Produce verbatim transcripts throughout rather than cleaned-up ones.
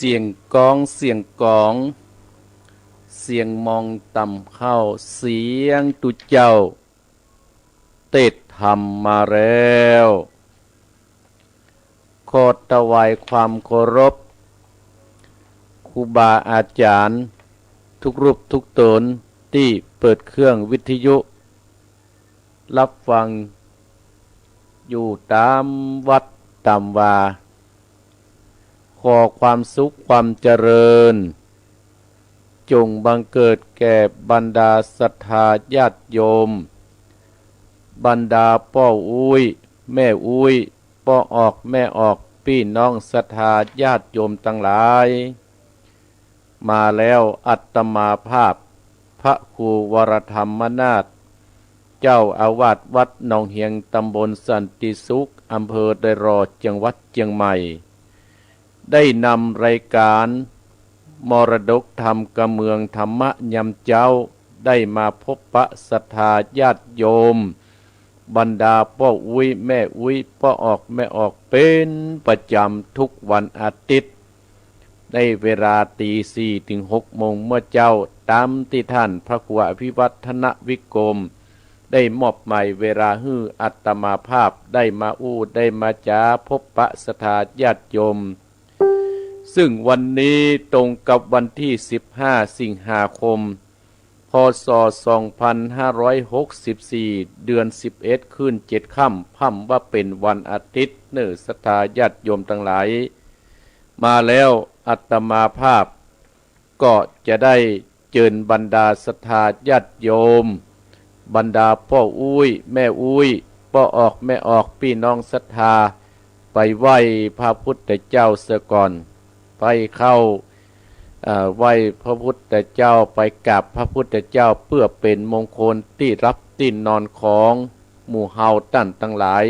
สียงก้อง เสียงก๋อง เสียงมองต่ำเข้า เสียงตุ๊เจ้า เตสน์ธรรมมาแล้ว ขอถวายความเคารพ ครูบาอาจ๋ารย์ ทุกรูปทุกต๋น ตี้เปิดเครื่องวิทยุ ฮับฟังอยู่ต๋ามวัดต๋ามวา ขอความสุขความเจริญ จงบังเกิดแก่บรรดาศรัทธาญาติโยม บรรดาป้ออุ๊ย แม่อุ๊ย ป้อออก แม่ออก ปี้น้องศรัทธาญาติโยมตังหลาย มาแล้ว อาตมาภาพ พระครูวรธรรมนาถ เจ้าอาวาสวัดหนองเฮียง ตำบลสันติสุข อำเภอดอยหล่อ จังหวัดเจียงใหม่ ได้นำรายก๋าน มรดกธรรมกำเมืองธรรมะยามเจ๊า ได้มาพบปะศรัทธาญาติโยม บรรดาป้ออุ๊ย แม่อุ๊ย ป้อออก แม่ออก เป๋นประจ๋ำทุกวันอาทิตย์ ในเวลาตีสี่เถิงหกโมงเมื่อเจ๊า ต๋ามตี้ท่านพระครูอภิวัฒนวิกรม ได้มอบหมายเวลาหื้ออาตมาภาพ ได้มาอู้ ได้มาจ๋า พบปะศรัทธาญาติโยม ซึ่งวันนี้ตรงกับวันตี้สิบห้าสิงหาคม พ.ศ. สองพันห้าร้อยหกสิบสี่ เดือนสิบเอ็ด ขึ้นเจ็ดค่ำ พ่ำว่าเป๋นวันอาทิตย์ เน่อศรัทธาญาติโยมตังหลาย มาแล้ว อาตมาภาพ ก็จะได้เจิญบรรดาศรัทธาญาติโยม บรรดาป้ออุ๊ย แม่อุ๊ย ป้อออก แม่ออก ปี้น้องศรัทธา ไปไหว้พระพุทธเจ้าเสียก่อน ไปเข้า เอ่อ ไหว้พระพุทธเจ้า ไปกราบพระพุทธเจ้า เปื้อเป๋นมงคลตี้ฮับตี้นอนของหมู่เฮาต้านตังหลาย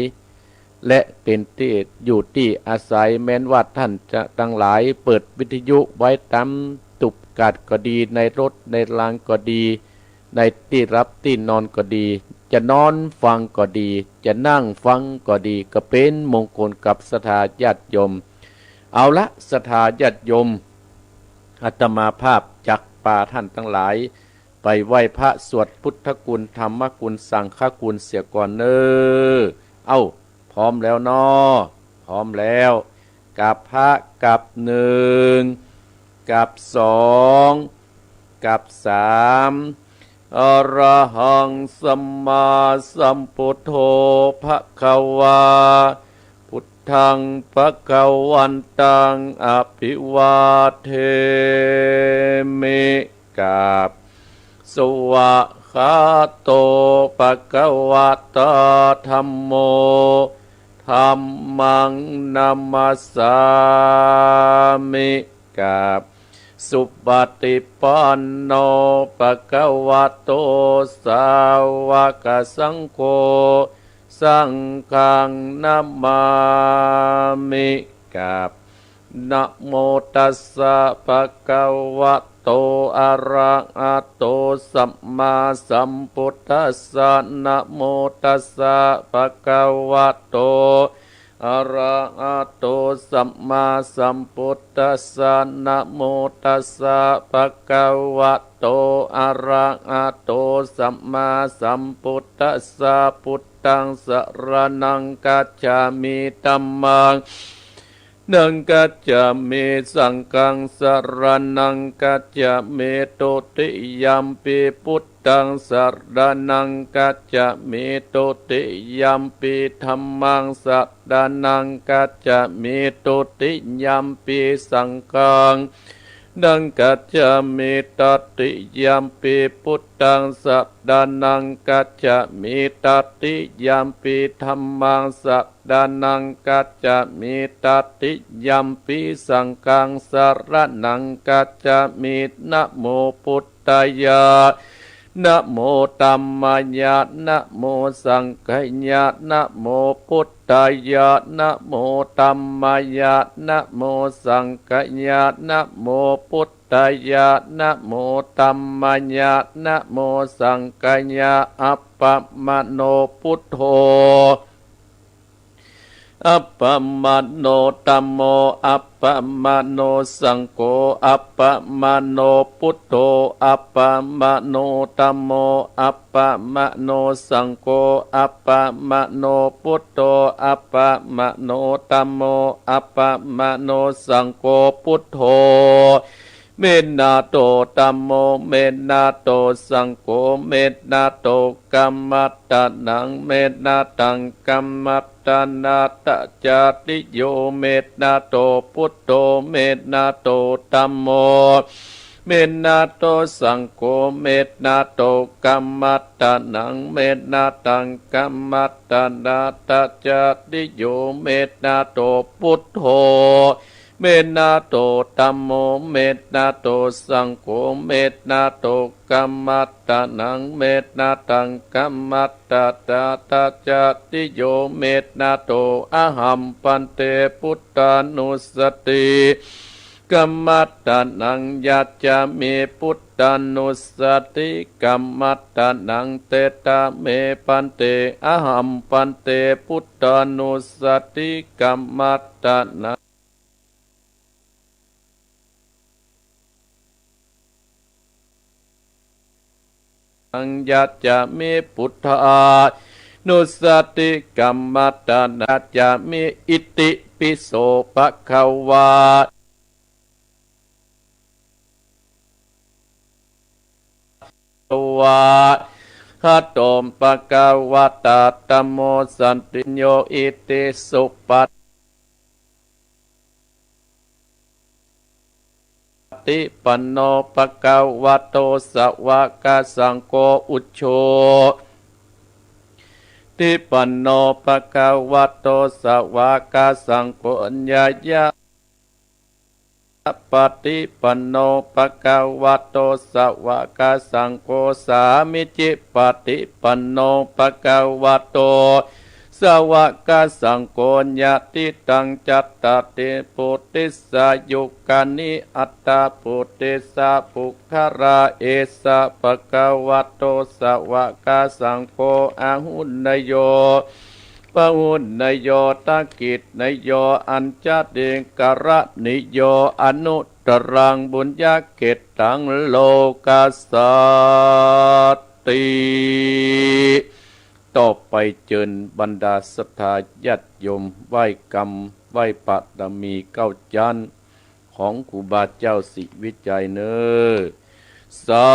และเป๋นตี้อยู่ตี้อาศัย แม้นว่าต้านจะตังหลายเปิดวิทยุไว้ต๋ามตุ๊บกาดก็ดี ในรถในรางก็ดี ในตี้ฮับตี้นอนก็ดี จะนอนฟังก็ดี จะนั่งฟังก็ดี ก็เป๋นมงคลกับศรัทธาญาติโยม เอาละ ศรัทธาญาติโยม อาตมาภาพจักปาต้านตังหลาย ไปไหว้พระสวดพุทธคุณ ธรรมคุณ สังฆคุณเสียก่อนเน่อ เอ้า พร้อมแล้วเนาะ พร้อมแล้ว กราบพระ กราบหนึ่ง กราบสอง กราบสาม อะระหังสัมมาสัมพุทโธ ภะคะวา พุทธัง ภะคะวันตัง อะภิวาเทมิ กราบ สวากขาโต ภะคะวะตา ธัมโม ธัมมัง นะมัสสามิ กราบ สุปฏิปันโน ภะคะวะโต สาวกสังโฆ สังฆัง นะมามิ กราบ นะโมตัสสะ ภะคะวะโต อะระหะโต สัมมาสัมพุทธัสสะ นะโมตัสสะ ภะคะวะโต อะระหะโต สัมมาสัมพุทธัสสะ นะโมตัสสะ ภะคะวะโต อะระหะโต สัมมาสัมพุทธัสสะ พุทธัง สะระณัง คัจฉามิ ธัมมัง นัง คัจฉามิ สังฆัง สะระณัง คัจฉามิ ทุติยัมปิ พุทธัง สะระณัง คัจฉามิ ทุติยัมปิ ธัมมัง สะระณัง คัจฉามิ ทุติยัมปิ สังฆัง นัง คัจฉามิ ตัตติยัมปิ พุทธัง สะระณัง คัจฉามิ ตัตติยัมปิ ธัมมัง สะระณัง คัจฉามิ ตัตติยัมปิ สังฆัง สะระณัง คัจฉามิ นะโมพุทธายะ นะโมธัมมายะ นะโมสังฆายะ นะโมพุทธายะ นะโมธัมมายะ นะโมสังฆายะ นะโมพุทธายะ นะโมธัมมายะ นะโมสังฆายะ อัปปะมะโนพุทโธ Appamāṇo dhammo, appamāṇo saṅgho, appamāṇo buddho, appamāṇo dhammo, appamāṇo saṅgho, appamāṇo buddho, appamāṇo dhammo, appamāṇo saṅgho, buddho me nātho, dhammo me nātho, saṅgho me nātho, kammaṭṭhānaṃ me nāthaṃ, kammaṭṭhānatthajātiyo me nātho, buddho me nātho, dhammo me nātho, saṅgho me nātho, kammaṭṭhānaṃ me nāthaṃ, kammaṭṭhānatthajātiyo me nātho, buddho me nātho, dhammo me nātho, saṅgho me nātho, kammaṭṭhānaṃ me nāthaṃ, kammaṭṭhānatthajātiyo me nātho, ahaṃ bhante buddhānussati kammaṭṭhānaṃ yācāmi, buddhānussati kammaṭṭhānaṃ, tedha me bhante, ahaṃ bhante buddhānussati kammaṭṭhānaṃ yācāmi, buddhānussati kammaṭṭhānaṃ yācāmi. Iti pi so bhagavā vā. Arahato bhagavatā dhammo sandiyo iti suppaṭipanno bhagavato sāvakasaṅgho, ujju ṭipanno bhagavato sāvakasaṅgho, ñāya paṭipanno bhagavato sāvakasaṅgho, sāmīcipaṭipanno bhagavato sāvakasaṅgho, yadidaṃ cattāri purisayugāni aṭṭha purisapuggalā, esa bhagavato sāvakasaṅgho āhuneyyo pāhuneyyo dakkhiṇeyyo añjalikaraṇīyo anuttaraṃ puññakkhettaṃ lokassāti. ต่อไปเจิญบรรดาศรัทธาญาติโยมไหว้กรรม ไหว้บารมีเก้าจั๊น ของครูบาเจ้าศรีวิชัยเน่อ สา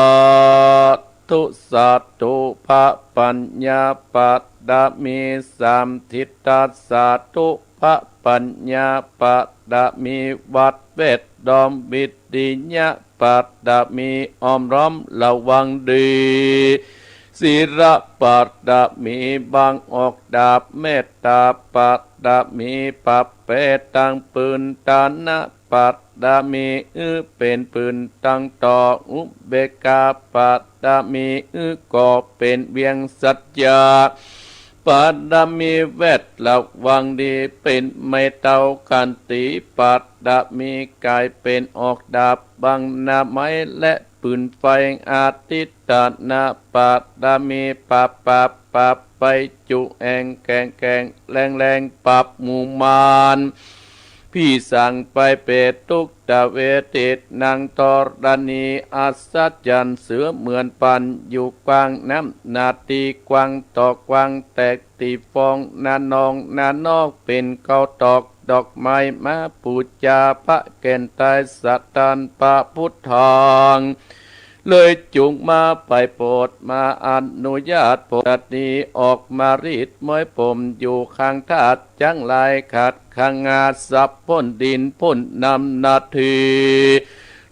ธุ สาธุ พระปัญญาบารมีสาม ทิฏฐะ สาธุ พระปัญญาบารมี วัดแวดล้อม วิริยะบารมี อ้อมล้อมระวังดี ศีลบารมี บังออกดาบ เมตตาบารมี ปรับแปลงตังปืน ทานบารมี หื้อเป๋นปืนตังต่อ อุเบกขาบารมี หื้อก่อเป๋นเวียง สัจจะบารมี แวดระวังดี เป๋นไม้เท้า ขันติบารมี ก๋ายเป๋นออกดาบ บังหน้าไม้และปืนไฟ อธิฏฐานะบารมี ปราบ ปราบ ปราบ ไปจุแอ่งแข็งแข็งแรงแรง ปราบหมู่มาร ผีสาง ภัยเปรต ทุกขเวทนา ธรณี อัศจรรย์ เสมือนปันอยู่กว้าง น้ำหน้าตี้กว้าง ต่อกว้างแตกตี้ฟอง หน้านอกหน้านอกเป๋นเก๊าตอก ดอกไม้มาปู๋จา พระแก่นไตรสรณะ พระพุทธัง เลยจุ่งมา ไปโปรดมาอนุญาต โปรดนี้ออกมารีดม้อยผมอยู่ข้างทาสจั้งหลาย ขัดขงาดสับพ่นดินพ่นน้ำหน้าตี้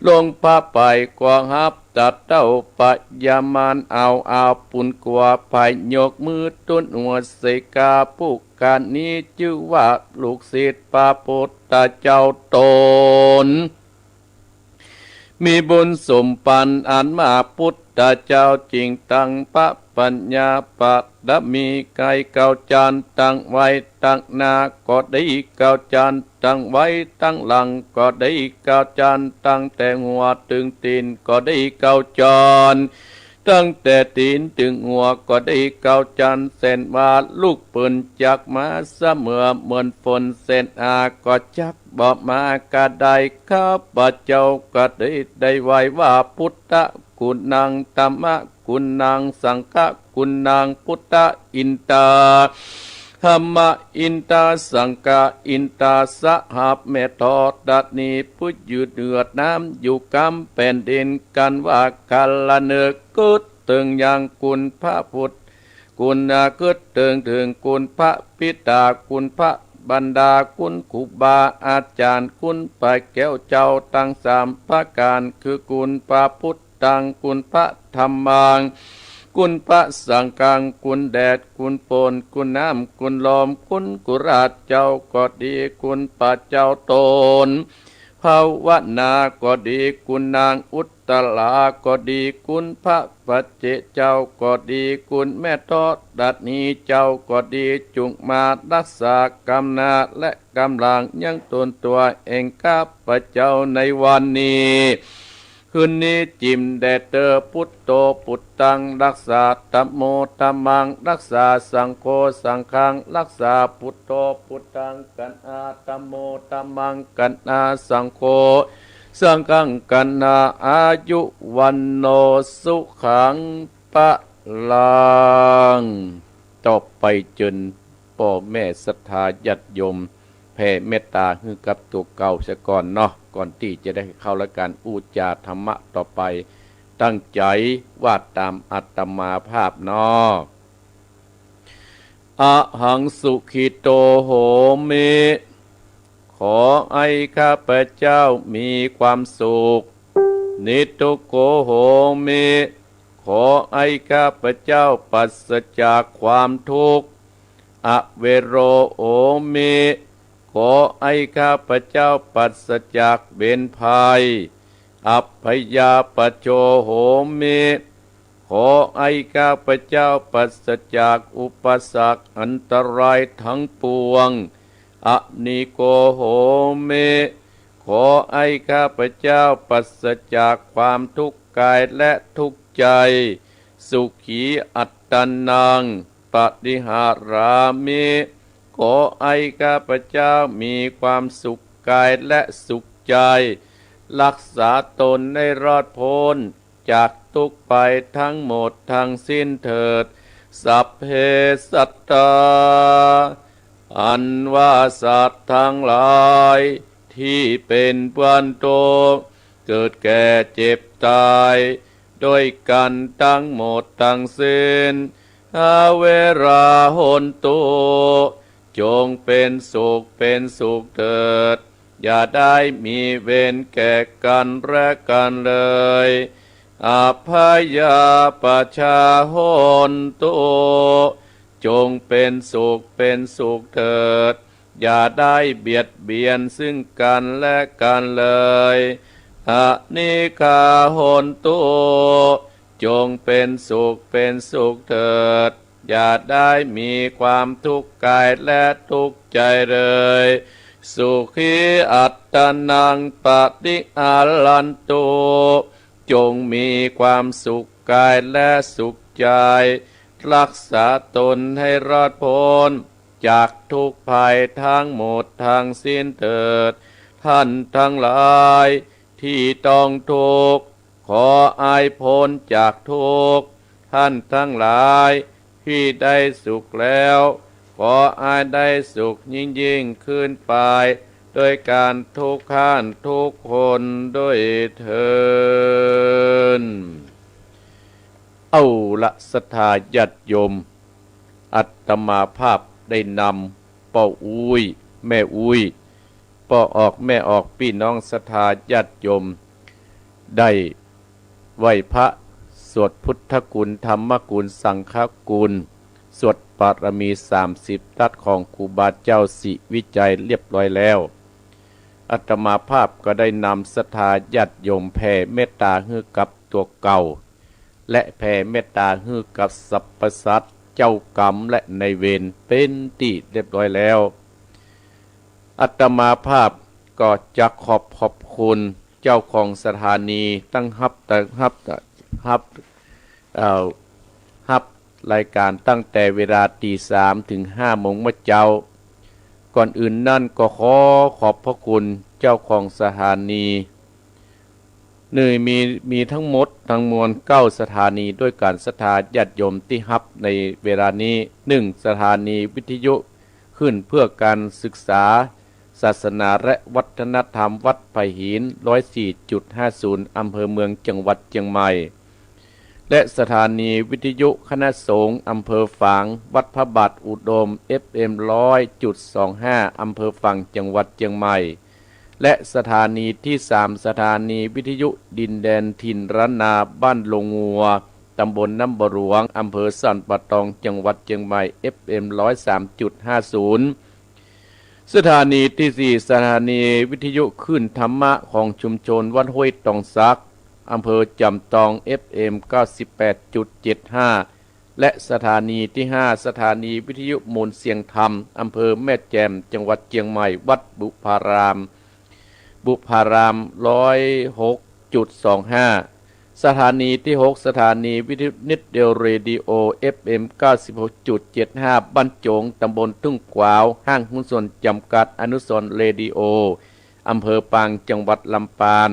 ลงพระไปก็ฮับตัดเต้าปยามาร เอา เอาปุญกั๋วไปยกมือตุ๊นหัวเสกา ผู้กานี้จื้อว่าลูกศิษย์พระพุทธเจ้าต๋น มีบุญสมปันอันมาก พุทธเจ้าจึงตังพระปัญญาบารมี ก๋ายเก้าจั๊นตังไว้ตังหน้าก็ดี เก้าจั๊นตังไว้ตังหลังก็ดี เก้าจั๊นตังแต่หัวเถิงตี๋นก็ดี เก้าจั๊น ตั้งแต่ตี๋นเถิงหัวก็ดี เก๊าจั๊นแสนว่า ลูกปืนจักมาเสมอเหมือนฝน แสนอาก็จักบ่มากระได ข้าพเจ้าก็ดีได้ไหว้ว่า พุทธะกุณัง ธัมมะกุณัง สังฆะกุณัง พุทธะอินตา ธัมมะอินตา สังฆะอินตา สหะแม่ธรณี ผู้อยู่เหนือน้ำอยู่กำแผ่นดิน กันว่ากัลละเนิก กึ๊ดเถิงยังคุณพระพุทธ คุณ กึ๊ดเถิงเถิงคุณพระปิดา คุณพระบรรดา คุณครูบาอาจ๋ารย์ คุณป้าแก้วเจ้าตังสามประก๋าน คือคุณพระพุทธัง คุณพระธัมมัง คุณพระสังฆัง คุณแดด คุณฝน คุณน้ำ คุณลม คุณกุราชเจ้าก็ดี คุณพระเจ้าตน ภาวนาก็ดี คุณนางอุตตราก็ดี คุณพระปัจเจกเจ้าก็ดี คุณแม่ธรณีเจ้าก็ดี จุ่งมาฮักษากำหน้าและกำหลังยังต๋นตั๋วแห่งข้าพเจ้าในวันนี้ คืนนี้จิ่มแด่เต๊อะ พุทโธพุทธังฮักษา ธัมโมธัมมังฮักษา สังโฆสังฆังฮักษา พุทโธพุทธังกัณหา ธัมโมธัมมังกัณหา สังโฆสังฆังกัณหา อายุวัณโณสุขังพลัง ต่อไปเจิญป้อแม่ศรัทธาญาติโยม แผ่เมตตาหื้อกับตั๋วเก่าเสียก่อนเนาะ ก่อนตี้จะได้เข้ารายก๋านอู้จ๋าธรรมะต่อไป ตั้งใจ๋ว่าต๋ามอาตมาภาพเนาะ อะหังสุขิโตโหมิ ขอให้ข้าพเจ้ามีความสุข นิทุกโขโหมิ ขอให้ข้าพเจ้าปราศจากความทุกข์ อเวโรโหมิ ขอให้ข้าพเจ้าปราศจากเวรภัย อัพพยาปจโชโหมิ ขอให้ข้าพเจ้าปราศจากอุปสรรคอันตรายทั้งปวง อนิโกโหมิ ขอให้ข้าพเจ้าปราศจากความทุกข์กายและทุกข์ใจ สุขีอัตตานัง ปะริหารามิ ขอให้ข้าพเจ้ามีความสุขกายและสุขใจ ฮักษาตนให้รอดพ้นจากทุกข์ภัยทั้งหมดทั้งสิ้นเถิด สัพเพสัตตา อันว่าสัตว์ทั้งหลาย ตี้เป๋นเปื้อนทุกข์ เกิดแก่เจ็บต๋าย ด้วยกั๋นทั้งหมดทั้งสิ้น อเวราโหนตุ จงเป๋นสุขเป๋นสุขเถิด อย่าได้มีเวรแก่กั๋นและกั๋นเลย อัพพยาปจจาโหนตุ จงเป๋นสุขเป๋นสุขเถิด อย่าได้เบียดเบียนซึ่งกั๋นและกั๋นเลย อนิกขาโหนตุ จงเป๋นสุขเป๋นสุขเถิด อย่าได้มีความทุกข์กายและทุกข์ใจเลย สุขีอัตตานังปะริหารันตุ จงมีความสุขกายและสุขใจ ฮักษาตนให้รอดพ้นจากทุกข์ภัยทั้งหมดทั้งสิ้นเถิด ท่านทั้งหลายตี้ต้องทุกข์ ขอให้พ้นจากทุกข์ ท่านทั้งหลายตี้ได้สุขแล้ว ขอให้ได้สุขยิ่งๆ ขึ้นไป ด้วยกั๋นทุกท่านทุกคนด้วยเทอญ เอาละศรัทธาญาติโยม อาตมาภาพได้นำป้ออุ๊ย แม่อุ๊ย ป้อออก แม่ออก ปี้น้องศรัทธาญาติโยม ได้ไหว้พระ สวดพุทธคุณ ธรรมคุณ สังฆคุณ สวดบารมีสามสิบทัศน์ของครูบาเจ้าศรีวิชัยเรียบร้อยแล้ว อาตมาภาพก็ได้นำศรัทธาญาติโยมแผ่เมตตาหื้อกับตั๋วเก่า และแผ่เมตตาหื้อกับสรรพสัตว์ เจ้ากรรมและนายเวร เป๋นตี้เรียบร้อยแล้ว อาตมาภาพก็จะขอบ ขอบคุณเจ้าของสถานี ตึงฮับ ตึงฮับ ฮับ เอ่อ ฮับรายก๋านตั้งแต่เวลาตีสามเถิงห้าโมงเมื่อเจ๊า ก่อนอื่นนั้นก็ขอขอบพระคุณเจ้าของสถานี นี่มี มีทั้งหมดทั้งมวลเก้าสถานีด้วยกั๋น ศรัทธาญาติโยมตี้ฮับในเวลานี้ นึ่ง สถานีวิทยุคลื่นเพื่อการศึกษาศาสนาและวัฒนธรรม วัดไผ่หิน ร้อยสี่จุดห้าศูนย์ อำเภอเมือง จังหวัดเจียงใหม่ และสถานีวิทยุคณะสงฆ์อำเภอฝาง วัดพระบาทอุดม เอฟเอ็ม ร้อยจุดสองห้า อำเภอฝาง จังหวัดเจียงใหม่ และสถานีตี้สาม สถานีวิทยุดินแดนถิ่นล้านนา บ้านโรงงัว ตำบลน้ำบ่อหลวง อำเภอสันป่าตอง จังหวัดเจียงใหม่ เอฟเอ็ม ร้อยสามจุดห้าศูนย์ สถานีตี้สี่ สถานีวิทยุคลื่นธรรมะของชุมชนวัดห้วยตองสัก อำเภอจอมตอง เอฟเอ็ม เก้าสิบแปดจุดเจ็ดห้า และสถานีตี้ห้า สถานีวิทยุมวลเสียงธรรม อำเภอแม่แจ่ม จังหวัดเจียงใหม่ วัดบุพาราม บุพาราม ร้อยหกจุดสองห้า สถานีตี้หก สถานีวิทยุนิดเดียวเรดิโอ เอฟเอ็ม เก้าสิบหกจุดเจ็ดห้า บ้านโจ๋ง ตำบลทุ่งขวาว ห้างหุ้นส่วนจำกัดอนุสรณ์เรดิโอ อำเภอปาง จังหวัดลำปาง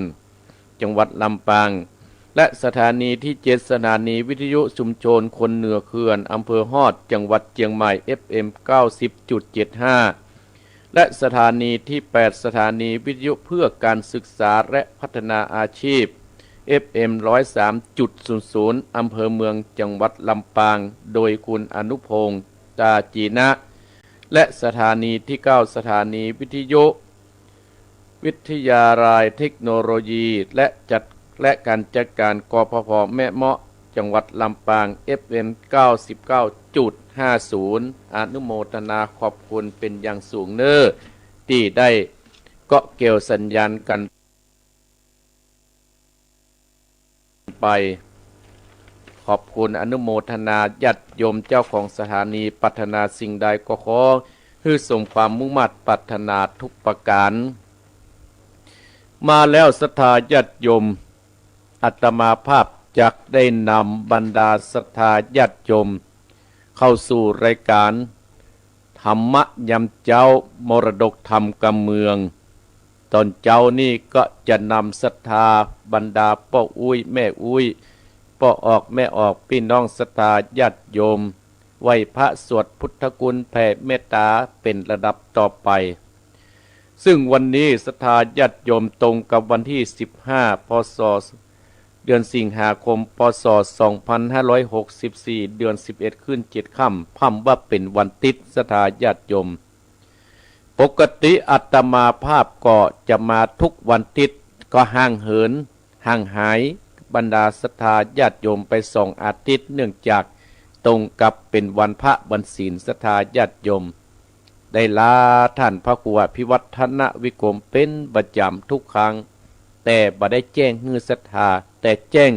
จังหวัดลำปาง และสถานีตี้เจ็ด สถานีวิทยุชุมชนคนเหนือเขื่อน อำเภอฮอด จังหวัดเจียงใหม่ เอฟเอ็ม เก้าสิบจุดเจ็ดห้า และสถานีตี้แปด สถานีวิทยุเพื่อการศึกษาและพัฒนาอาชีพ เอฟเอ็ม ร้อยสามจุดศูนย์ศูนย์ อำเภอเมือง จังหวัดลำปาง โดยคุณอนุพงษ์ ตาจีนะ และสถานีตี้เก้า สถานีวิทยุ วิทยาลัยเทคโนโลยีและจัด และการจัดการ กพผ แม่เมาะ จังหวัดลำปาง เอฟเอ็ม เก้าสิบเก้าจุดห้าศูนย์ อนุโมทนาขอบคุณเป๋นอย่างสูงเน้อ ตี้ได้เกาะเกี่ยวสัญญาณกั๋น ไป ขอบคุณอนุโมทนาญาติโยมเจ้าของสถานี ปรารถนาสิ่งใดก็ขอหื้อสมความมุ่งมาดปรารถนาทุกประก๋าน มาแล้วศรัทธาญาติโยม อาตมาภาพจักได้นำบรรดาศรัทธาญาติโยม เข้าสู่รายก๋าน ธรรมะยามเจ๊า มรดกธรรมกำเมือง ต๋อนเจ๊านี้ก็จะนำศรัทธาบรรดาป้ออุ๊ยแม่อุ๊ย ป้อออกแม่ออก ปี้น้องศรัทธาญาติโยม ไหว้พระสวดพุทธคุณแผ่เมตต๋าเป๋นลำดับต่อไป ซึ่งวันนี้ศรัทธาญาติโยมตรงกับวันตี้สิบห้า พ.ศ. เดือนสิงหาคม พ.ศ. สองพันห้าร้อยหกสิบสี่ เดือนสิบเอ็ดขึ้นเจ็ดค่ำ พ่ำว่าเป๋นวันติ๊ด ศรัทธาญาติโยม ปกติอาตมาภาพก็จะมาทุกวันติ๊ด ก็ห่างเหิน ห่างหายบรรดาศรัทธาญาติโยมไปสองอาทิตย์ เนื่องจากตรงกับเป๋นวันพระวันศีล ศรัทธาญาติโยม ได้ลาต้านพระครูอภิวัฒนวิกรมเป๋นประจ๋ำทุกครั้ง แต่บ่ได้แจ้งหื้อศรัทธา แต่แจ้ง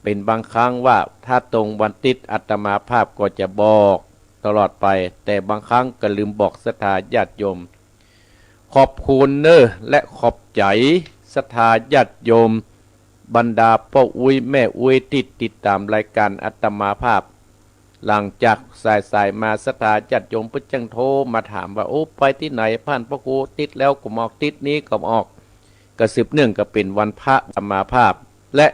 เป๋นบางครั้งว่าถ้าตรงวันติ๊ดอาตมาภาพก็จะบอกตลอดไป แต่บางครั้งก็ลืมบอกศรัทธาญาติโยม ขอบคุณเน้อ และขอบใจ๋ ศรัทธาญาติโยม บรรดาป้ออุ๊ยแม่อุ๊ยตี้ติดต๋ามรายก๋านอาตมาภาพ หลังจากสายๆ มาศรัทธาญาติโยมเปิ้นจั่งโทรมาถามว่า โอ้ ไปตี้ไหน ต้านพระครู ติ๊ดแล้วก็บ่ออก ติ๊ดนี้ก็บ่ออก ก็สืบเนื่องกับเป๋นวันพระอาตมาภาพ และ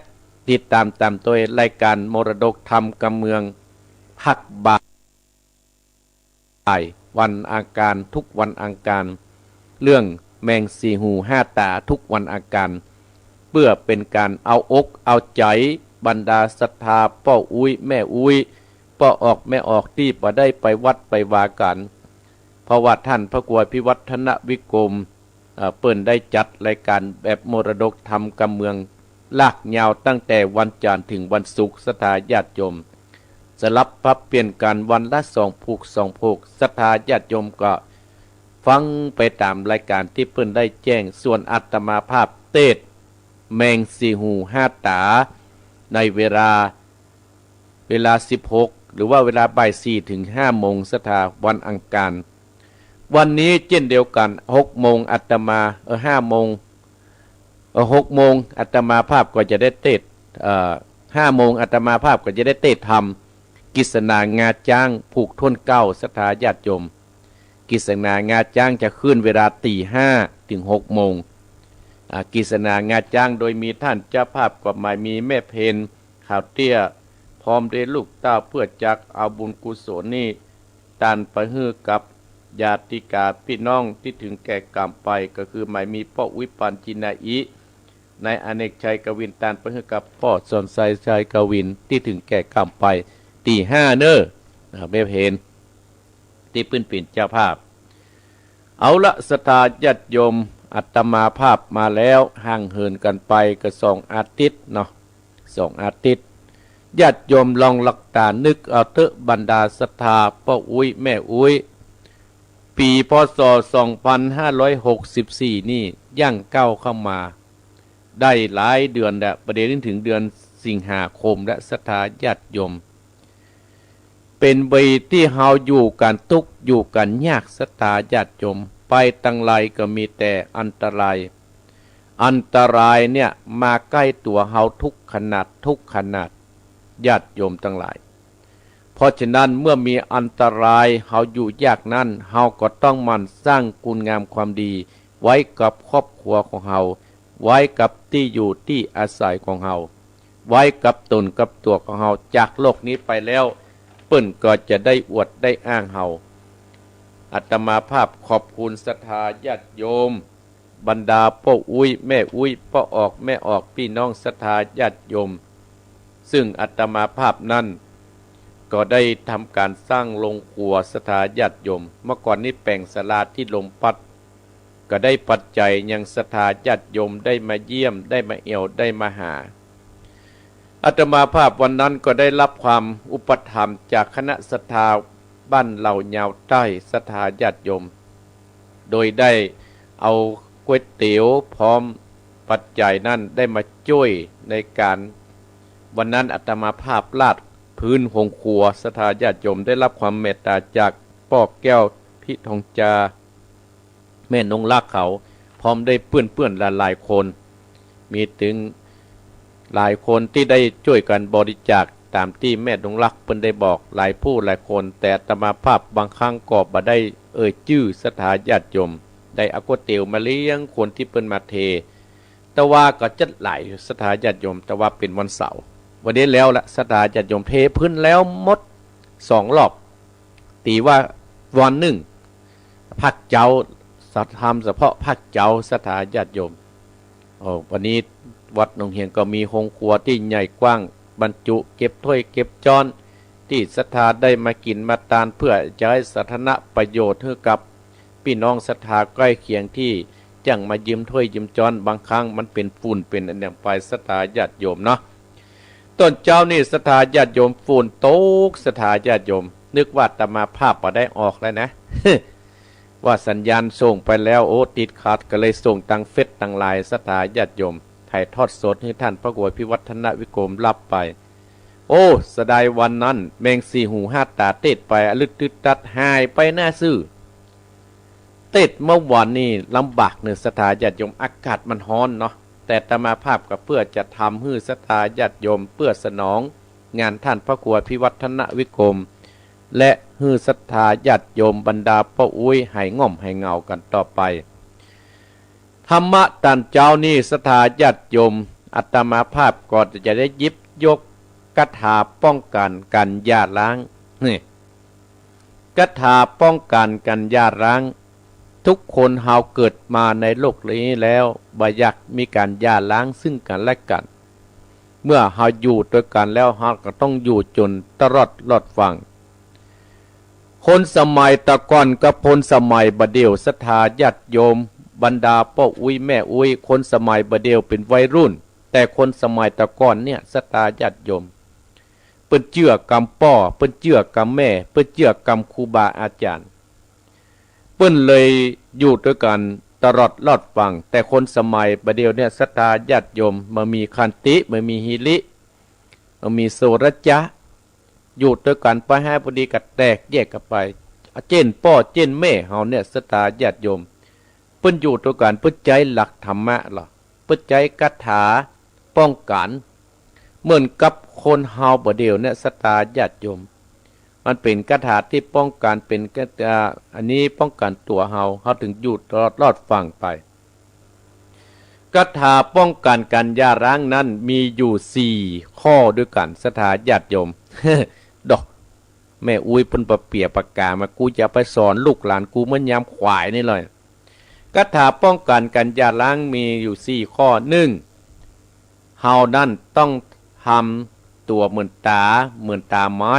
ติดต๋ามต๋ามโตยรายก๋านมรดกธรรมกำเมือง ภาคบ่าย วันอังคาร ทุกวันอังคาร เรื่องแมงสี่หูห้าต๋าทุกวันอังคาร เปื้อเป๋นก๋านเอาอกเอาใจ๋บรรดาศรัทธาป้ออุ๊ยแม่อุ๊ย ป้อออกแม่ออกตี้บ่ได้ไปวัดไปวากั๋น เพราะว่าต้านพระครูอภิวัฒนวิกรม เอ่อ เปิ้นได้จัดรายก๋านแบบมรดกธรรมกำเมือง ลากยาวตั้งแต่วันจันทร์เถิงวันศุกร์ ศรัทธาญาติโยม สลับปรับเปลี่ยนกั๋นวันละสองผูกสองผูก ศรัทธาญาติโยมก็ฟังไปต๋ามรายก๋านตี้เปิ้นได้แจ้ง ส่วนอาตมาภาพเตสน์แมงสี่หูห้าต๋า ในเวลา เวลาสิบหก หรือว่าเวลาบ่ายสี่เถิงห้าโมง ศรัทธา วันอังคาร วันนี้เจ้นเดียวกั๋น หกโมงอาตมา เออ ห้าโมง เออ หกโมงอาตมาภาพก็จะได้เตสน์ เอ่อ ห้าโมงอาตมาภาพก็จะได้เตศน์ธรรม กฤษณางาจ๊าง ผูกถ้วนเกล้า ศรัทธาญาติโยม กฤษณางาจ๊างจะขึ้นเวลาตีห้าเถิงหกโมง อ่า กฤษณางาจ๊าง โดยมีต้านเจ้าภาพก็หมายมีแม่เพญ ขาวเตี้ย พร้อมด้วยลูกเต้า เปื้อจักเอาบุญกุศลนี้ ตานไปหื้อกับญาติกาปี้น้องตี้เถิงแก่กรรมไป ก็คือหมายมีป้ออุ๊ย ปานจินาอิ นายอเนกชัยกวิน ตานไปหื้อกับป้อสอนชัยชัยกวิน ตี้เถิงแก่กรรมไป ตีห้าเน่อ อ่า แม่เพญ ตี้เปิ้นเป๋นเจ้าภาพ เอาละ ศรัทธาญาติโยม อาตมาภาพมาแล้ว ห่างเหินกั๋นไปก็สองอาทิตย์เนาะ สองอาทิตย์ ญาติโยมลองหลับต๋านึกเอาเต๊อะ บรรดาศรัทธาป้ออุ๊ยแม่อุ๊ย ปี๋ พ.ศ. สองพันห้าร้อยหกสิบสี่ นี่ย่างก้าวเข้ามา ได้หลายเดือนแล้ว บ่าเดี่ยวนี้เถิงเดือนสิงหาคมแล้ว ศรัทธาญาติโยม เป๋นปี๋ตี้เฮาอยู่กั๋นตุ๊กข์อยู่กั๋นยาก ศรัทธาญาติโยม ไปตางใดก็มีแต่อันตราย อันตรายเนี่ยมาใก้ตั๋วเฮาทุกขนาด ทุกขนาด ญาติโยมตังหลาย เพราะฉะนั้นเมื่อมีอันตรายเฮาอยู่ยากนั้น เฮาก็ต้องหมั่นสร้างคุณงามความดีไว้กับครอบครัวของเฮา ไว้กับตี้อยู่ตี้อาศัยของเฮา ไว้กับต๋นกับตั๋วของเฮา จากโลกนี้ไปแล้ว เปิ้นก็จะได้อวดได้อ้างเฮา อาตมาภาพขอบคุณศรัทธาญาติโยม บรรดาป้ออุ๊ยแม่อุ๊ย ป้อออกแม่ออก ปี้น้องศรัทธาญาติโยม ซึ่งอาตมาภาพนั้น ก็ได้ทำก๋านสร้างโฮงครัว ศรัทธาญาติโยม เมื่อก่อนนี้แป๋งศาลาตี้ลมปั๊ด ก็ได้ปัจจัยยังศรัทธาญาติโยมได้มาเยี่ยม ได้มาแอ่ว ได้มาหา อาตมาภาพวันนั้นก็ได้รับความอุปถัมภ์จากคณะศรัทธาบ้านเหล่ายาวใต้ ศรัทธาญาติโยม โดยได้เอาก๋วยเตี๋ยวพร้อมปัจจัยนั้นได้มาจ้วยในก๋าน วันนั้นอาตมาภาพลาดพื้นโฮงครัว ศรัทธาญาติโยม ได้รับความเมตต๋าจากป้อแก้ว พิทองจา แม่นงรักเขา พร้อมด้วยเปื้อนๆ หลายๆ คน มีเถิงหลายคนตี้ได้จ้วยกั๋นบริจาคต๋ามตี้แม่นงรักเปิ้นได้บอก หลายผู้หลายคน แต่อาตมาภาพบางครั้งก็บ่ได้เอ่ยจื้อศรัทธาญาติโยม ได้เอาก๋วยเตี๋ยวมาเลี้ยงคนตี้เปิ้นมาเท แต่ว่าก็จัดหลายอยู่ศรัทธาญาติโยม แต่ว่าเป๋นวันเสาร์ วันนี้แล้วละ ศรัทธาญาติโยม เทพื้นแล้วหมดสองรอบ ตี๋ว่าวันนึ่ง ภาคเจ๊า ธรรมเฉพาะภาคเจ๊า ศรัทธาญาติโยม โอ้ วันนี้วัดหนองเหียงก็มีโฮงครัวตี้ใหญ่กว้าง บรรจุเก็บถ้วยเก็บจ๊อน ตี้ศรัทธาได้มากิ๋นมาตาน เปื้อจะหื้อสาธารณประโยชน์หื้อกับปี้น้องศรัทธาใก้เคียงตี้จั่งมายืมถ้วยยืมจ๊อน บางครั้งมันเป๋นฝุ่นเป๋นอะหยังไป ศรัทธาญาติโยมเนาะ ต๋อนเจ๊านี่ศรัทธาญาติโยม ฝนตก ศรัทธาญาติโยม นึกว่าอาตมาภาพบ่ได้ออกแล้วนะ ว่าสัญญาณส่งไปแล้ว โอ้ ติดขัด ก็เลยส่งตางเฟซตางไลน์ ศรัทธาญาติโยม ถ่ายทอดสดหื้อต้านพระครูอภิวัฒนวิกรมฮับไป โอ้ เสียดายวันนั้น แมงสี่หูห้าต๋าเตศไป อะลึดตึดตัด หายไปหน้าซื่อ เตศเมื่อวานนี่ลำบากเน่อศรัทธาญาติโยม อากาศมันฮ้อนเนาะ แต่อาตมาภาพก็เปื้อจะทำหื้อศรัทธาญาติโยม เปื้อสนองงานต้านพระครูอภิวัฒนวิกรม และหื้อศรัทธาญาติโยมบรรดาป้ออุ๊ยหายง่อมหายเหงากั๋นต่อไป ธรรมะต๋อนเจ๊านี่ศรัทธาญาติโยม อาตมาภาพก็จะได้หยิบยกคาถาป้องกั๋นก๋านหย่าร้าง นี่ คาถาป้องกั๋นก๋านหย่าร้าง ทุกคนเฮาเกิดมาในโลกนี้แล้ว บ่อยากมีก๋านหย่าร้างซึ่งกั๋นและกั๋น เมื่อเฮาอยู่ตวยกั๋นแล้ว เฮาก็ต้องอยู่จ๋นตลอดรอดฟัง คนสมัยแต่ก่อนกับคนสมัยบ่าเดี่ยว ศรัทธาญาติโยม บรรดาป้ออุ๊ยแม่อุ๊ย คนสมัยบ่าเดี่ยวเป๋นวัยรุ่น แต่คนสมัยแต่ก่อนเนี่ย ศรัทธาญาติโยม เปิ้นเจื้อกำป้อ เปิ้นเจื้อกำแม่ เปิ้นเจื้อกำครูบาอาจ๋ารย์ เปิ้นเลยอยู่ตวยกั๋นตลอดรอดฟัง แต่คนสมัยบ่าเดี่ยวเนี่ย ศรัทธาญาติโยม บ่มีขันติ บ่มีหิริ บ่มีโสรจะ อยู่ตวยกั๋นไปหาบ่ดีก็แตกแยกกั๋นไป เจ้นป้อเจ้นแม่เฮาเนี่ย ศรัทธาญาติโยม เปิ้นอยู่ตวยกั๋น เปิ้นใจ๊หลักธรรมะลอ เปิ้นใจ๊คาถาป้องกั๋น เหมือนกับคนเฮาบ่าเดี่ยวเนี่ย ศรัทธาญาติโยม มันเป๋นคาถาตี้ป้องกั๋น เป๋นคาถา อันนี้ป้องกั๋นตั๋วเฮา เฮาเถิงอยู่รอด รอดฟังไป คาถาป้องกั๋นก๋านหย่าร้างนั้นมีอยู่สี่ข้อด้วยกั๋น ศรัทธาญาติโยม ดอก แม่อุ๊ยเปิ้นปะเปียปากกามา กูจะไปสอนลูกหลานกูเหมือนยามขวายนี่เลย คาถาป้องกั๋นก๋านหย่าร้างมีอยู่สี่ข้อ นึ่ง เฮานั้นต้องทำตั๋วเหมือนต๋า เหมือนต๋าไม้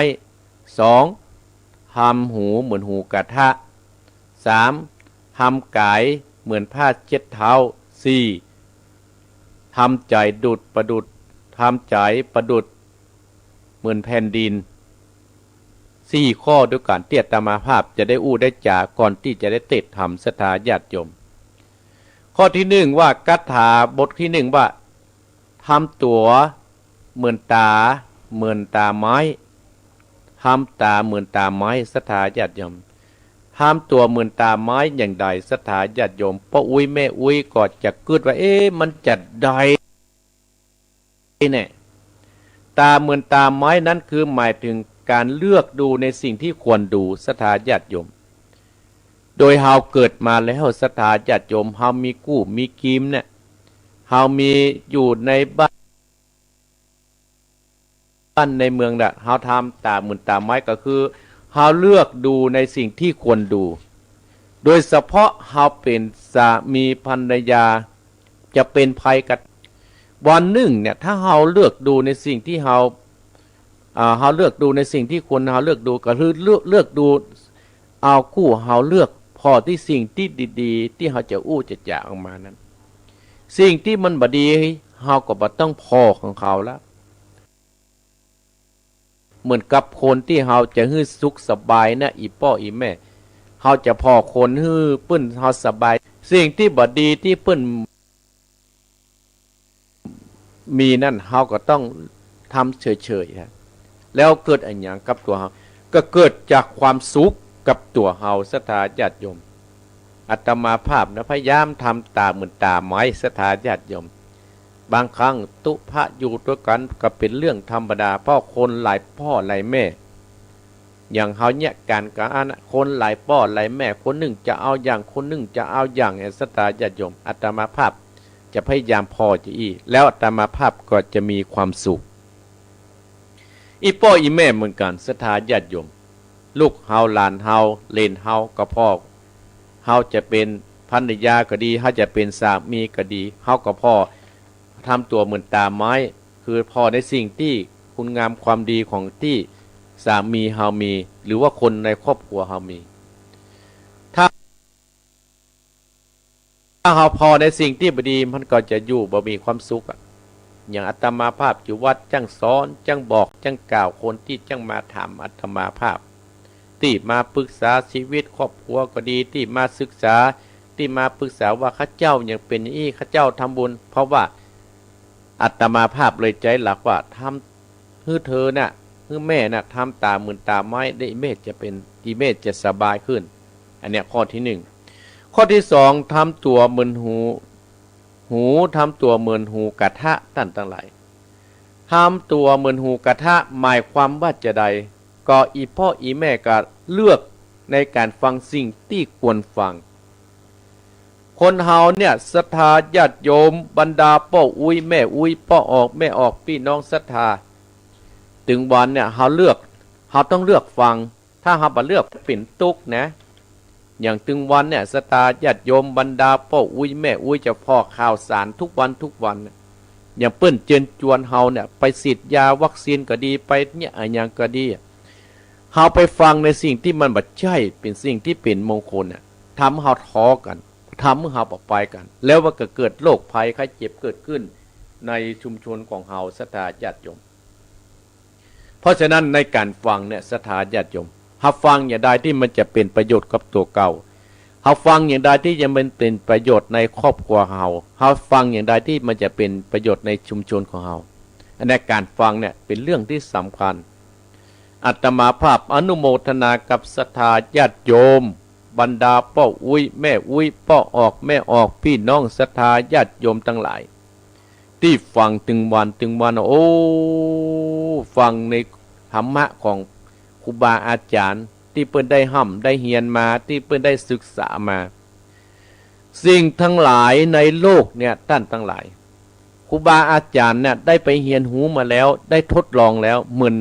สอง ทำหูเหมือนหูกระทะ สาม ทำก๋ายเหมือนผ้าเช็ดเท้า สี่ ทำใจ๋ดุจประดุจ ทำใจ๋ประดุจเหมือนแผ่นดิน สี่ข้อด้วยกั๋นตี้อาตมาภาพจะได้อู้ได้จ๋าก่อนตี้จะได้เตสน์ทำ ศรัทธาญาติโยม ข้อตี้นึ่งว่า คาถาบทตี้นึ่งว่า ทำตั๋วเหมือนต๋า เหมือนต๋าไม้ ทำต๋าเหมือนต๋าไม้ ศรัทธาญาติโยม ทำตั๋วเหมือนต๋าไม้อย่างใด ศรัทธาญาติโยม ป้ออุ๊ยแม่อุ๊ยก็จะกึ๊ดว่า เอ๊ะ มันจะใดแน่ ต๋าเหมือนต๋าไม้นั้นคือหมายถึงก๋านเลือกดูในสิ่งตี้ควรดู ศรัทธาญาติโยม โดยเฮาเกิดมาแล้ว ศรัทธาญาติโยม เฮามีกู้มีกิมเนี่ย เฮามีอยู่ในบ้าน บ้านในเมืองน่ะ เฮาทำต๋าเหมือนต๋าไม้ก็คือ เฮาเลือกดูในสิ่งตี้ควรดู โดยเฉพาะเฮาเป๋นสามีภรรยา จะเป๋นใผก็ วันนึ่งเนี่ย ถ้าเฮาเลือกดูในสิ่งตี้เฮา อ่า เฮาเลือกดูในสิ่งตี้ควร เฮาเลือกดูก็คือเลือก เลือกดู เอากู้เฮาเลือกผ่อตี้สิ่งตี้ดีๆ ตี้เฮาจะอู้จะจ๋าออกมานั้น สิ่งตี้มันบ่ดี เฮาก็บ่ต้องผ่อของเขาแล้ว เหมือนกับคนตี้เฮาจะหื้อสุขสบายนะ อี่ป้ออี่แม่ เฮาจะผ่อคนหื้อเปิ้นเฮาสบาย สิ่งตี้บ่ดีตี้เปิ้น มีนั้นเฮาก็ต้องทำเฉยๆ ฮะ แล้วเกิดอะหยังกับตั๋วเฮา ก็เกิดจากความสุขกับตั๋วเฮา ศรัทธาญาติโยม อาตมาภาพนะ พยายามทำต๋าเหมือนต๋าไม้ ศรัทธาญาติโยม บางครั้งตุ๊พะอยู่ตวยกั๋นก็เป๋นเรื่องธรรมดา เพราะคนหลายป้อหลายแม่ อย่างเฮาเยียะกั๋นก็อันน่ะ คนหลายป้อหลายแม่ คนนึ่งจะเอาอย่าง คนนึ่งจะเอาอย่าง เนี่ย ศรัทธาญาติโยม อาตมาภาพจะพยายามผ่อจะอี้ แล้วอาตมาภาพก็จะมีความสุข อี่ป้ออี่แม่เหมือนกั๋น ศรัทธาญาติโยม ลูกเฮา หลานเฮา เหลนเฮาก็ผ่อ เฮาจะเป๋นภรรยาก็ดี เฮาจะเป๋นสามีก็ดี เฮาก็ผ่อ ทำตั๋วเหมือนต๋าไม้ คือผ่อในสิ่งตี้คุณงามความดีของตี้สามีเฮามี หรือว่าคนในครอบครัวเฮามี ถ้า ถ้าเฮาผ่อในสิ่งตี้บ่ดี มันก็จะอยู่บ่มีความสุขอะ อย่างอาตมาภาพอยู่วัดจั้งสอน จั้งบอก จั้งกล่าว คนตี้จั้งมาถามอาตมาภาพ ตี้มาปรึกษาชีวิตครอบครัวก็ดี ตี้มาศึกษา ตี้มาปรึกษาว่าข้าเจ้ายังเป๋นอย่างอี้ ข้าเจ้าทำบุญ เพราะว่าอาตมาภาพเลยใจ๊หลักว่า ทำ หื้อเธอน่ะ หื้อแม่น่ะ ทำต๋าเหมือนต๋าไม้ ได้อี่แม่จะเป๋น อี่แม่จะสบายขึ้น อันเนี้ยข้อตี้นึ่ง ข้อตี้สอง ทำตั๋วเหมือนหู หู ทำตั๋วเหมือนหูกระทะ ต้านตังหลาย ทำตั๋วเหมือนหูกระทะ หมายความว่าจะใด ก็อี่ป้ออี่แม่ก็เลือกในก๋านฟังสิ่งตี้ควรฟัง คนเฮาเนี่ย ศรัทธาญาติโยม บรรดาป้ออุ๊ยแม่อุ๊ย ป้อออกแม่ออก ปี้น้องศรัทธา ตึงวันเนี่ย เฮาเลือก เฮาต้องเลือกฟัง ถ้าเฮาบ่เลือกเป๋นตุ๊กข์นะ อย่างตึงวันเนี่ย ศรัทธาญาติโยม บรรดาป้ออุ๊ยแม่อุ๊ย จะผ่อข่าวสารทุกวันทุกวันเนี่ย อย่างเปิ้นเจิญจวนเฮาเนี่ย ไปฉีดยาวัคซีนก็ดี ไปเนี่ยอะหยังก็ดี เฮาไปฟังในสิ่งตี้มันบ่ใจ้ เป๋นสิ่งตี้เป๋นมงคลน่ะ ทำหื้อเฮาท้อกั๋น ทำหื้อเฮาบ่ไปกั๋น แล้วมันก็เกิดโรคภัยไข้เจ็บเกิดขึ้นในชุมชนของเฮา ศรัทธาญาติโยม เพราะฉะนั้นในก๋านฟังเนี่ย ศรัทธาญาติโยม เฮาฟังอย่างใดตี้มันจะเป๋นประโยชน์กับตั๋วเก่า เฮาฟังอย่างใดตี้จะมันเป๋นประโยชน์ในครอบครัวเฮา เฮาฟังอย่างใดตี้มันจะเป๋นประโยชน์ในชุมชนของเฮา อันนี้ก๋านฟังเนี่ยเป๋นเรื่องตี้สำคัญ อาตมาภาพอนุโมทนากับศรัทธาญาติโยม บรรดาป้ออุ๊ยแม่อุ๊ย ป้อออกแม่ออก ปี้น้องศรัทธาญาติโยมตังหลาย ตี้ฟังตึงวันตึงวัน โอ้ ฟังในธรรมะของครูบาอาจ๋ารย์ตี้เปิ้นได้ฮ่ำได้เฮียนมา ตี้เปิ้นได้ศึกษามา สิ่งตังหลายในโลกเนี่ย ต้านตังหลาย ครูบาอาจ๋ารย์เนี่ยได้ไปเฮียนฮู้มาแล้ว ได้ทดลองแล้ว เหมือน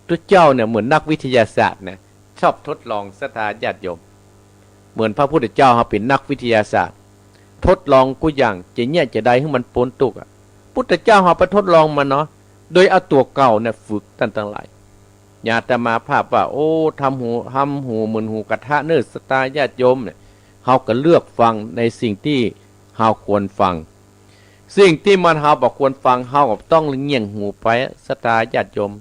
ตุ๊เจ้าเนี่ย เหมือนนักวิทยาศาสตร์นะ ชอบทดลอง ศรัทธาญาติโยม เหมือนพระพุทธเจ้าเฮาเป๋นนักวิทยาศาสตร์ ทดลองกู้อย่าง จะเยียะจะใดหื้อมันป๊นตุ๊กข์อะ พุทธเจ้าเฮาไปทดลองมาเนาะ โดยเอาตั๋วเก่าเนี่ยฝึก ต้านตังหลาย อาตมาภาพว่า โอ้ ทำหู ทำหูเหมือนหูกระทะเน่อ ศรัทธาญาติโยมเนี่ย เฮาก็เลือกฟังในสิ่งตี้เฮาควรฟัง สิ่งตี้มันเฮาบ่ควรฟัง เฮาก็ต้องเงี่ยงหูไป ศรัทธาญาติโยม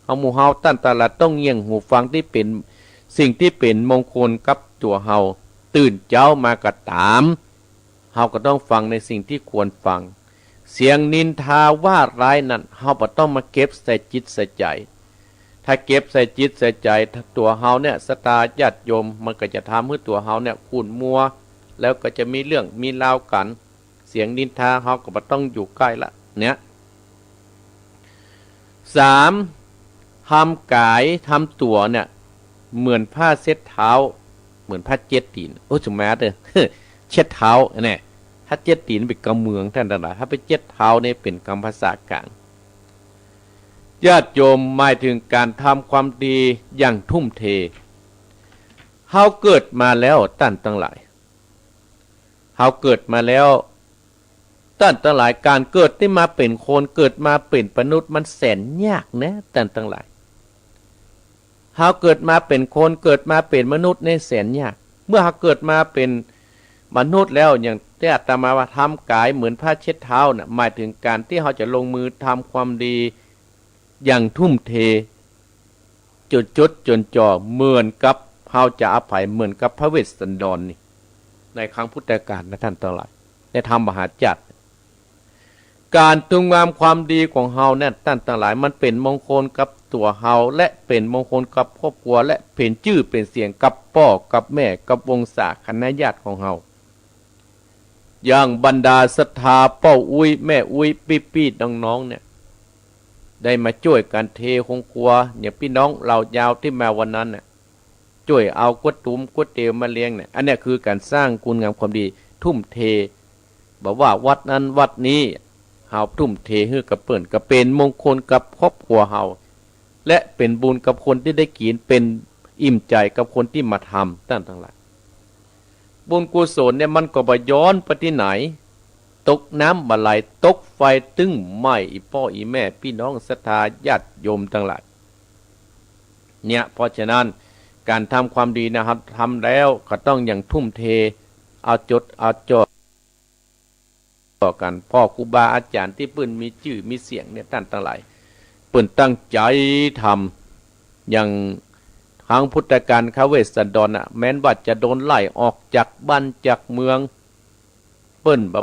เฮาหมู่เฮาต้านตังหลายต้องเงี่ยงหูฟังตี้เป๋นสิ่งตี้เป๋นมงคลกับตั๋วเฮา ตื่นเจ๊ามาก็ต๋าม เฮาก็ต้องฟังในสิ่งตี้ควรฟัง เสียงนินทาว่าร้ายนั้น เฮาบ่ต้องมาเก็บใส่จิตใส่ใจ๋ ถ้าเก็บใส่จิตใส่ใจ๋ ตั๋วเฮาเนี่ย ศรัทธาญาติโยม มันก็จะทำหื้อตั๋วเฮาเนี่ยขุ่นมัว แล้วก็จะมีเรื่องมีราวกั๋น เสียงนินทาเฮาก็บ่ต้องอยู่ใก้ละ เนี่ย สาม ทำก๋าย ทำตั๋วเนี่ย เหมือนผ้าเช็ดเท้า เหมือนผ้าเช็ดตี๋น โอ้ จะมาเต๊อะ เช็ดเท้าเนี่ย ถ้าเช็ดตี๋นเป๋นกำเมือง ต้านตังหลาย ถ้าไปเช็ดเท้าเนี่ยเป๋นกำภาษากลาง ญาติโยม หมายถึงก๋านทำความดีอย่างทุ่มเท เฮาเกิดมาแล้ว ต้านตังหลาย เฮาเกิดมาแล้ว ต้านตังหลาย ก๋านเกิดตี้มาเป๋นคน เกิดมาเป๋นมนุษย์ มันแสนยากนะ ต้านตังหลาย เฮาเกิดมาเป๋นคน เกิดมาเป๋นมนุษย์เนี่ยแสนยาก เมื่อเฮาเกิดมาเป๋นมนุษย์แล้ว อย่างตี้อาตมาว่าทำก๋ายเหมือนผ้าเช็ดเท้าน่ะ หมายถึงก๋านตี้เฮาจะลงมือทำความดีอย่างทุ่มเท จ๋ดจ๋ดจ๋อๆ เหมือนกับเฮาจะอภัย เหมือนกับพระเวสสันดรนี่ ในครั้งพุทธกาลนะ ต้านตังหลาย ในธรรมมหาจักร ก๋านทำงามความดีของเฮาเนี่ย ต้านตังหลาย มันเป๋นมงคลกับตั๋วเฮา และเป๋นมงคลกับครอบครัว และเป๋นจื้อเป๋นเสียงกับป้อกับแม่ กับวงศาคณะญาติของเฮา อย่างบรรดาศรัทธาป้ออุ๊ยแม่อุ๊ย ปี้ๆ น้องๆ เนี่ย ได้มาจ้วยกั๋นเทโฮงครัว อย่างปี้น้องเหล่ายาวตี้มาวันนั้นน่ะ จ้วยเอาก๋วยตุ๊๋มก๋วยเตี๋ยวมาเลี้ยงเนี่ย อันเนี้ยคือก๋านสร้างคุณงามความดี ทุ่มเท บ่ว่าวัดนั้นวัดนี้ เฮาทุ่มเทหื้อกับเปิ้น ก็เป๋นมงคลกับครอบครัวเฮา และเป๋นบุญกับคนตี้ได้กิ๋น เป๋นอิ่มใจ๋กับคนตี้มาทำ ต้านตังหลาย บุญกุศลเนี่ยมันก็บ่ย้อนไปตี้ไหน ตกน้ำบ่ไหล ตกไฟตึงไหม้ อี่ป้ออี่แม่ ปี้น้องศรัทธาญาติโยมตังหลาย เนี่ย เพราะฉะนั้นก๋านทำความดีนะครับ ทำแล้วก็ต้องอย่างทุ่มเท เอาจ๋ดเอาจ๋อกั๋น ป้อครูบาอาจ๋ารย์ตี้เปิ้นมีจื้อมีเสียงเนี่ย ต้านตังหลาย เปิ้นตั้งใจ๋ทำ อย่างครั้งพุทธกาล พระเวสสันดรน่ะ แม้นว่าจะโดนไล่ออกจากบ้านจากเมือง เปิ้นบ่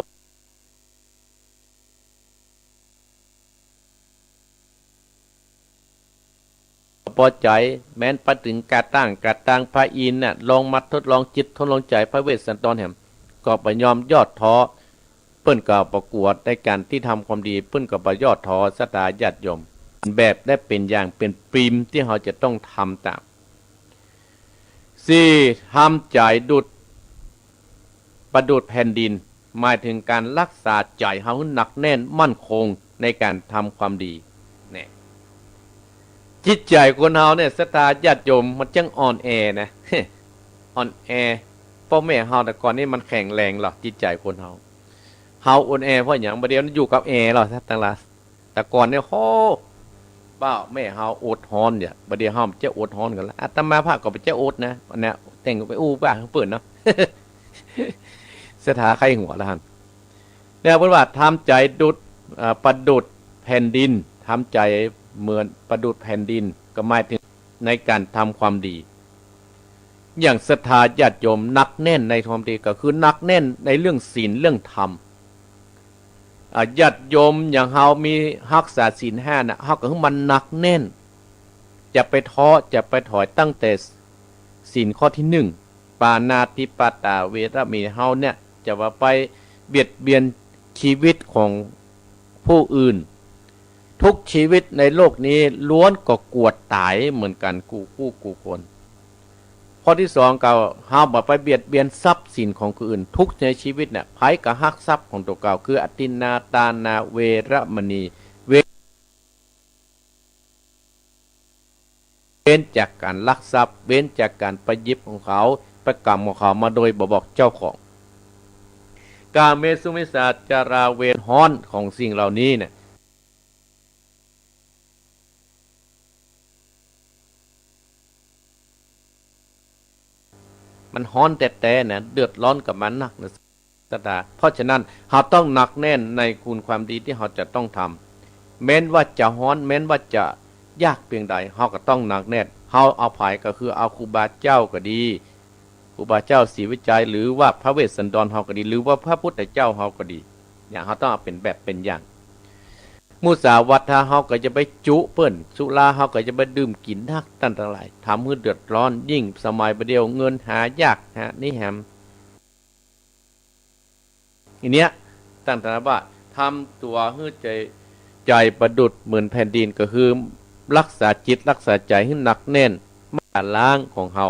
ปอใจ๋ แม้นไปเถิงกระต้าง กระต้างพระอินทร์น่ะ ลองมาทดลองจิตทดลองใจ๋พระเวสสันดรแหม ก็บ่ยอมย่อท้อ เปิ้นก็บ่กั๋วในก๋านตี้ทำความดี เปิ้นก็บ่ย่อท้อ ศรัทธาญาติโยม แบบได้เป๋นอย่างเป๋นปีมตี้เฮาจะต้องทำต๋าม สี่ ทำใจ๋ดุจ ประดุจแผ่นดิน หมายเถิงก๋านฮักษาใจ๋เฮาหื้อหนักแน่นมั่นคงในก๋านทำความดี เนี่ย จิตใจ๋คนเฮาเนี่ย ศรัทธาญาติโยม มันจั้งอ่อนแอนะ อ่อนแอ ป้อแม่เฮาแต่ก่อนนี่มันแข็งแรงลอ จิตใจ๋คนเฮา เฮาอ่อนแอเพราะหยัง บ่าเดี่ยวนี้อยู่กับแอร์ลอ ต้านตังหลาย แต่ก่อนเนี่ย โห ป้อแม่เฮาอดฮ้อนเนี่ย บ่าเดี่ยวเฮาจะอดฮ้อนกั๋นละ อาตมาภาพก็บ่ใจ้อดนะ อันเนี้ย แต่งไปอู้บ้าหื้อเปิ้นเนาะ ศรัทธาใค่หัวละหัน เนี่ย เปิ้นว่าทำใจ๋ดุจ เอ่อ ประดุจแผ่นดิน ทำใจ๋เหมือนประดุจแผ่นดิน ก็หมายเถิงในก๋านทำความดี อย่างศรัทธาญาติโยมหนักแน่นในความดี ก็คือหนักแน่นในเรื่องศีลเรื่องธรรม อ่า ญาติโยมอย่างเฮามีฮักษาศีลห้าน่ะ เฮาก็หื้อมันหนักแน่น จะไปท้อ จะไปถอยตั้งแต่ศีลข้อตี้หนึ่ง ปาณาติปาตาเวระมณี เฮาเนี่ย จะว่าไปเบียดเบียนชีวิตของ ผู้อื่น ทุกชีวิตในโลกนี้ล้วนก็กลัวต๋ายเหมือนกั๋นกู้กู้กู้คน ข้อตี้สองก็ เฮาบ่ไปเบียดเบียนทรัพย์สินของคนอื่น ทุกในชีวิตเนี่ย ใผก็ฮักทรัพย์ของตั๋วเก่า คืออทินนาทานา เวระมณี เว้น เว้นจากก๋านลักทรัพย์ เว้นจากก๋านไปหยิบของเขา ไปกำของเขามาโดยบ่บอกเจ้าของ กาเมสุมิจฉาจารา เวรฮ้อนของสิ่งเหล่านี้เนี่ย มันฮ้อนแต๊ๆ นะ เดือดร้อนกับมันนักนะ ศรัทธา เพราะฉะนั้น เฮาต้องหนักแน่นในคุณความดีตี้เฮาจะต้องทำ แม้นว่าจะฮ้อน แม้นว่าจะยากเปียงใด เฮาก็ต้องหนักแน่น เฮาเอาใผก็คือเอาครูบาเจ้าก็ดี ครูบาเจ้าศรีวิชัย หรือว่าพระเวสสันดรเฮาก็ดี หรือว่าพระพุทธเจ้าเฮาก็ดี เนี่ย เฮาต้องเอาเป๋นแบบเป๋นอย่าง มุสาวาทาเฮาก็อย่าไปจุเปิ้น สุราเฮาก็อย่าไปดื่มกิ๋นนัก ต้านตังหลาย ทำหื้อเดือดร้อน ยิ่งสมัยบ่าเดี่ยวเงินหายากฮะ นี่แหม อันเนี้ย ต้านตังหลายว่า ทำตั๋วหื้อใจ๋ ใจ๋ประดุจเหมือนแผ่นดิน ก็คือรักษาจิตรักษาใจ๋หื้อหนักแน่น มาล้างของเฮา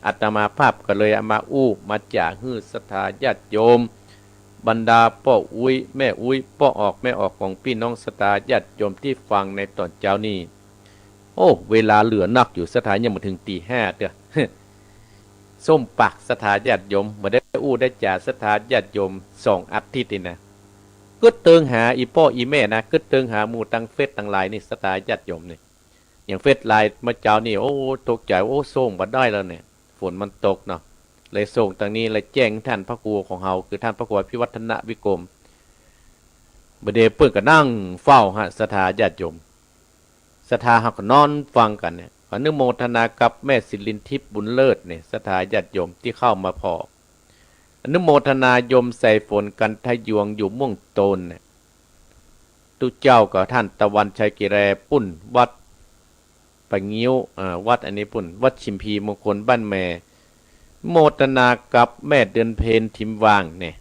อาตมาภาพก็เลยเอามาอู้มาจ๋าหื้อศรัทธาญาติโยม บรรดาป้ออุ๊ยแม่อุ๊ย ป้อออกแม่ออกของปี้น้องศรัทธาญาติโยมตี้ฟังในต๋อนเจ๊านี้ โอ้ เวลาเหลือนักอยู่ ศรัทธายังบ่เถิงตีห้าเตื้อ ส้มปากศรัทธาญาติโยม บ่ได้อู้ได้จ๋าศรัทธาญาติโยมสองอาทิตย์นี่นะ กึ๊ดเติงหาอี่ป้ออี่แม่นะ กึ๊ดเติงหาหมู่ตังเฟซตังไลน์นี่ ศรัทธาญาติโยมนี่ อย่างเฟซไลน์เมื่อเจ๊านี้ โอ้ ตกใจ๋ โอ้ ส่งบ่ได้แล้วเนี่ย ฝนมันตกเนาะ เลยส่งตังนี้ เลยแจ้งต้านพระครูของเฮา คือต้านพระครูอภิวัฒนวิกรม บ่าเดี่ยวเปิ้นก็นั่งเฝ้าฮะ ศรัทธาญาติโยม ศรัทธาเฮาก็นอนฟังกั๋นเนี่ย อนุโมทนากับแม่สิรินทิพย์บุญเลิศเนี่ย ศรัทธาญาติโยมตี้เข้ามาผ่อ อนุโมทนาโยมสายฝน กันทะยวง อยู่ม่วงโตนเนี่ย ตุ๊เจ้ากับต้านตะวันชัยเกเรปุ้น วัดปะงิ้ว อ่า วัดอันนี้ปุ้น วัดชิมพีมงคลบ้านแม โมทนากับแม่เดือนเพ็ญทิมวางเนี่ย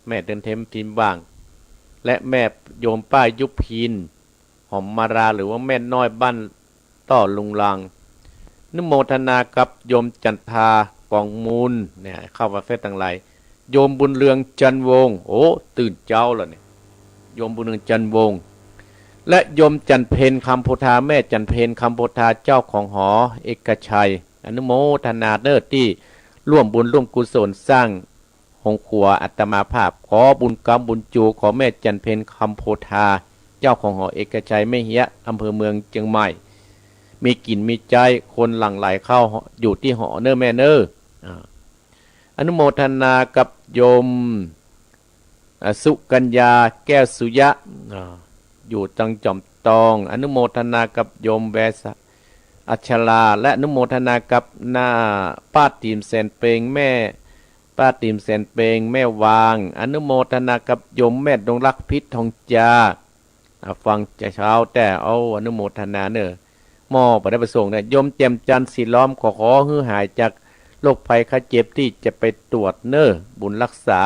แม่เดือนเพ็ญทิมวาง และแม่โยมป้ายุพิน หอมมาลา หรือว่าแม่น้อยบ้านต้อลุงลัง อนุโมทนากับโยมจันทากองมูลเนี่ย เข้ามาเฟซตังไลน์ โยมบุญเรืองจันทร์วงศ์ โอ้ ตื่นเจ๊าแล้วเนี่ย โยมบุญเรืองจันทร์วงศ์ และโยมจันทร์เพ็ญคำโพธา แม่จันทร์เพ็ญคำโพธา เจ้าของหอเอกชัย อนุโมทนาเน้อตี้ร่วมบุญร่วมกุศลสร้าง โฮงครัวอาตมาภาพ ขอบุญกำบุญจู ขอแม่จันทร์เพ็ญคำโพธา เจ้าของหอเอกชัยแม่เฮียะ อำเภอเมืองเจียงใหม่ มีกิ๋นมีใจ๊ คนหลั่งไหลเข้าอยู่ตี้หอเน้อแม่เน้อ อ่า อนุโมทนากับโยม อ่า สุกัญญา แก้วสุยะ อ่า อยู่ตังจอมตอง อนุโมทนากับโยมแวสะ อัชรา และอนุโมทนากับน้าป้าติ๋มแสนเปง แม่ป้าติ๋มแสนเปง แม่วาง อนุโมทนากับโยมแม่ดวงรัก พิษทองจา อ่า ฟังแต่เจ๊าแต๊ เอา อนุโมทนาเน้อ หม้อบ่ได้ประสงค์เนี่ย โยมแจ่มจันทร์สีล้อม ขอ ขอหื้อหายจากโรคภัยไข้เจ็บตี้จะไปตรวจเน้อ บุญรักษา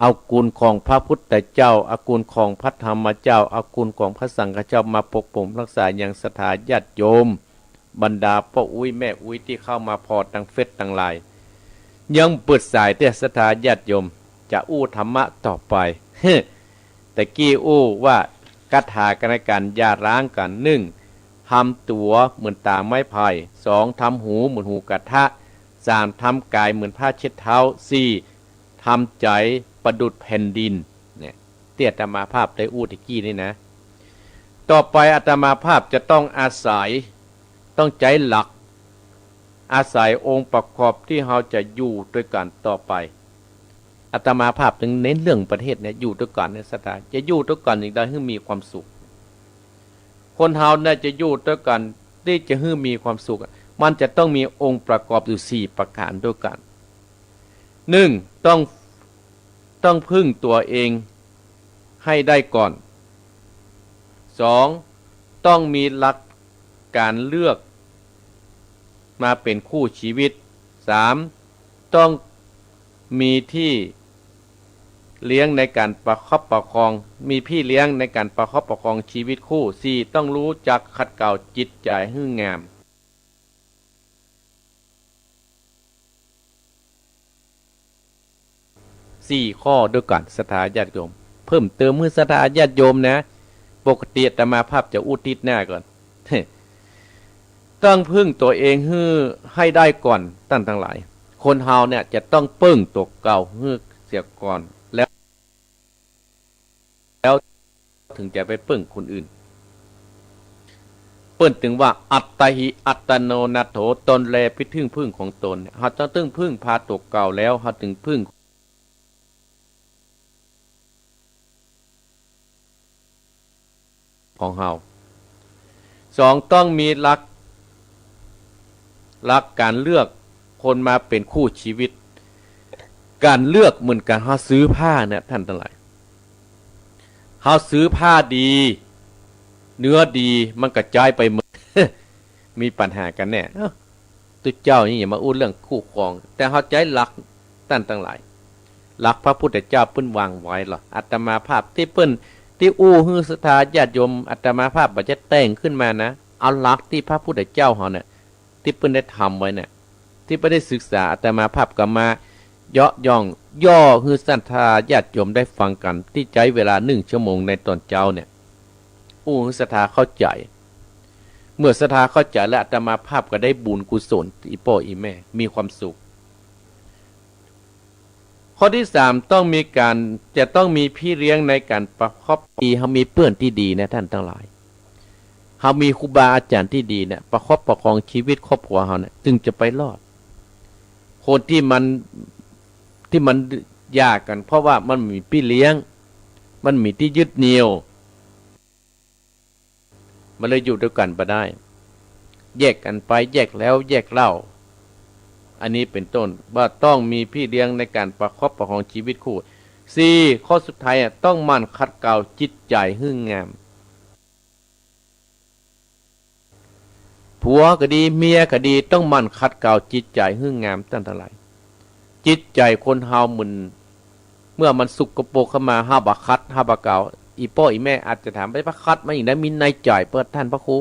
เอาคุณของพระพุทธเจ้า เอาคุณของพระธรรมเจ้า เอาคุณของพระสังฆเจ้ามาปกป้องรักษายังศรัทธาญาติโยม บรรดาป้ออุ๊ยแม่อุ๊ยตี้เข้ามาผ่อตังเฟซตังไลน์ ยังเปิดสายเตื้อศรัทธาญาติโยม จะอู้ธรรมะต่อไป ตะกี้อู้ว่าคาถากันอาการหย่าร้างกั๋น หนึ่ง ทำตั๋วเหมือนต๋าไม้ไผ่ สอง ทำหูเหมือนหูกระทะ สาม ทำก๋ายเหมือนผ้าเช็ดเท้า สี่ ทำใจ๋ประดุจแผ่นดิน เนี่ย ตี้อาตมาภาพได้อู้ตะกี้นี่นะ ต่อไปอาตมาภาพจะต้องอาศัย ต้องใจ๊หลัก อาศัยองค์ประกอบตี้เฮาจะอยู่ตวยกั๋นต่อไป อาตมาภาพจึงเน้นเรื่องประเทศเนี่ย อยู่ตวยกั๋นเนี่ยศรัทธา จะอยู่ตวยกั๋นอย่างใดหื้อมีความสุข คนเฮาเนี่ยจะอยู่ตวยกั๋นตี้จะหื้อมีความสุขอะ มันจะต้องมีองค์ประกอบอยู่สี่ประก๋านตวยกั๋น หนึ่ง ต้อง ต้องพึ่งตั๋วเองให้ได้ก่อน สอง ต้องมีรักก๋านเลือกมาเป๋นคู่ชีวิต สาม ต้องมีตี้ เลี้ยงในก๋านประคับประคอง มีพี่เลี้ยงในก๋านประคับประคองชีวิตคู่ สี่ ต้องฮู้จักขัดเกลาจิตใจ๋หื้องาม สี่ ข้อด้วยกั๋น ศรัทธาญาติโยม เพิ่มเติมหื้อศรัทธาญาติโยมนะ ปกติอาตมาภาพจะอู้ติดหน้าก่อน ต้องพึ่งตั๋วเองหื้อ หื้อได้ก่อน ต้านตังหลาย คนเฮาเนี่ยจะต้องเปิ้งตั๋วเก่าหื้อเสียก่อน แล้ว แล้วเถิงจะไปเปิ้งคนอื่น เปิ้นจึงว่า อัตตาหิ อัตตโนนาโถ ตนแลเป็นที่พึ่งของตน เฮาจะต้องพึ่งพาตั๋วเก่าแล้ว เฮาจึงพึ่ง ของเฮา สอง ต้องมีหลัก หลักก๋านเลือกคนมาเป๋นคู่ชีวิต ก๋านเลือกเหมือนก๋านเฮาซื้อผ้าเนี่ย ต้านตังหลาย เฮาซื้อผ้าดี เนื้อดี มันก็ใจ๊ไปหมด มีปัญหากั๋นแน่ เอ้า ตุ๊เจ้านี่อย่ามาอู้เรื่องคู่ครอง แต่เฮาใจ๊หลัก ต้านตังหลาย หลักพระพุทธเจ้าเปิ้นวางไว้ลอ อาตมาภาพตี้เปิ้น ตี้อู้หื้อศรัทธาญาติโยม อาตมาภาพบ่ใจ้แต่งขึ้นมานะ เอาหลักตี้พระพุทธเจ้าเฮาเนี่ย ตี้เปิ้นได้ทำไว้เนี่ย ตี้เปิ้นได้ศึกษา อาตมาภาพก็มาเยาะย่อง ย่อหื้อศรัทธาญาติโยมได้ฟังกั๋น ตี้ใจ๊เวลานึ่งชั่วโมงในต๋อนเจ๊าเนี่ย อู้หื้อศรัทธาเข้าใจ๋ เมื่อศรัทธาเข้าใจ๋แล้ว อาตมาภาพก็ได้บุญกุศล อี่ป้ออี่แม่ มีความสุข ข้อตี้สาม ต้องมีก๋าน จะต้องมีพี่เลี้ยงในก๋านประคับ ตี้เฮามีเปื้อนตี้ดีนะ ต้านตังหลาย เฮามีครูบาอาจ๋ารย์ตี้ดีเนี่ย ประคับประคองชีวิตครอบครัวเฮาเนี่ย จึงจะไปรอด คนตี้มัน ตี้มันหย่ากั๋น เพราะว่ามันบ่มีปี้เลี้ยง มันบ่มีตี้ยึดเหนี่ยว มันเลยอยู่ตวยกั๋นบ่ได้ แยกกั๋นไป แยกแล้วแยกเล่า อันนี้เป๋นต้น ว่าต้องมีพี่เลี้ยงในก๋านประคับประคองชีวิตคู่ สี่ ข้อสุดท้ายอะ ต้องหมั่นขัดเกลาจิตใจ๋หื้องาม ผัวก็ดี เมียก็ดี ต้องหมั่นขัดเกลาจิตใจ๋หื้องาม ต้านตังหลาย จิตใจ๋คนเฮาเหมือน เมื่อมันสกปรกเข้ามา เฮาบ่ขัด เฮาบ่เกลา อี่ป้ออี่แม่อาจจะถาม ไปขัดมาอย่างใด มีในใจ๋เปิ้น ต้านพระครู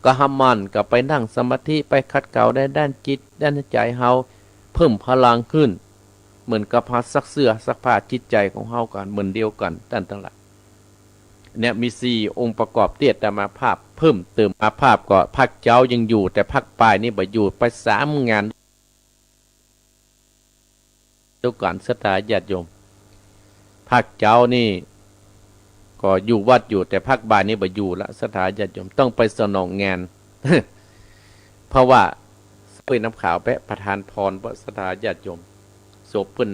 ก็หาหมั่น ก็ไปนั่งสมาธิ ไปขัดเกลาในด้านจิต ด้านใจ๋เฮา เพิ่มพลังขึ้น เหมือนกับเฮาซักเสื้อซักผ้า จิตใจ๋ของเฮาก็เหมือนเดียวกั๋น ต้านตังหลาย เนี่ยมีสี่องค์ประกอบตี้อาตมาภาพเพิ่มเติม อาตมาภาพก็ภาคเจ๊ายังอยู่ แต่ภาคบ่ายนี่บ่อยู่ ไปสามงาน ตวยกั๋นศรัทธาญาติโยม ภาคเจ๊านี่ก็อยู่วัดอยู่ แต่ภาคบ่ายนี่บ่อยู่ละ ศรัทธาญาติโยม ต้องไปสนองงาน เพราะว่าเปิ้นนำข่าวไปประทานพร เพราะศรัทธาญาติโยม ศพเปิ้น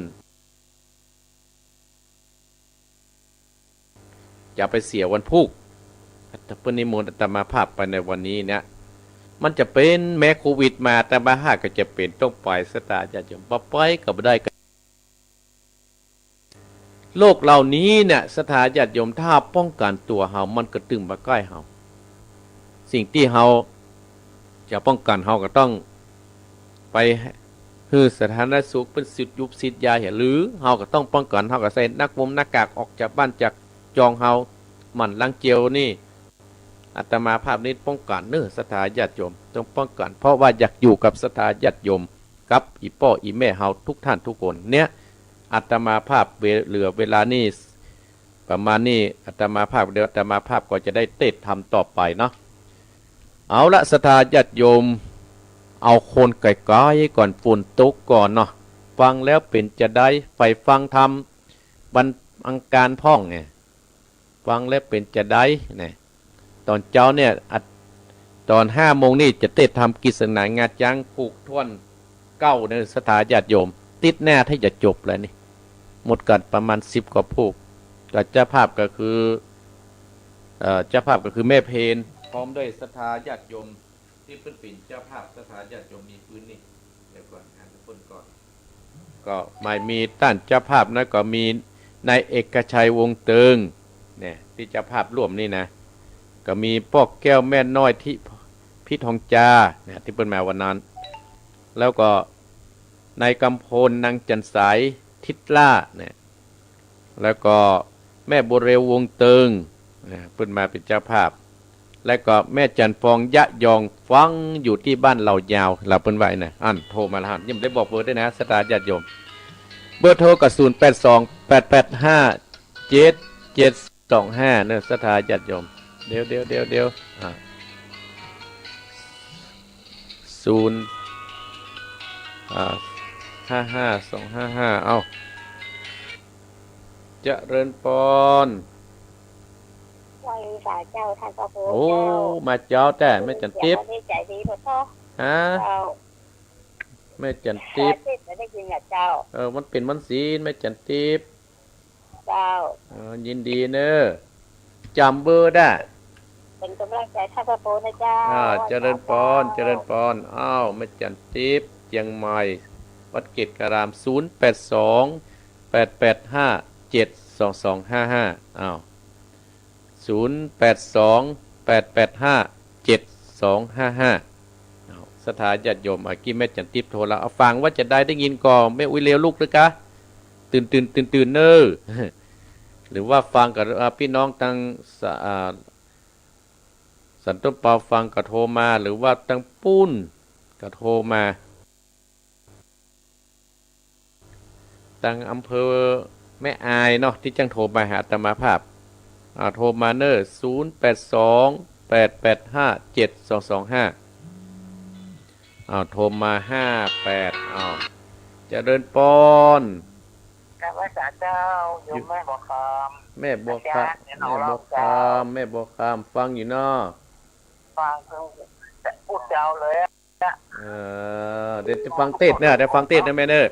จะไปเสียวันพูก เปิ้นนิมนต์อาตมาภาพไปในวันนี้เนี่ย มันจะเป๋นแม้โควิดมา อาตมาภาพก็จะเป๋นต้องไป ศรัทธาญาติโยม บ่ไปก็บ่ได้ โรคเหล่านี้เนี่ย ศรัทธาญาติโยม ถ้าป้องกั๋นตั๋วเฮา มันก็ตึงบ่ใก้เฮา สิ่งตี้เฮาจะป้องกั๋น เฮาก็ต้องไปหื้อสาธารณสุขเปิ้นฉีดยูบฉีดยาเหีย หรือเฮาก็ต้องป้องกั๋น เฮาก็ใส่หน้ากงหน้ากากออกจากบ้านจากจองเฮา หมั่นล้างเจลนี่ อาตมาภาพนี่ป้องกั๋นเน้อ ศรัทธาญาติโยม ต้องป้องกั๋น เพราะว่าอยากอยู่กับศรัทธาญาติโยม กับอี่ป้ออี่แม่เฮาทุกท่านทุกคน เนี่ย อาตมาภาพเว- เหลือเวลานี่ ประมาณนี้ อาตมาภาพ เดี๋ยวอาตมาภาพก็จะได้เตศน์ธรรมต่อไปเนาะ เอาละ ศรัทธาญาติโยม เอาคนไก๋ๆ ก่อน ฝนตกก่อนเนาะ ฟังแล้วเป๋นจาใด ใฝ่ฟังธรรม วันอังคารพ่องเนี่ย ฟังแล้วเป๋นจาใดเนี่ย ต๋อนเจ๊าเนี่ย อ่ะ ต๋อนห้าโมงนี่จะเตศน์ธรรมกฤษณางาจ๊างผูกถ้วนเก๊าเน้อ ศรัทธาญาติโยม ติ๊ดหน้าถ้าจะจบแล้วนี่ หมดกั๋นประมาณสิบกว่าผูก ก็เจ้าภาพก็คือ เอ่อ เจ้าภาพก็คือแม่เพญ พร้อมด้วยศรัทธาญาติโยมตี้เปิ้นเป๋นเจ้าภาพ ศรัทธาญาติโยมมีปื๊ดนี่ เดี๋ยวก่อน อ่านเปิ้นก่อน ก็หมายมีต้านเจ้าภาพนะ ก็มีนายเอกชัยวงศ์เติง เนี่ย ตี้เจ้าภาพร่วมนี่นะ ก็มีป้อแก้วแม่น้อยทิ- พิทองจา เนี่ย ตี้เปิ้นมาวันนั้น แล้วก็นายกำพล นางจันทร์ใส ทิดล่า เนี่ย แล้วก็แม่บัวเร็ว วงเติง นะ เปิ้นมาเป๋นเจ้าภาพ แล้วก็แม่จันทร์ฟอง ยะยอง ฟังอยู่ตี้บ้านเหล่ายาว ลาวเปิ้นว่านะ อั้นโทรมาแล้ว ยังบ่ได้บอกเบอร์ด้วยนะ ศรัทธาญาติโยม เบอร์โทรก็ ศูนย์แปดสอง แปดแปดห้า เจ็ดเจ็ดสองห้า เนอะ ศรัทธาญาติโยม เดี๋ยว เดี๋ยว เดี๋ยว เดี๋ยว อ่า ศูนย์ อ่า ห้าห้า สองห้าห้า เอ้า เจริญปอน ไหว้สาเจ้าท่านพระครู โอ้ เจ้า มาเจ๊าแต๊ แม่จันทร์ติ๊บ เสียงวันนี้ใจดีหมดเนาะ ฮะ เจ้า แม่จันทร์ติ๊บ เออ ติ๊บ ได้ยินอ่ะเจ้า เออ มันเป๋นวันศีล แม่จันทร์ติ๊บ เจ้า เออ ยินดีเนอะ จ๋ำเบอร์ได้ เป๋นก๋ำลังใจ๋ท่านพระครูนะเจ้า อ่า เจริญปอน เจ้า เจริญปอน อ้าว แม่จันทร์ติ๊บ เจียงใหม่ วัดเกตุการาม ศูนย์แปดสอง แปดแปดห้า เจ็ดสองสองห้าห้า อ้าว ศูนย์แปดสอง แปดแปดห้า เจ็ดสองห้าห้า อ้าว ศรัทธาญาติโยม อากี้แม่จันทร์ติ๊บโทรแล้ว เอาฟังว่าจะได้ ได้ยินก่อ แม่อุ๊ยเร็วลุกเลยกะ ตื่น ตื่น ตื่น ตื่นเนอะ หรือว่าฟังกับ อ่า ปี้น้องตังสะ อ่า สันต้นเปาฟังก็โทรมา หรือว่าตังปู๊นก็โทรมา ตังอำเภอแม่อายเนาะ ตี้จั้งโทรมาหาอาตมาภาพ อ่า โทรมาเนอะ ศูนย์แปดสอง แปดแปดห้า เจ็ดสองสองห้า อ้าว โทรมา ห้าแปด อ้าว เจริญปอน กราบไหว้สาเจ้า โยมแม่บัวคำ แม่บัวคำ อาจารย์ แม่บัวคำ แม่บัวคำ ฟังอยู่เนาะ ฟังเพิ่งจะพูดเจ้าเลยอะ เออ เดี๋ยวจะฟังเตสน์เนอะ เดี๋ยวฟังเตสน์เนอะแม่เนอะ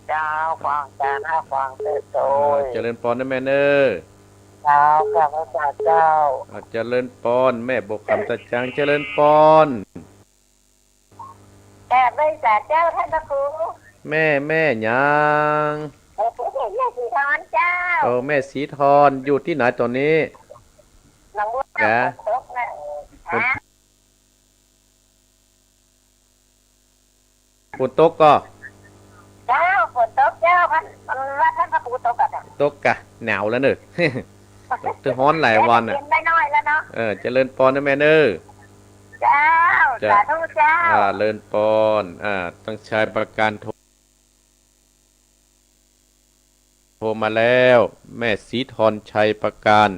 เจ้า ฟังอาจารย์นะ ฟังเตสน์โดย เออ เจริญปอนนะแม่เนอะ เจ้า กราบไหว้สาเจ้า อ่า เจริญปอน แม่บัวคำตาจาง เจริญปอน กราบไหว้สาเจ้าท่านพระครู แม่ แม่หยัง เออ แม่ศรีธรเจ้า เออ แม่ศรีธร อยู่ตี้ไหนต๋อนนี้ หนองบัว แก ฝนตกนะ ฝน ฮะ ฝนตกก่อ เจ้า ฝนตกเจ้า ท่าน มันว่าท่านพระครูตกอะเจ้า ตกกะ หนาวแล้วเนอะ ตึงฮ้อนหลายวันอะ เย็นน้อยๆแล้วเนาะ เออ เจริญปอนนะแม่เนอะ เจ้า เจ้า สาธุเจ้า อ่า เจริญปอน อ่า ตังชัยประการโทร โทรมาแล้ว แม่ศรีธรชัยประการ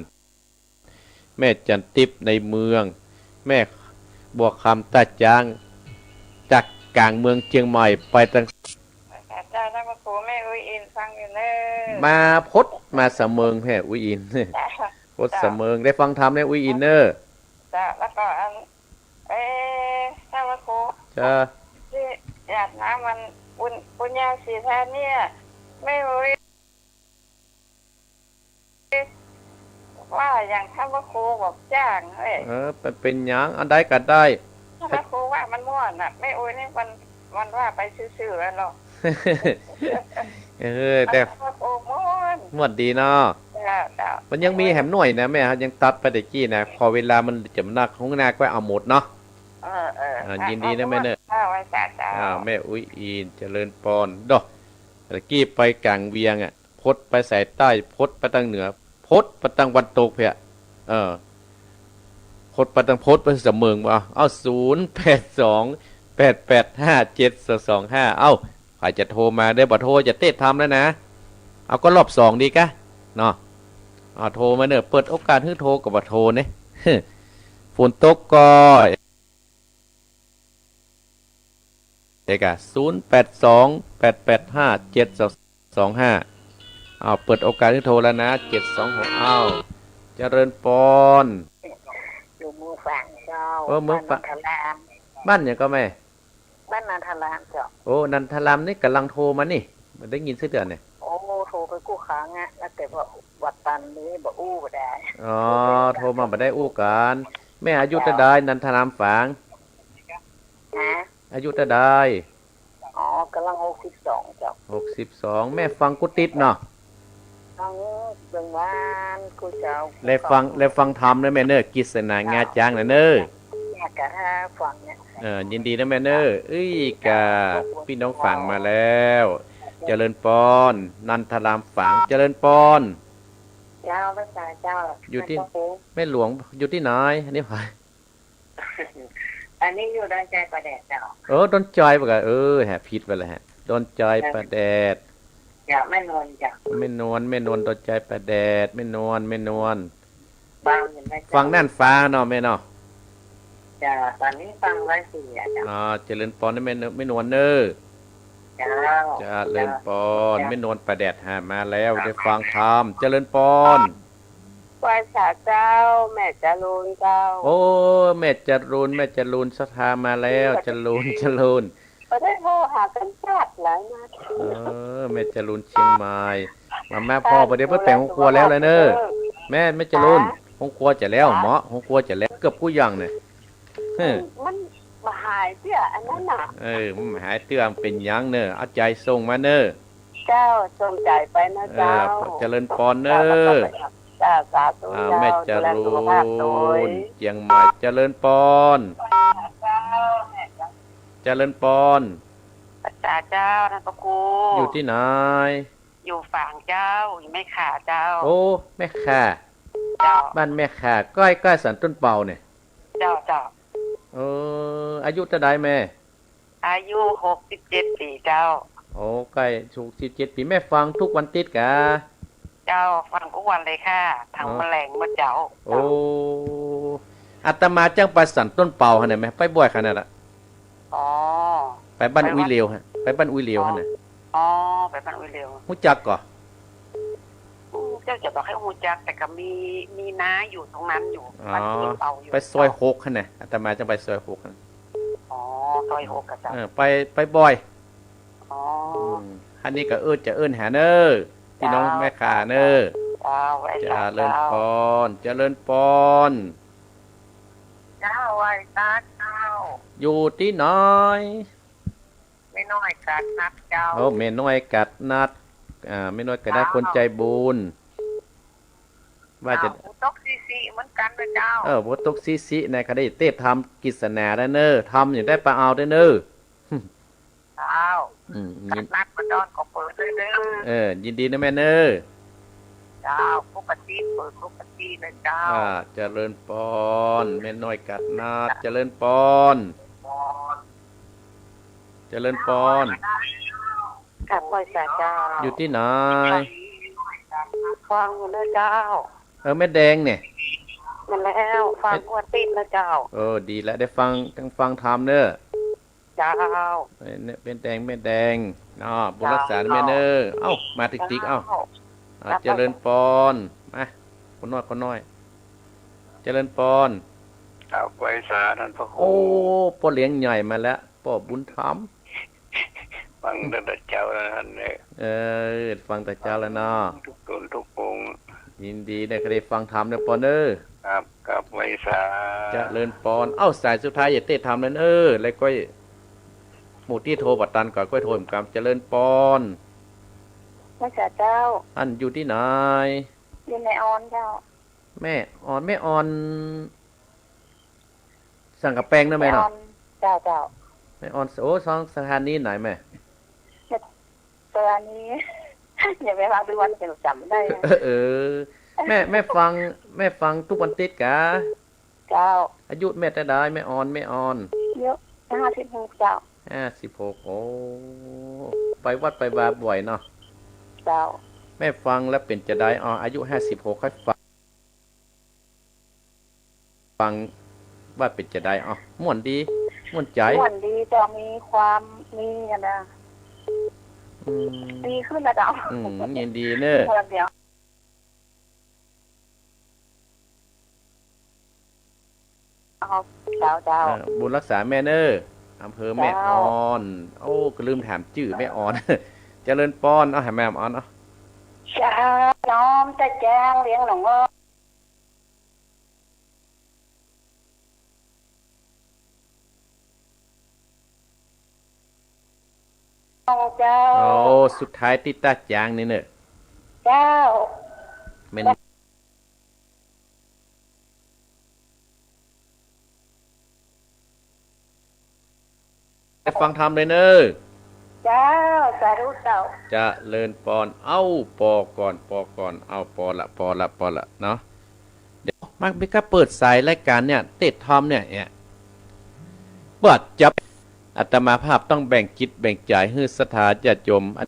แม่จันทร์ติ๊บในเมือง แม่บัวคำตาจาง จากก๋างเมืองเจียงใหม่ไปตัง เจ้า ท่านพระครู แม่อุ๊ยอินฟังอยู่เนอะ มาพดมาสะเมิงแม่อุ๊ยอิน เจ้า พดสะเมิง ได้ฟังธรรมแม่อุ๊ยอินเนอะ เจ้า แล้วก็อัน เอ๊ะ ท่านพระครู เจ้า ตี้หยาดน้ำมันบุญ บุญญาสีแทนเนี่ย แม่อุ๊ยว่าอย่างท่านพระครูบอกจ้างเฮ้ย เออ มันเป๋นหยัง อันใดก็ได้ ท่านพระครูว่ามันม่วนน่ะ แม่อุ๊ยนี่มัน มันว่าไปซื่อๆแล้วเนาะ เออ แต่ ท่านพระครูม่วน ม่วนดีเนาะ เจ้า เจ้า มันยังมีแหมหน่อยนะแม่ ยังตัดไปตะกี้นะ ขอเวลามันจะนัก ห้องหน้าก็เอาหมดเนาะ เออ เออ อ่า ยินดีนะแม่เนอะ เจ้า ไหว้สาเจ้า อ่า แม่อุ๊ยอิน เจริญปอน ดอก ตะกี้ไปก๋างเวียงอะ พดไปสายใต้ พดไปตังเหนือ พดไปตังวันตกเพี้ย เออ พดไปตัง พดไปสะเมิงบ่ เอา ศูนย์แปดสอง แปดแปดห้า เจ็ดสองสองห้า เอ้า ใผจะโทรมา ได้บ่โทรจะเตสน์ธรรมแล้วนะ เอาก็รอบสองดีกะ เนาะ เอาโทรมาเนอะ เปิดโอกาสหื้อโทรก็บ่โทรเนี่ย ฝนตกก่อ เอกะ ศูนย์แปดสอง แปดแปดห้า เจ็ดสองสองห้า อ้าว เปิดโอกาสหื้อโทรแล้วนะ เจ็ดสองหก อ้าว เจริญปอน อยู่เมืองฝางเจ้า เออ เมืองฝาง บ้านนันทาราม บ้านหยังก่อแม่ บ้านนันทารามเจ้า โอ้ นันทารามนี่ก่ำลังโทรมานี่ บ่ได้ยินสักเตื้อเนี่ย โอ้ โทรไปกู้ครั้งอะ แล้วแต่ว่าวัดตันนี้บ่อู้บ่ได้ อ๋อ โทรมาบ่ได้อู้กั๋น แม่อายุเต้าใด นันทารามฝาง ฮะ อายุเต้าใด อ๋อ ก่ำลังหกสิบสองเจ้า หกสิบสอง แม่ฟังกู้ติ๊ดเนาะ ฟังเบิ่งวานกู้เจ้า ได้ฟัง ได้ฟังธรรมนะแม่เนอะ กฤษณางาจ๊างนะเนอะ อยากจะหาฟังเนี่ย เออ ยินดีนะแม่เนอะ เอ้ย กะ ปี้น้องฝางมาแล้ว เจริญปอน นันทารามฝาง เจริญปอน เจ้า พระสาเจ้า อยู่ตี้ ท่านพระครู แม่หลวง อยู่ตี้ไหน อันนี้ อันนี้อยู่ดอนจอยป่าแดดเจ้า เออ ดอนจอยป่ะกะ เออ แหะ ผิดไปแล้วแหะ ดอนจอยป่าแดด เจ้า แม่นวลเจ้า แม่นวล แม่นวล ดอนจอยป่าแดด แม่นวล แม่นวล ฟังอยู่นะเจ้า ฟังน่านฟ้าเนาะแม่เนาะ เจ้า ตอนนี้ฟังร้อยสี่อะเจ้า อ๋อ เจริญปอนนะแม่เนอะ แม่นวลเนอะ เจ้า เจริญปอน เจ้า แม่นวลป่าแดดหามาแล้ว ได้ฟังธรรม เจริญปอน ไหว้สาเจ้า แม่จรูนเจ้า โอ้ แม่จรูน แม่จรูนศรัทธามาแล้ว จรูน จรูน บ่ได้โทรหากั๋นจักหลายนาที เออ แม่จรูนเชียงใหม่ มา มาพ่อ บ่าเดี๋ยวเปิ้นแป๋งห้องครัวแล้วเลยเนอะ แม่ แม่จรูน จ๋า ห้องครัวจะแล้ว จ๋า เหมาะ ห้องครัวจะแล้ว เกือบกู้อย่างเนี่ย เออ มันบ่หายเตื้ออันนั้นน่ะ เออ มันบ่หายเตื้อ มันเป๋นหยังเนอะ เอาใจ๋ส่งมาเนอะ เจ้า ส่งใจ๋ไปนะเจ้า เออ เจริญปอนเนอะ เจ้า สาธุ อ่า เจ้า แม่จรูน ดูแลสุขภาพตวย เชียงใหม่ เจริญปอน เจ้า เจริญปอน พระสาเจ้า ท่านพระครู อยู่ตี้ไหน อยู่ฝางเจ้า อยู่แม่ข่าเจ้า โอ้ แม่ข่า เจ้า บ้านแม่ข่า ใก้ๆ สันต้นเปาเนี่ย เจ้า เจ้า เออ อายุเต้าใดแม่ อายุหกสิบเจ็ดปี๋เจ้า โอ้ ใก้หกสิบเจ็ดปี๋ แม่ฟังกู้วันติ๊ดกา เจ้า ฟังกู้วันเลยค่ะ ทั้ง อ๋อ แมลงเมื่อเจ๊า โอ้ เจ้า อาตมาจั้งไปสันต้นเปาหั้นน่ะแม่ ไปบ่อยขนาดละ อ๋อ ไปบ้าน ไปวัด อุ๊ยเหลียวฮะ ไปบ้านอุ๊ยเหลียวหั้นน่ะ อ๋อ ไปบ้านอุ๊ยเหลียว ฮู้จักก่อ อืม เจ้าจะบ่ใค่ฮู้จัก แต่ก็มี มีน้าอยู่ตรงนั้นอยู่ อ๋อ บ้านต้นเปาอยู่ ไปซอยหกหั้นน่ะ อาตมาจั้งไปซอยหกหั้น อ๋อ ซอยหกกะเจ้า เออ ไป ไปบ่อย อ๋อ อืม อันนี้ก็เอิ้นจะเอิ้นหาเน้อ ตี้น้อง เจ้า แม่ข่าเน้อ เจ้า ไหว้สาเจ้า เจริญปอน เจริญปอน เจ้า ไหว้สาเจ้า อยู่ตี้ไหน แม่น้อยกาดนัดเจ้า โอ้ แม่น้อยกาดนัด อ่า แม่น้อยกาดนัด เจ้า คนใจ๋บุญ ว่าจะ เจ้า ฝนตกซี้ๆ เหมือนกั๋นนะเจ้า เออ ฝนตกซี้ๆ นะ ก็ได้เตรียมธรรมกิจสนาแล้วเน้อ ธรรมอยู่ได้ไปเอาได้เน้อ เจ้า อืม กาดนัดมาดอนก็เปิดเลยเน้อ เออ ยินดีนะแม่เน้อ เจ้า ปกติ เปิดปกติเลยเจ้า อ่า เจริญปอน แม่น้อยกาดนัด เจริญปอน เจริญปอน กราบไหว้สาเจ้า อยู่ตี้ไหน ฟังอยู่นะเจ้า เออ แม่แดงเนี่ย แม่นแล้ว ฟังกู้วันติ๊ดนะเจ้า เออ ดีแล้ว ได้ฟัง ได้ฟังธรรมเน้อ เจ้า เอ้ย เนี่ย แม่แดง แม่แดง เนาะ บุญรักษา เจ้า แม่เน้อ เอ้า มาติ๊กๆ เอ้า เจ้า อ่า ครับ เจริญปอน มา คนน้อย คนน้อย เจริญปอน กราบไหว้สาท่านพระครู โอ้ ป้อเลี้ยงใหญ่มาแล้ว ป้อบุญธรรม ฟังตั้งแต่เจ๊าแล้วท่านเน้อ เออ ฟังแต่เจ๊าแล้วเนาะ ทุกต๋นทุกองค์ ยินดีได้ ก็ได้ฟังธรรมเน้อปอนเน้อ ครับ กราบไหว้สา เจริญปอน เอ้า สายสุดท้าย จะเตรียมธรรมแล้วเน้อ แล้วก็ หมู่ตี้โทรบ่ตันก็ ก็โทรเหมือนกั๋น เจริญปอน ไหว้สาเจ้า อันอยู่ตี้ไหน อยู่แม่ออนเจ้า แม่ออน แม่ออน สังกะแปงเนาะแม่เนาะ แม่ออน เจ้า เจ้า แม่ออน โอ้ สองสถานีไหนแม่ สถานี อย่าไปฟังทุกวัน เดี๋ยวจ๋ำบ่ได้นะ เออ เออ แม่ แม่ฟัง แม่ฟังกู้วันติ๊ดกา เจ้า อายุแม่เต้าใด แม่ออน แม่ออน อายุห้าสิบหกเจ้า ห้าสิบหก โอ้ ไปวัดไปวาบ่อยเนาะ เจ้า แม่ฟังแล้วเป๋นจาใด อ๋อ อายุห้าสิบหก ค่อยฟัง ฟังว่าเป๋นจาใด อ๋อ ม่วนดี ม่วนใจ๋ ม่วนดีเจ้า มีความ มีอะนะ อืม ดีขึ้นนะเจ้า อืม ยินดีเน้อ เดี๋ยว เจ้า เจ้า เอ่อ บุญรักษาแม่เน้อ อำเภอแม่ออน เจ้า โอ้ ก็ลืมถามจื้อแม่ออน เจริญปอน เอา หาแม่ออน เอา เจ้า น้อมตะแจงเลี้ยงหลวงพ่อ เจ้า โอ้ สุดท้ายตี้ตาจางนี่เนอะ เจ้า แม่น ไปฟังธรรมเลยเนอะ เจ้า สาธุเจ้า เจริญปอน เอ้า ปอก่อน ปอก่อน เอ้า ปอละ ปอละ ปอละเนาะ เดี๋ยว มักมีก้าเปิดสายรายก๋านเนี่ย เตสต์ธรรมเนี่ย เนี่ย เปิดจับ อาตมาภาพต้องแบ่งจิตแบ่งใจ๋หื้อศรัทธาญาติโยม อ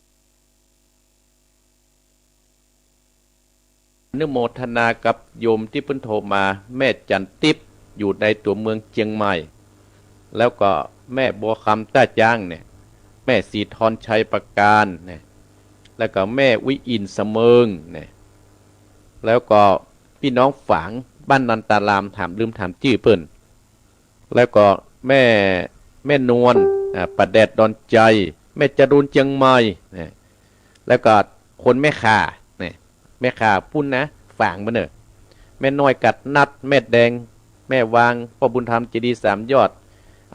นุโมทนากับโยมตี้เปิ้นโทรมา แม่จันทร์ติ๊บ อยู่ในตั๋วเมืองเจียงใหม่ แล้วก็แม่บัวคำต้าจ๊างเนี่ย แม่ศรีธรชัยประการเนี่ย แล้วก็แม่อุ๊ยอินเสมิงเนี่ย แล้วก็ปี้น้องฝางบ้านนันตาราม ถาม ลืมถามจื้อเปิ้น แล้วก็แม่ แม่นวล อ่า ป่าแดดดอนชัย แม่จรูนเจียงใหม่ นะ แล้วก็คนแม่ข่า นะ แม่ข่าปุ้นนะ ฝางมาเน่อ แม่น้อยกัดนัด แม่แดง แม่วาง ป้อบุญธรรม เจดีย์สามยอด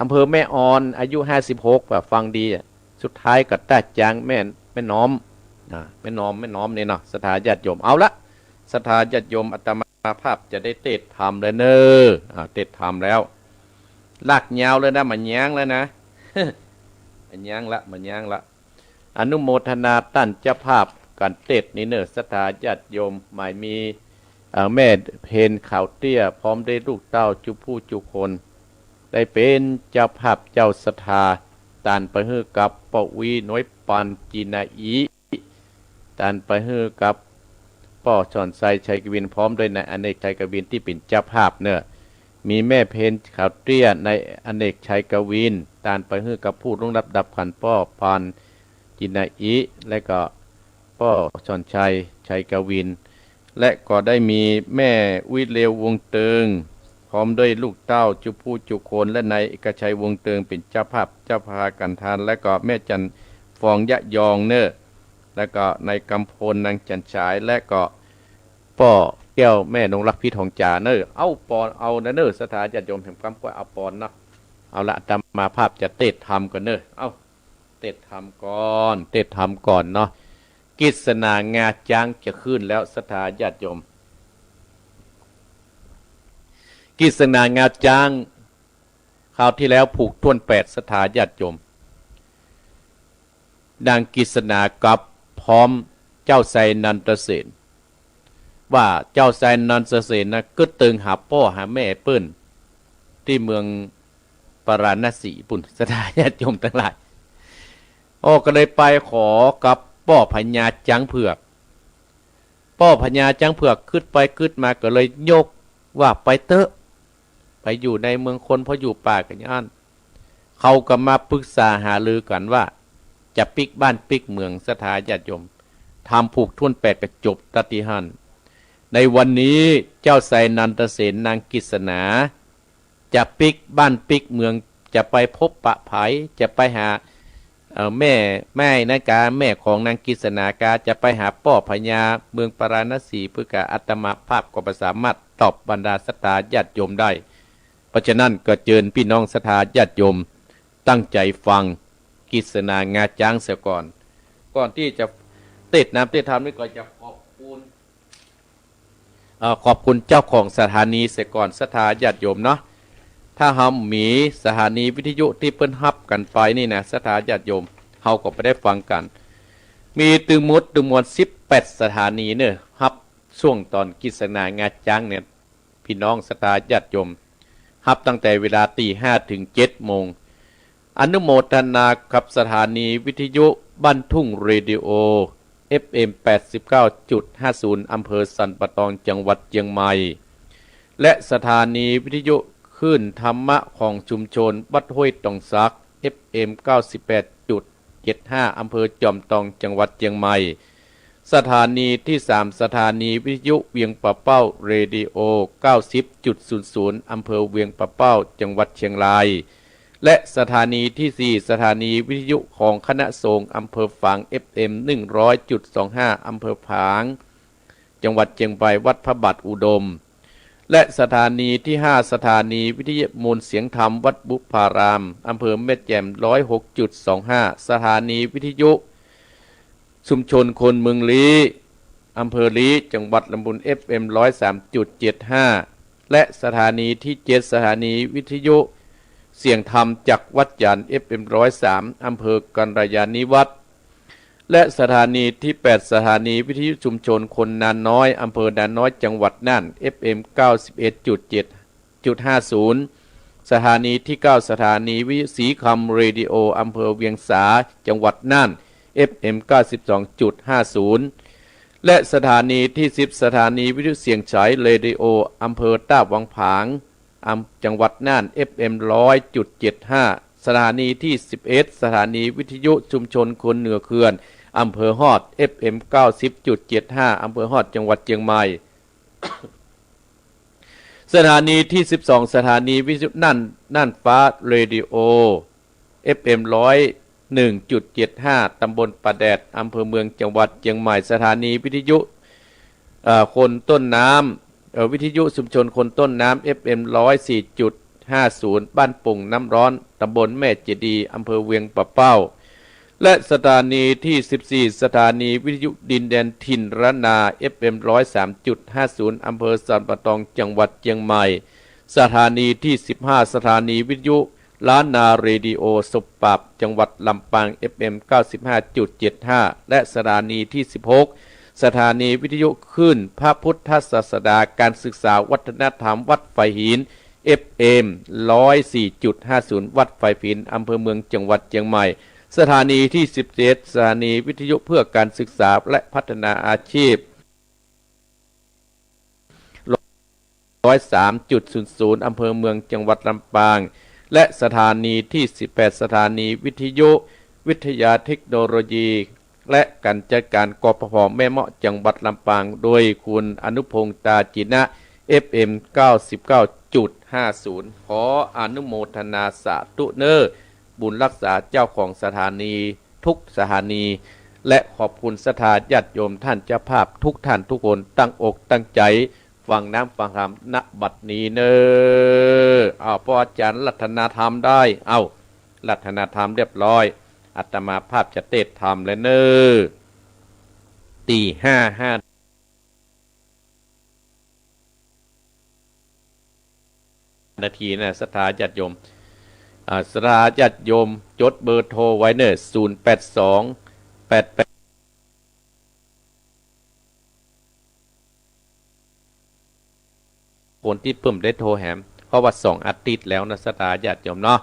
อำเภอแม่ออน อายุห้าสิบหก ว่าฟังดีอะ สุดท้ายก็ต้าจ๊าง แม่ แม่น้อม อ่า แม่น้อม แม่น้อมนี่เนาะ ศรัทธาญาติโยม เอาละ ศรัทธาญาติโยม อาตมาภาพจะได้เตสต์ธรรมแล้วเน่อ อ่า เตสต์ธรรมแล้ว ลากยาวเลยนะ บ่ายั้งแล้วนะ บ่ายั้งละ บ่ายั้งละ อนุโมทนาต้านเจ้าภาพก๋านเตสต์นี้เน่อ ศรัทธาญาติโยม หมายมี เอ่อ แม่เพ็ญขาวเตี้ย พร้อมด้วยลูกเต้าจุผู้จุคน ได้เป๋นเจ้าภาพเจ้าศรัทธา ตานไปหื้อกับป้ออุ๊ย น้อยปาน จินาอิ ตานไปหื้อกับป้อสอนชัย ชัยกวิน พร้อมด้วยนายอเนก ชัยกวิน ตี้เป๋นเจ้าภาพเน่อ มีแม่เพ็ญขาวเตี้ย นายอเนก ชัยกวิน ตานไปหื้อกับผู้ล่วงลับดับขันธ์ ป้อปาน จินาอิ และก็ป้อสอนชัย ชัยกวิน และก็ได้มีแม่อุ๊ยเลว วงศ์เติง พร้อมด้วยลูกเต้าจุผู้จุคน และนายเอกชัย วงศ์เติง เป๋นเจ้าภาพเจ้าพาก๋านทาน และก็แม่จันทร์ฟอง ยะยองเน่อ และก็นายกำพล นางจันทร์ฉาย และก็ป้อแก้ว แม่นงรัก พี่ทองจ๋าเน่อ เอ้า ปอนเอานะเน่อ ศรัทธาญาติโยม แหมกำก้อย เอาปอนเนาะ เอาละ อาตมาภาพจะเตสต์ธรรมก่อนเน่อ เอ้า เตสต์ธรรมก่อน เตสต์ธรรมก่อนเนาะ กฤษณางาจ๊างจะขึ้นแล้ว ศรัทธาญาติโยม กฤษณางาจ๊าง คราวตี้แล้วผูกถ้วนแปด ศรัทธาญาติโยม นางกฤษณากับพร้อมเจ้าชายนันทเสน ว่าเจ้าชายนันทเสนนะ กึ๊ดเติงหาป้อหาแม่เปิ้น ตี้เมืองปาราณสีปุ้น ศรัทธาญาติโยมตังหลาย อ้อ ก็เลยไปขอกับป้อพญาจ๊างเผือก ป้อพญาจ๊างเผือกกึ๊ดไปกึ๊ดมาก็เลยยกว่าไปเต๊อะ ไปอยู่ในเมืองคน เพราะอยู่ป่ากั๋นอย่างอั้น เขาก็มาปรึกษาหารือกั๋นว่า จะปิ๊กบ้านปิ๊กเมือง ศรัทธาญาติโยม ธรรมผูกถ้วนแปดก็จบตั๊ดตี้หั้น ในวันนี้เจ้าชายนันทเสน นางกฤษณา จะปิ๊กบ้านปิ๊กเมือง จะไปพบปะใผ จะไปหา เอ่อ แม่ แม่นะกา แม่ของนางกฤษณากา จะไปหาป้อพญาเมืองปาราณสี เปื้อกา อาตมาภาพก็บ่สามารถตอบบรรดาศรัทธาญาติโยมได้ เพราะฉะนั้นก็เจิญปี้น้องศรัทธาญาติโยมตั้งใจ๋ฟังกฤษณางาจ๊างเสียก่อน ก่อนตี้จะเตสต์น้ำเตสต์ธรรมนี้ก็จะขอบคุณ เอ่อ ขอบคุณเจ้าของสถานีเสียก่อน ศรัทธาญาติโยมเนาะ ถ้าเฮามีสถานีวิทยุตี้เปิ้นฮับกั๋นไปนี่นะ ศรัทธาญาติโยม เฮาก็บ่ได้ฟังกั๋น มีตึงหมดตึงมวลสิบแปดสถานีเน่อ ฮับช่วงตอนกฤษณางาจ๊างเนี่ย ปี้น้องศรัทธาญาติโยม ฮับตั้งแต่เวลาตีห้าเถิงเจ็ดโมง อนุโมทนากับสถานีวิทยุบ้านทุ่งเรดิโอ เอฟเอ็มแปดสิบเก้าจุดห้าศูนย์ อำเภอสันป่าตอง จังหวัดเจียงใหม่ และสถานีวิทยุคลื่นธรรมะของชุมชนวัดห้วยตองสัก เอฟเอ็มเก้าสิบแปดจุดเจ็ดห้า อำเภอจอมตอง จังหวัดเจียงใหม่ สถานีตี้สาม สถานีวิทยุเวียงป่าเป้า เรดิโอเก้าสิบจุดศูนย์ศูนย์ อำเภอเวียงป่าเป้า จังหวัดเชียงราย และสถานีตี้สี่ สถานีวิทยุของคณะสงฆ์อำเภอฝาง เอฟเอ็มหนึ่งร้อยจุดสองห้า อำเภอฝาง จังหวัดเชียงราย วัดพระบาทอุดม และสถานีตี้ห้า สถานีวิทยุมูลเสียงธรรมวัดบุพาราม อำเภอแม่แจ่ม ร้อยหกจุดสองห้า สถานีวิทยุชุมชนคนเมืองลี้ อำเภอลี้ จังหวัดลำพูน เอฟเอ็มร้อยสามจุดเจ็ดห้า และสถานีตี้เจ็ด สถานีวิทยุ เสียงธรรมจากวัดจันทร์ เอฟเอ็มร้อยสาม อำเภอกัลยาณิวัฒน์ และสถานีที่แปด สถานีวิทยุชุมชนคนนาน้อย อำเภอนาน้อย จังหวัดน่าน เอฟเอ็มเก้าสิบเอ็ดจุดเจ็ด จุดห้าศูนย์ สถานีที่เก้า สถานีวิทยุศรีคำเรดิโอ อำเภอเวียงสา จังหวัดน่าน เอฟเอ็มเก้าสิบสองจุดห้าศูนย์ และสถานีที่สิบ สถานีวิทยุเสียงใสเรดิโอ อำเภอต้าวังผาง อำ- จังหวัดน่าน เอฟเอ็มร้อยจุดเจ็ดห้า สถานีที่สิบเอ็ด สถานีวิทยุชุมชนคนเหนือเขื่อน อำเภอฮอด เอฟเอ็มเก้าสิบจุดเจ็ดห้า อำเภอฮอด จังหวัดเจียงใหม่ สถานีที่สิบสอง สถานีวิทยุน่าน น่านฟ้าเรดิโอ เอฟเอ็มร้อยหนึ่งจุดเจ็ดห้า ตำบลป่าแดด อำเภอเมือง จังหวัดเจียงใหม่ สถานีวิทยุ เอ่อ คนต้นน้ำ เอ่อ วิทยุชุมชนคนต้นน้ำ เอฟเอ็มร้อยสี่จุดห้าศูนย์ บ้านโป่งน้ำร้อน ตำบลแม่เจดีย์ อำเภอเวียงป่าเป้า และสถานีที่สิบสี่ สถานีวิทยุดินแดนถิ่นล้านนา เอฟเอ็มร้อยสามจุดห้าศูนย์ อำเภอสันป่าตอง จังหวัดเจียงใหม่ สถานีที่สิบห้า สถานีวิทยุล้านนาเรดิโอ สบปราบ จังหวัดลำปาง เอฟเอ็มเก้าสิบห้าจุดเจ็ดห้า และสถานีที่สิบหก สถานีวิทยุคลื่นพระพุทธศาสดา การศึกษาวัฒนธรรมวัดไฟหิน เอฟเอ็มร้อยสี่จุดห้าศูนย์ วัดไฟหิน อำเภอเมือง จังหวัดเจียงใหม่ สถานีที่สิบเจ็ด สถานีวิทยุเพื่อการศึกษาและพัฒนาอาชีพ ร้อยสามจุดศูนย์ศูนย์ อำเภอเมือง จังหวัดลำปาง และสถานีที่สิบแปด สถานีวิทยุวิทยาเทคโนโลยี และการจัดการ กปภ แม่เมาะ จังหวัดลำปาง โดยคุณอนุพงษ์ ตาจินะ เอฟเอ็มเก้าสิบเก้าจุดห้าศูนย์ ขออนุโมทนาสาธุเน้อ บุญรักษาเจ้าของสถานีทุกสถานี และขอบคุณศรัทธาญาติโยมท่านเจ้าภาพทุกท่านทุกคน ตั้งอกตั้งใจฟังน้ำฟังธรรม ณ บัดนี้เน้อ อ้าว พออาจารย์รัตนาธรรมได้ เอ้า รัตนาธรรมเรียบร้อย อาตมาภาพจะเตสน์ธรรมแล้วเน้อ ตีห้า ห้านาทีนะ ศรัทธาญาติโยม อ่า ศรัทธาญาติโยม จดเบอร์โทรไว้เน้อ ศูนย์แปดสอง แปดแปด คนตี้เปิ้นได้โทรแหม เพราะว่าสองอาทิตย์แล้วนะ ศรัทธาญาติโยมเนาะ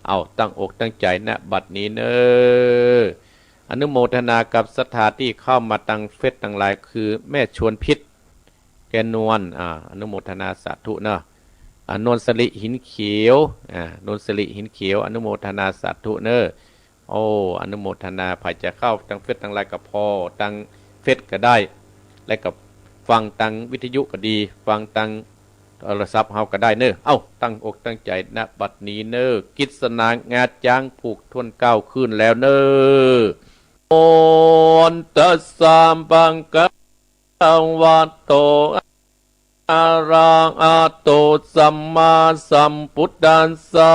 เอาตั้งอกตั้งใจ ณ บัดนี้เน้อ อนุโมทนากับศรัทธาตี้เข้ามาตางเฟซตางไลน์ คือแม่ชวนพิษ แก่นวล อ่า อนุโมทนาสาธุเนาะ อ่า นวลสิริ หินเขียว อ่า นวลสิริ หินเขียว อนุโมทนาสาธุเน้อ โอ้ อนุโมทนา ใผจะเข้าตางเฟซตางไลน์ก็พอ ตางเฟซก็ได้ และก็ฟังตางวิทยุก็ดี ฟังตางโทรศัพท์เฮาก็ได้เน้อ เอ้า ตั้งอกตั้งใจ ณ บัดนี้เน้อ กฤษณางาจ๊างผูกถ้วนเก้าขึ้นแล้วเน้อ โมตัสสะ ภะคะวะโต อะระหะโต สัมมาสัมพุทธัสสะ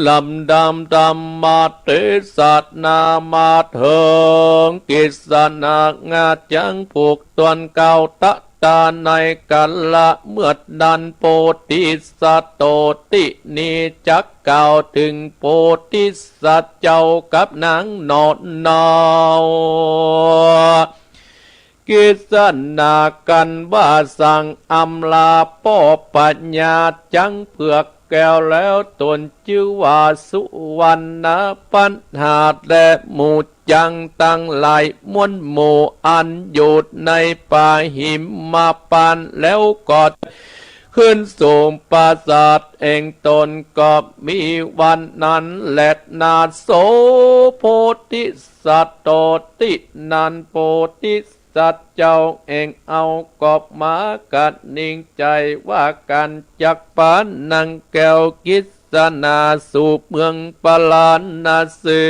ลำดับธรรมเทศนามาเถิง กฤษณางาจ๊างผูกถ้วนเก้า ตะ ตา ในกาละเมื่อนั้น โพธิสัตว์โตตินี้ จักกล่าวเถิงโพธิสัตว์เจ้ากับนางหนอ กฤษณากันว่า สั่งอำลาป้อปัญญาจ๊างเผือกแก้วแล้ว ตนจื้อว่าสุวรรณปันหา และหมู่ จังตังหลายมวลหมู่ อันอยู่ในป่าหิมพานต์ แล้วก็ขึ้นสู่ปราสาทแห่งตน ก็มีวันนั้นแลนา โส โพธิสัตว์โตตินั้น โพธิสัตว์เจ้าแห่งเอากอบมากระหนิ่งใจ๋ว่ากั๋นจักปานางแก้วกฤษ ณาสู่เมืองปาราณสี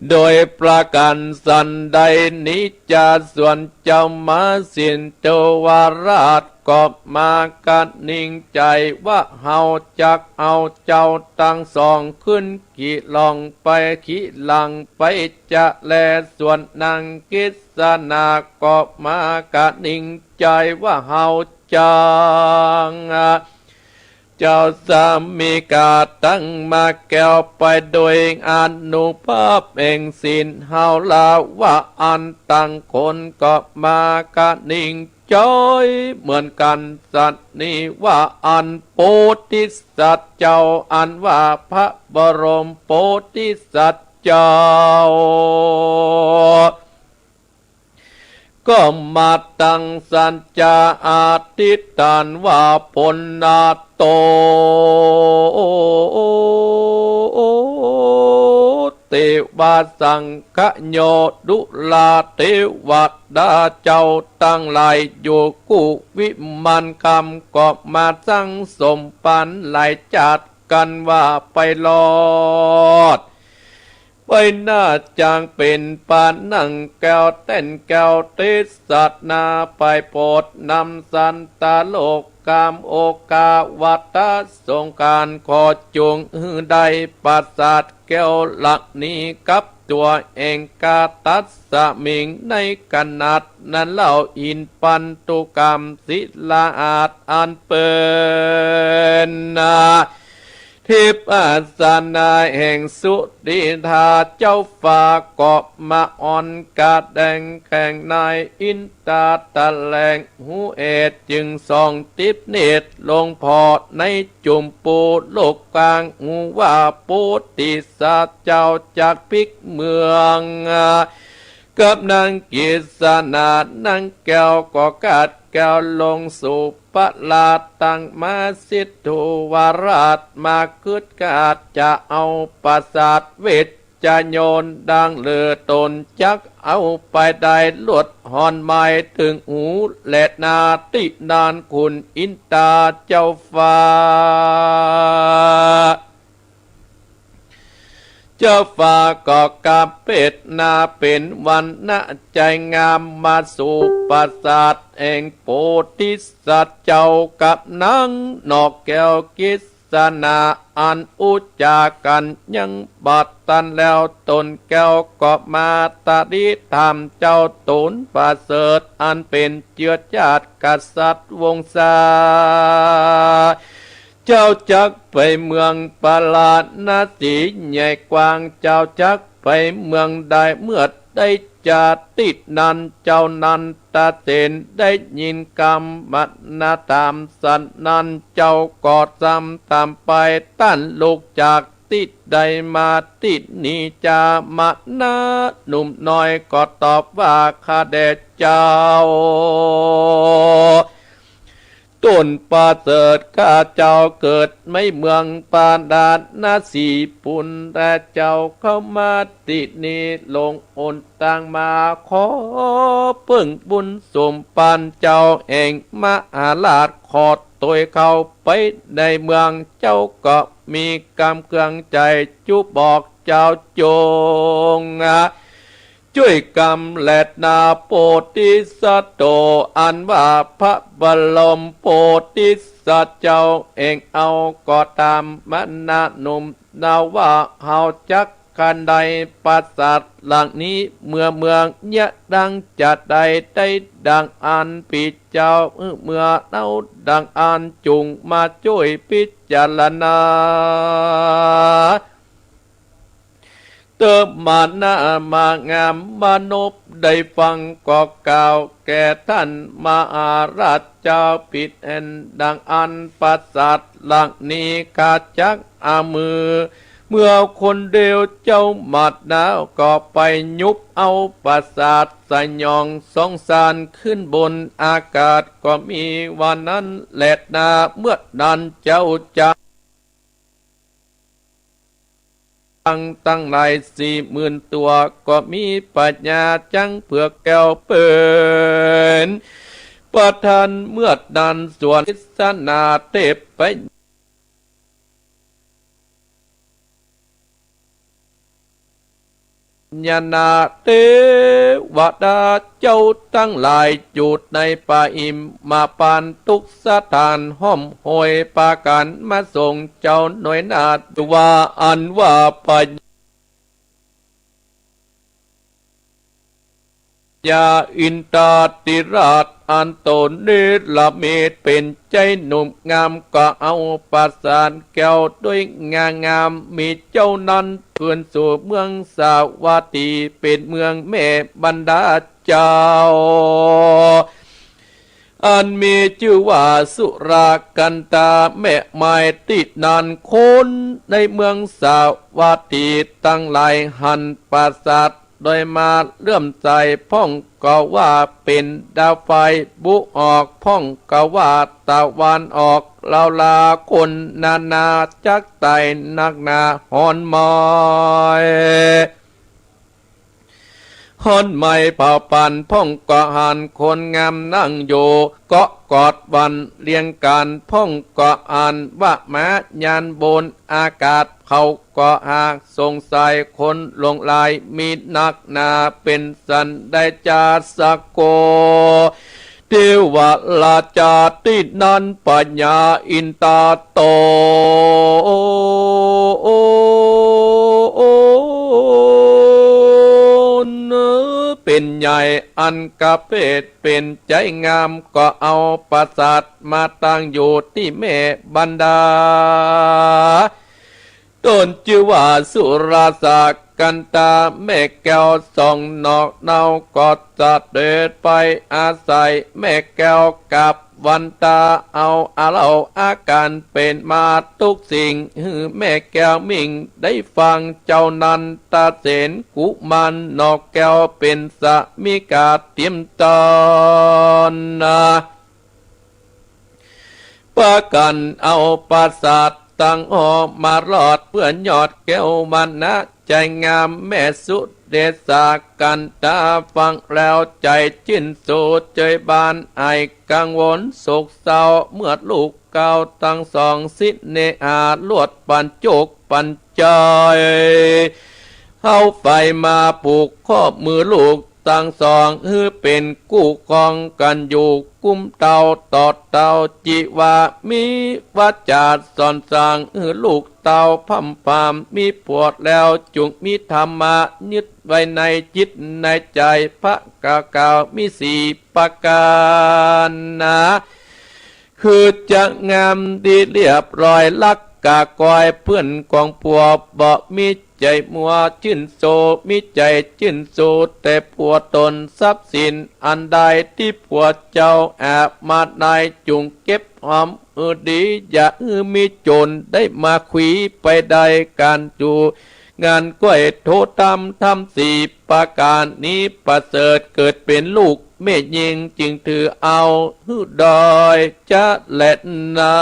โดยประก๋านสันใด นิจจาส่วนเจ้ามเหสินทวราชก็มากระหนิ่งใจ๋ว่า เฮาจักเอาเจ้าตังสองขึ้นขี่ล่องไป ขี่หลังไปจะแล ส่วนนางกิสสนาก็มากระหนิ่งใจ๋ว่า เฮาจัก เจ้าสามิกาตังหมากแก้วไปโดยอานุภาพแห่งศีล เฮาลาวะอันตังคนก็มากระหนิ่งใจ๋เหมือนกั๋นสันนี้ว่า อันโพธิสัตว์เจ้า อันว่าพระบรมโพธิสัตว์เจ้า ก็มาตั้งสัจจะอธิษฐานว่า ปุณณโต เตวะสังคโย ดูราเตวดาเจ้าตังหลาย อยู่กู้วิมานคำก็มาสังสมปันหลายจาติกั๋นว่าไปรอด ไปหน้าจางเป๋นปานั่งแก้วแต้นแก้วเตสนาไปโปรดนำสัตว์โลกกามโอกาวัตสงกรานต์ ขอจุ่งหื้อได้ปราสาทแก้วหลังนี้กับตั๋วเอง กาตัสมิง ในขณะนั้นเล่า หินปันตุกรรมศิลาอาสน์อันเป๋นนา ทิพย์อาสนะแห่งสุติธาเจ้าฟ้าก็มาอ่อนกระแดงแข่งนายอินตาตะแหลง หูเอดจึงส่องติดเนตรลงผ่อในจุมปูโลกกว้าง หูว่าโพธิสัตว์เจ้าจักปิ๊กเมือง กับนางกิสสนานางแก้วก็กาดแก้วลงสู่ประลาดตังมเหสินทวราช มาคึดกาดจะเอาปราสาทเวชโยนดังเลิศ ต๋นจักเอาไปได้ลวดหอนไม้ เถิงหูแลนาตี้นั้น คุณอินตาเจ้าฟ้า เจ้าฟ้าก็กาเปตนาเป๋นวรรณะใจ๋งาม มาสู่ปราสาทแห่งโพธิสัตว์เจ้า กับนางนกแก้วกิสสนา อันอู้จ๋ากั๋นยังบ่ตันแล้ว ต๋นแก้วก็มาตริถามเจ้าตูนประเสริฐ อันเป๋นเจื้อจาติกษัตริย์วงศา เจ้าจักไปเมืองปาราณสีใหญ่กว้าง เจ้าจักไปเมืองใด เมื่อได้จาตินั้น เจ้านันทเสนได้ยินกำมานาถามสันนั้น เจ้าก็สำถามไป ต้านลูกจากตี้ใดมาตี้นี้จา มานาหนุ่มน้อยก็ตอบว่า ข้าแด่เจ้า ตูนประเสริฐ ข้าเจ้าเกิดในเมืองปาราณสีปูน แต่เจ้าเข้ามาตี้นี้หลงหนตางมา ขอเปิ้งบุญสมภารเจ้าแห่งมหาราช ขอตวยเข้าไปในเมือง เจ้าก็มีกำเกืองใจ๋จุบอกเจ้าจง จ้วยกำแลนาโพธิสัตว์โต อันว่าพระบรมโพธิสัตว์เจ้าเอง เอาก็ต๋ามมานาหนุ่มนาว่า เฮาจักคันใดปราสาทหลังนี้ เมื่อเมืองเยียะดังจะได้ ได้ดังอั้นปี้เจ้า เมื่อเอาดังอั้นจุ่งมาจ้วยพิจารณา เติมมานะมางามมนพได้ฟังก็กล่าวแก่ท่านมหาราชเจ้า ปิดแอ่นดังอั้น ปราสาทหลังนี้ข้าจักอามือ เมื่อคนเดียวเจ้ามานาก็ไปยุบเอาปราสาทสยองสงสารขึ้นบนอากาศก็มีว่านั้นแลนา เมื่อนั้นเจ้าจะ ตังตังหลายสี่หมื่นตั๋ว ก็มีปัญญาจั้งเผือกแก้วเป๋นประธาน เมื่อนั้นส่วนกิสสนาเทพไป เ ญานาเตวดาเจ้าตังหลาย อยู่ในปหิมพานทุกสถาน ฮ่อมโหยปากั๋นมาส่งเจ้าหน้อยนา ว่าอันว่าพญา ญาอินทาธิราชอันต๋นเนรมิตเป๋นใจ๊หนุ่มงาม ก็เอาปราสาทแก้วด้วยงางาม มีเจ้านั้นคืนสู่เมืองสาวัตถี เป๋นเมืองแม่บรรดาเจ้า อันมีจื้อว่าสุรากันธา แม่ไม้ตี้นั้น คนในเมืองสาวัตถีตังหลายหันปราสาท โดยมาเลื่อมใสพ่องก็ว่าเป๋นดาวไฟบุออก พ่องก็ว่าตะวันออก ลาวลาคนนานาจักไตนักหนา ฮ้อนไหม้ ฮ้อนไหม้เผาผลาญ พ่องก็หันคนงามนั่งอยู่ เกาะกอดวันเลี้ยงกั๋น พ่องก็หันว่ามาญาณบนอากาศ เขาก็หากสงสัยคนหลงหลายมีนักหนา เป๋นสันใดจาสโก เทวราชาตี้นั้นพญาอินทาต๋นเป๋นใหญ่อันกะเปดเป๋นใจ๊งาม ก็เอาปราสาทมาตั้งอยู่ตี้แม่บรรดา ต๋นจื้อว่าสุราสากันธา แม่แก้วสองนอกเนา ก็เสด็จไปอาศัยแม่แก้วกับวันทา เอาอาเหล่าอาก๋านเป๋นมาทุกสิ่ง หื้อแม่แก้วมิ่งได้ฟัง เจ้านันทเสนกุมารนอกแก้วเป๋นสามิกาเตียมต๋อนนา ปากั๋นเอาปราสาทตั้งหอมารอด เปื้อนยอดแก้ววรรณะใจ๋งาม แม่สุเดชากันธาฟังแล้วใจ๋จื้นโศกเจยบาน หายกังวลโศกเศร้า เมื่อลูกเก้าตังสอง สิเนหาลวดปันจุกปันใจ๋ เฮาใฝ่มาผูกข้อมือลูกตังสอง หื้อเป๋นกู้ครองกั๋นอยู่ กุ้มเต้าต่อเต้า จิว่ามีวาจ๋าสอนสั่ง หื้อลูกเต้าพร่ำพราม มีผัวแล้วจุ่งมีธรรมะยึดไว้ในจิตในใจ๋ พระกล่าวมีสี่ประก๋านนา คือจะงามดีเรียบร้อย รักกะกอยเปื้อนของผัว บ่มีใจ๋มัวจื้นโศก มีใจ๋จื้นโศกแต่ผัวต๋น ทรัพย์สินอันใดตี้ผัวเจ้าหามาได้ จุ่งเก็บหอมหื้อดี อย่าหื้อมีโจ๋รได้มาขวีไปได้ ก๋านอยู่ งานก้อยโทษธรรม ธรรมสี่ประก๋านนี้ประเสริฐ เกิดเป๋นลูกแม่ญิงจึงถือเอาหื้อดอยจะแลนา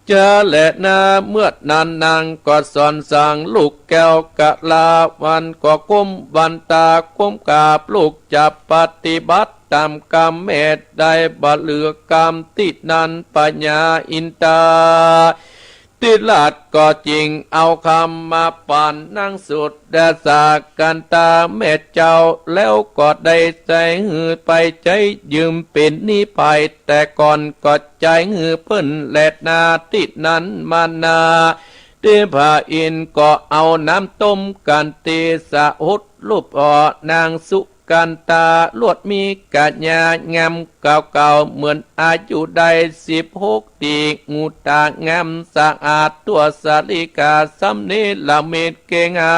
จะแลนา เมื่อนั้นนางก็สอนสั่งลูกแก้วกะลาวัน ก็ก้มวันตาก้มกราบลูกจะปฏิบัติ ต๋ามกำแม่ได้บ่เหลือกำตี้นั้น พญาอินทาธิราชก็จึ่งเอากำมาปั๋นนางสุเดชากันธาแม่เจ้า แล้วก็ได้ใจ๊หื้อไปใจ๊ยืมเป๋นหนี้ไป แต่ก่อนก็ใจ๊หื้อเปิ้นแลนา ตี้นั้นมานา ตี้พระอินทร์ก็เอาน้ำต้มกันตีสะหุดรูปอ่อนนางสุ กันธาลวดมีกัญญางามเก่าๆ เหมือนอายุได้สิบหกปี หูตางามสะอาด ทั่วสาลิกา สำเนรมิตเก๋งหา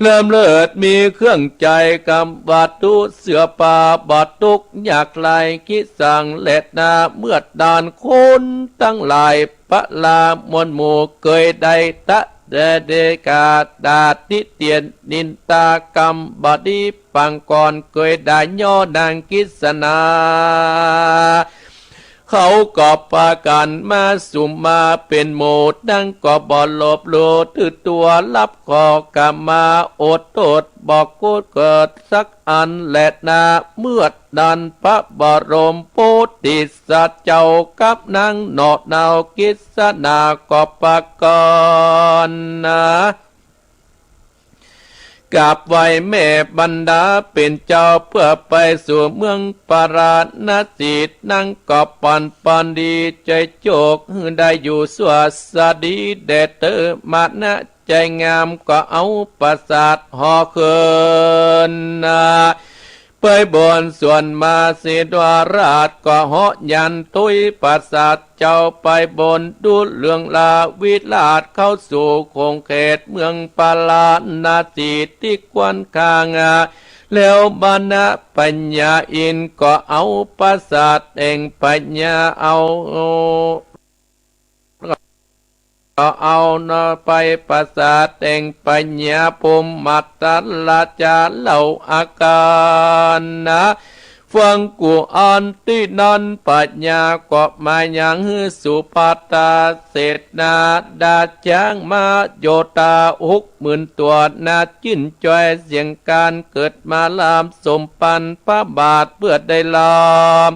ล้ำเลิศมีเครื่องใจ๊กำวัตถุ เสื้อผ้าบ่ตกยากไร้ คิดสั่งแลนา เมื่อดานคนตังหลาย พระรามวลหมู่เกยได้ตะเดเดกา ดาติเตียนนินตากำบ่ดี ปางก่อนเกยได้ย่อนางกิสนา เขาก็ปากั๋นมาสุมมาเป๋นหมู่ ดังก็บ่หลบหลู่ ถือตั๋วฮับข้อขมา อดโต้ษบ่โกรธเกิดสักอันแลนา เมื่อนั้นพระบรมโพธิสัตว์เจ้ากับนางหนอดนาวกิสณาก็ปากั๋นนะ กราบไหว้แม่บรรดาเป๋นเจ้า เปื้อไปสู่เมืองปาราณสี นางก็ปรารถนาดีใจ๋โจค หื้อได้อยู่สั่วสดีแด่เต๊อะ มานะใจ๋งามก็เอาปราสาทหอเขินนะ ไปบนสวนมาสีดาราชก็เหาะยานตุ๊ยปราสาทเจ้า ไปบนดุเรืองลาวิราชเข้าสู่ขงเขตเมืองปาราณสีตี้ควนข้าง แล้วมานะพญาอินทร์ก็เอาปราสาทแห่งพญา เอา ก็เอานะไปปราสาทแห่งพญาพรหมทัตราชาเหล่าอาการนะ ฟังกุ๋อันตี้นั้นพญาก็มายังหื้อสุภัททเสนา ดาจ๊างมาโยธาหกหมื่นตั๋วนา จื้นจ้อยเสียงก๋าน เกิดมาลาบสมปันพระบาทเปื้อได้ลาบ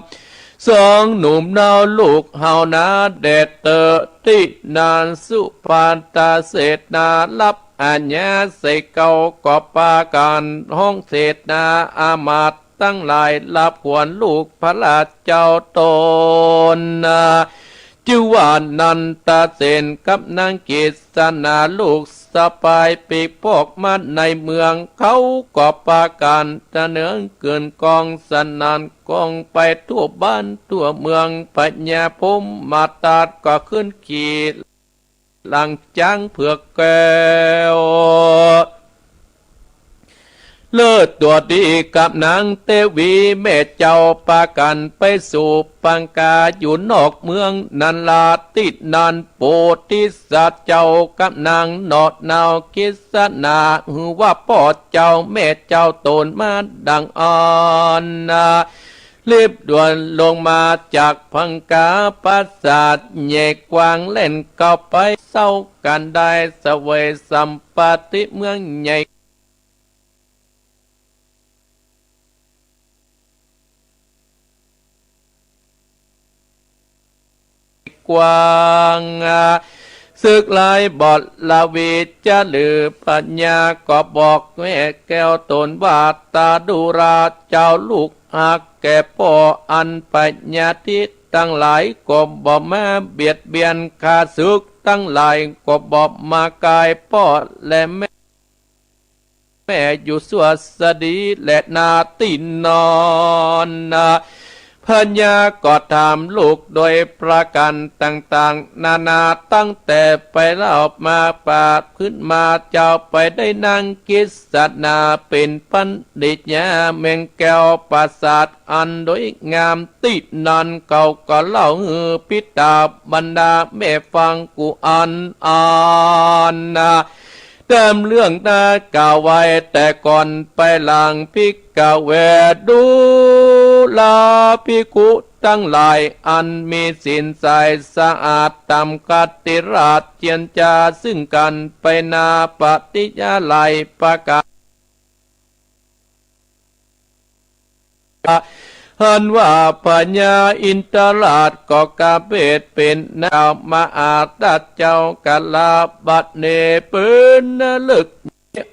สองหนุ่มเนาลูกเฮานา แด่เต๊อะ ตี้นั้นสุภัททเสนาฮับอาญาใส่เกล้า ก็ปากั๋นฮ้องเสนาอามาตย์ตังหลาย ฮับขวัญลูกพระราชเจ้าต๋นนะ จื้อว่านันทเสนกับนางกิสณาลูกสะใภ้ปิ๊กปอกมาในเมือง เขาก็ปากั๋นสะเนิงเกิ่นกองสนั่นก้องไปทั่วบ้านทั่วเมือง พญาพรหมทัตก็ขึ้นขี่หลังจ๊างเผือกแก้ว เลิศตั๋วดีกับนางเตวีแม่เจ้าปากั๋นไปสู่ปังกาอยู่นอกเมืองนั้นลา ตี้นั้นโพธิสัตว์เจ้ากับนางหนอดนาวกิสณา หื้อว่าป้อเจ้าแม่เจ้าต๋นมาดังอั้นนะ รีบด่วนลงมาจากปังกาปราสาทใหญ่กว้าง แล่นเข้าไปเซากั๋นได้ เสวยสัมปัตติเมืองใหญ่ กว้าง ศึกหลายบริเวณจะลือ พญาก็บอกแม่แก้วต๋นว่า ตาดูราเจ้าลูกฮักแก่ป้อ อันพญาทิตตังหลายก็บ่มาเบียดเบียน ข้าศึกตังหลายก็บ่มาก่ายป้อและแม่ แม่อยู่สั่วสดีแลนา ตี้นั้นนะ พญาก็ถามลูกโดยประก๋านต่างๆ นานา ตั้งแต่ไปเล่ามาปาขึ้นมา เจ้าไปได้นางกิสณาเป๋นภริยาแม่แก้วปราสาทอันดวยงาม ตี้นั้นเขาก็เล่าหื้อปิดาบรรดาแม่ฟังกุอันอันนะ ต๋ามเรื่องนาก๋าวไว้แต่ก่อนไปหลัง ภิกขะเว ดูราภิกขุตังหลาย อันมีศีลใสสะอาด ต๋ามคติราชเจียรจาซึ่งกั๋นไปนาปฏิญาหลายประก๋าน หันว่าพญาอินทราชก็กระเบศเป๋นนางมหาราชเจ้า กาละบัดนี้เป๋นฤกษ์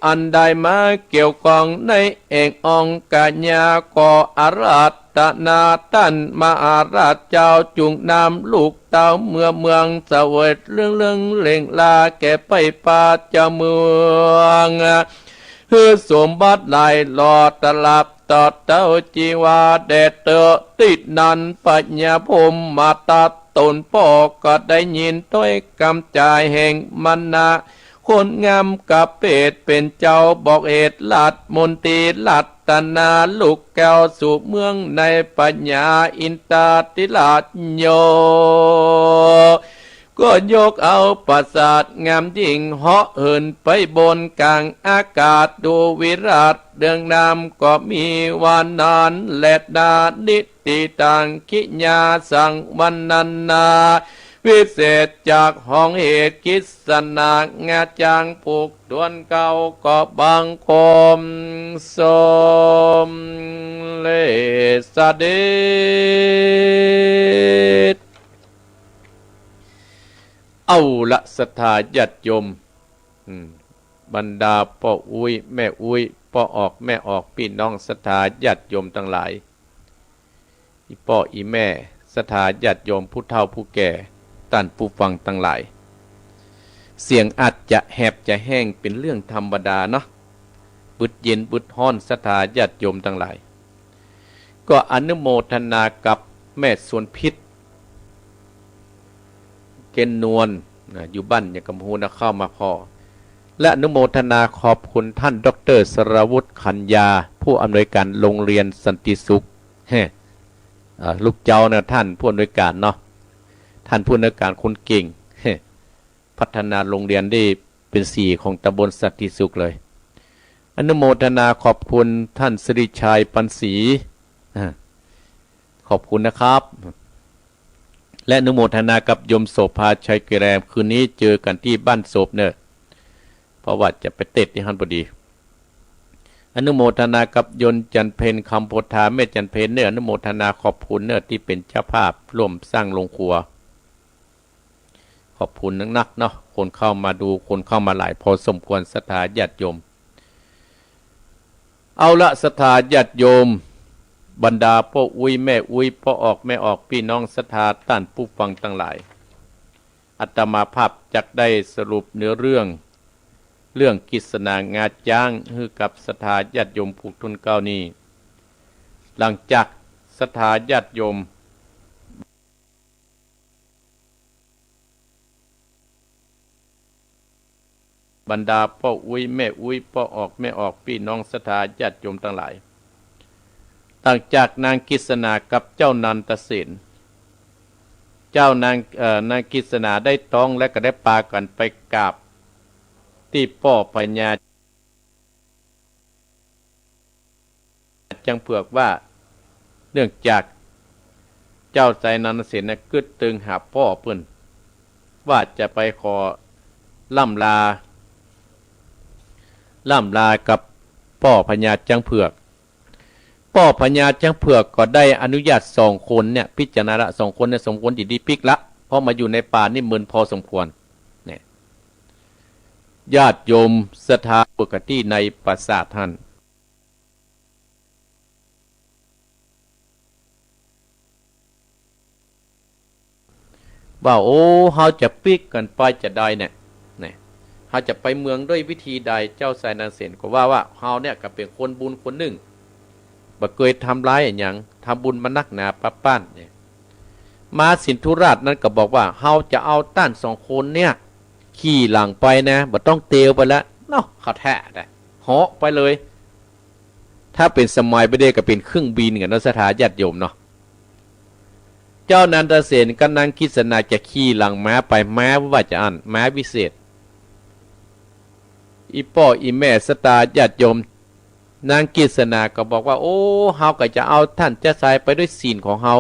อันได้มาเกี่ยวข้องในแอ่งองค์กายา ก็อาราธนาต้านมหาราชเจ้า จุ่งนำลูกเต้าเมือเมืองเสวยเรื่องเรื่องเล่งลาแก่ไปปาเจ้าเมือง หื้อสมบัติหลายหล่อตลับต่อเต้าจีวาแด่เต๊อะ ตี้นั้นพญาพรหมทัตต๋นป้อก็ได้ยินถ้อยกำจ๋าแห่งมณะคนงามกระเบศเป๋นเจ้า บอกเหตุราชมนตรีรัตนาลูกแก้วสู่เมืองในพญาอินทราธิราชโย ก็ยกเอาปราสาทงามยิ่ง เหาะเหินไปบนก๋างอากาศ ดูวิราชเรืองนามก็มีว่านั้นแล นานิติตัง กิยาสังวรรณนา วิเศษจากห้องเหตุ กฤษณางาจางผูกถ้วนเก้า ก็บังคมสมเร็จเสด็จ เอาละศรัทธาญาติโยม อืม บรรดาป้ออุ๊ยแม่อุ๊ย ป้อออกแม่ออก ปี้น้องศรัทธาญาติโยมตังหลาย อี่ป้ออี่แม่ศรัทธาญาติโยม ผู้เฒ่าผู้แก่ ต้านผู้ฟังตังหลาย เสียงอาจจะแหบจะแห้งเป๋นเรื่องธรรมดาเนาะ บึดเย็นบึดฮ้อนศรัทธาญาติโยมตังหลาย ก็อนุโมทนากับแม่สวนพิษ เกณฑ์นวล นะ อยู่บ้านหยังก็บ่ฮู้นะ เข้ามาพ้อ และอนุโมทนาขอบคุณท่านด็อกเตอร์สราวุธ ขันยา ผู้อำนวยการโรงเรียนสันติสุข เฮ้ อ่า ลูกเจ้านะ ท่านผู้อำนวยการเนาะ ท่านผู้อำนวยการคนเก่ง เฮ้ พัฒนาโรงเรียนได้เป๋นสีของตำบลสันติสุขเลย อนุโมทนาขอบคุณท่านสิริชัย ปันศรี อ่า ขอบคุณนะครับ และอนุโมทนากับโยมโสภา ชัยเกษม คืนนี้เจอกั๋นตี้บ้านโสบเน่อ เพราะว่าจะไปเตศน์ตี้หั้นพอดี อนุโมทนากับโยมจันเพ็ญ คำโพธา แม่จันเพ็ญเน่อ อนุโมทนาขอบคุณเน่อ ตี้เป๋นเจ้าภาพร่วมสร้างโรงครัว ขอบคุณนักๆ เนาะ คนเข้ามาดู คนเข้ามาหลายพอสมควร ศรัทธาญาติโยม เอาละศรัทธาญาติโยม บรรดาป้ออุ๊ยแม่อุ๊ย ป้อออกแม่ออก ปี้น้องศรัทธาต้านผู้ฟังตังหลาย อาตมาภาพจักได้สรุปเนื้อเรื่อง เรื่องกฤษณางาจ๊าง หื้อกับศรัทธาญาติโยมผูกถ้วนเก้านี้ หลังจากศรัทธาญาติโยม บรรดาป้ออุ๊ยแม่อุ๊ย ป้อออกแม่ออก ปี้น้องศรัทธาญาติโยมตังหลาย หลังจากนางกฤษณากับเจ้านันทเสน เจ้านาง เอ่อ นางกฤษณาได้ต๊องแล้วก็ได้ปากั๋นไปกราบตี้ป้อพญา จ๊างเผือกว่า เนื่องจากเจ้าชายนันทเสนน่ะกึ๊ดตึงหาป้อเปิ้น ว่าจะไปขอร่ำลา ร่ำลากับป้อพญาจ๊างเผือก ป้อพญาจ๊างเผือกก็ได้อนุญาตสองคนเนี่ย พิจารณาละ สองคนเนี่ยสมควรจะได้ปิ๊กละ เพราะมาอยู่ในป่านี่มึนพอสมควร เนี่ย ญาติโยมศรัทธาปกติในปราสาทหั้น ว่า โอ้ เฮาจะปิ๊กกั๋นไปจาใดเนี่ย เนี่ย เฮาจะไปเมืองด้วยวิธีใด เจ้าชายนันทเสนก็ว่า ว่า เฮาเนี่ยก็เป๋นคนบุญคนนึ่ง บ่เกยทำร้ายอะหยัง ทำบุญมานักหนาปะป๊านเนี่ย มเหสินธุราชนั้นก็บอกว่า เฮาจะเอาต้านสองคนเนี่ย ขี่หลังไปนะ บ่ต้องเตียวไปละเนาะ เขาแท้แต่เหาะไปเลย ถ้าเป๋นสมัยบ่าเดี่ยวก็เป๋นเครื่องบินกั๋นเนาะ ศรัทธาญาติโยมเนาะ เจ้านันทเสนกับนางกฤษณาจะขี่หลังม้าไป ม้าว่าจะอั้น ม้าวิเศษ อี่ป้ออี่แม่ศรัทธาญาติโยม นางกฤษณาก็บอกว่า โอ้ เฮาก็จะเอาต้านเจ้าชายไปด้วยศีลของเฮา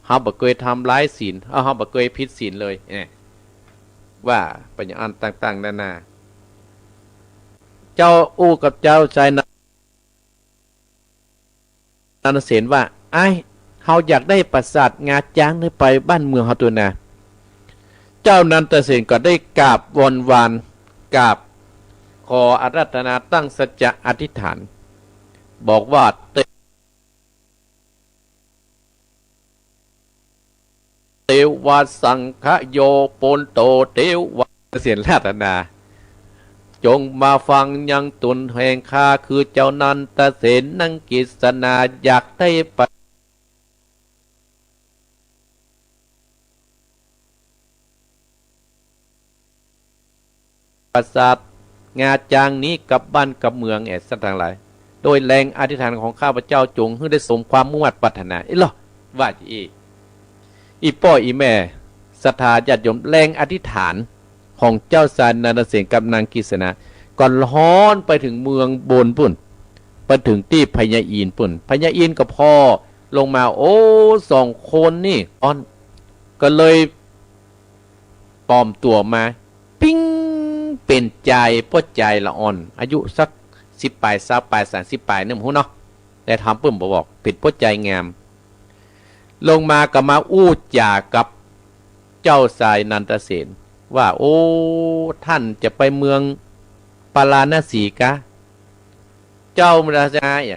เฮาบ่เกยทำร้ายศีล เอ้า เฮาบ่เกยผิดศีลเลย เอ้ย ว่าไปอย่างอั้นต่างๆ นานา เจ้าอู้กับเจ้าชายนันทเสนว่า อ้าย เฮาอยากได้ปราสาทงาจ๊างนี่ไปบ้านเมืองเฮาตั๊วนา เจ้านันทเสนก็ได้กราบวอนวาน กราบขออาราธนาตั้งสัจจะอธิษฐาน บอกว่า เต เตวะสังคโย ปุณโณ เตวะ เสนอาราธนา จงมาฟังยังตนแห่งข้า คือเจ้านันทเสน นางกฤษณาอยากได้ปรา ปราสาทงาจ๊างนี้กับบ้านกับเมืองแอดสัตว์ทั้งหลาย โดยแรงอธิษฐานของข้าพเจ้าจงหื้อได้สมความมุ่งมั่นปรารถนา เอ้ยเหรอ ว่าจะอี้ อี่ป้ออี่แม่ ศรัทธาญาติโยม แรงอธิษฐานของเจ้าชายนันทเสนกับนางกิสณา ก็ฮ้อนไปเถิงเมืองบนปู้น ไปเถิงตี้พญาอินทร์ปู้น พญาอินทร์ก็ผ่อลงมา โอ้ สองคนนี่ฮ้อน ก็เลยปลอมตั๋วมา ปิ๊ง เป๋นจาย ป้อจายละอ่อน อายุสักสิบป๋าย ซาวป๋าย สามสิบป๋าย นึ่งบ่ฮู้เนาะ แต่ถามเปิ้นบ่บอก เป๋นป้อจายงาม ลงมาก็มาอู้จ๋ากับเจ้าชายนันทเสนว่า โอ้ ต้านจะไปเมืองปาราณสีกา เจ้านันทเสน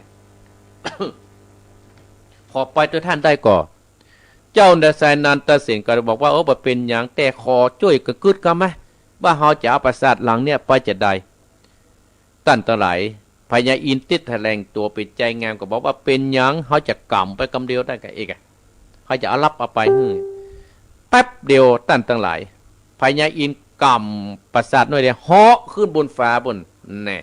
ขอไปตวยต้านได้ก่อ เจ้าชายนันทเสนก็บอกว่า โอ้ บ่เป๋นหยัง แต่ขอจ้วยกึ๊ดกำไม ว่าเฮาจะเอาปราสาทหลังเนี่ยไปจาใด ต้านตังหลาย พญาอินทร์ติดแถลงตั๋วเป๋นจายงามก็บอกว่า เป๋นหยัง เฮาจะก๋ำไปกำเดียวได้ก่อเอกอะ เฮาจะเอาฮับเอาไปหื้อ แป๊บเดียว ต้านตังหลาย พญาอินทร์ก๋ำปราสาทน้อยเดียว เหาะขึ้นบนฟ้าปู้น แน่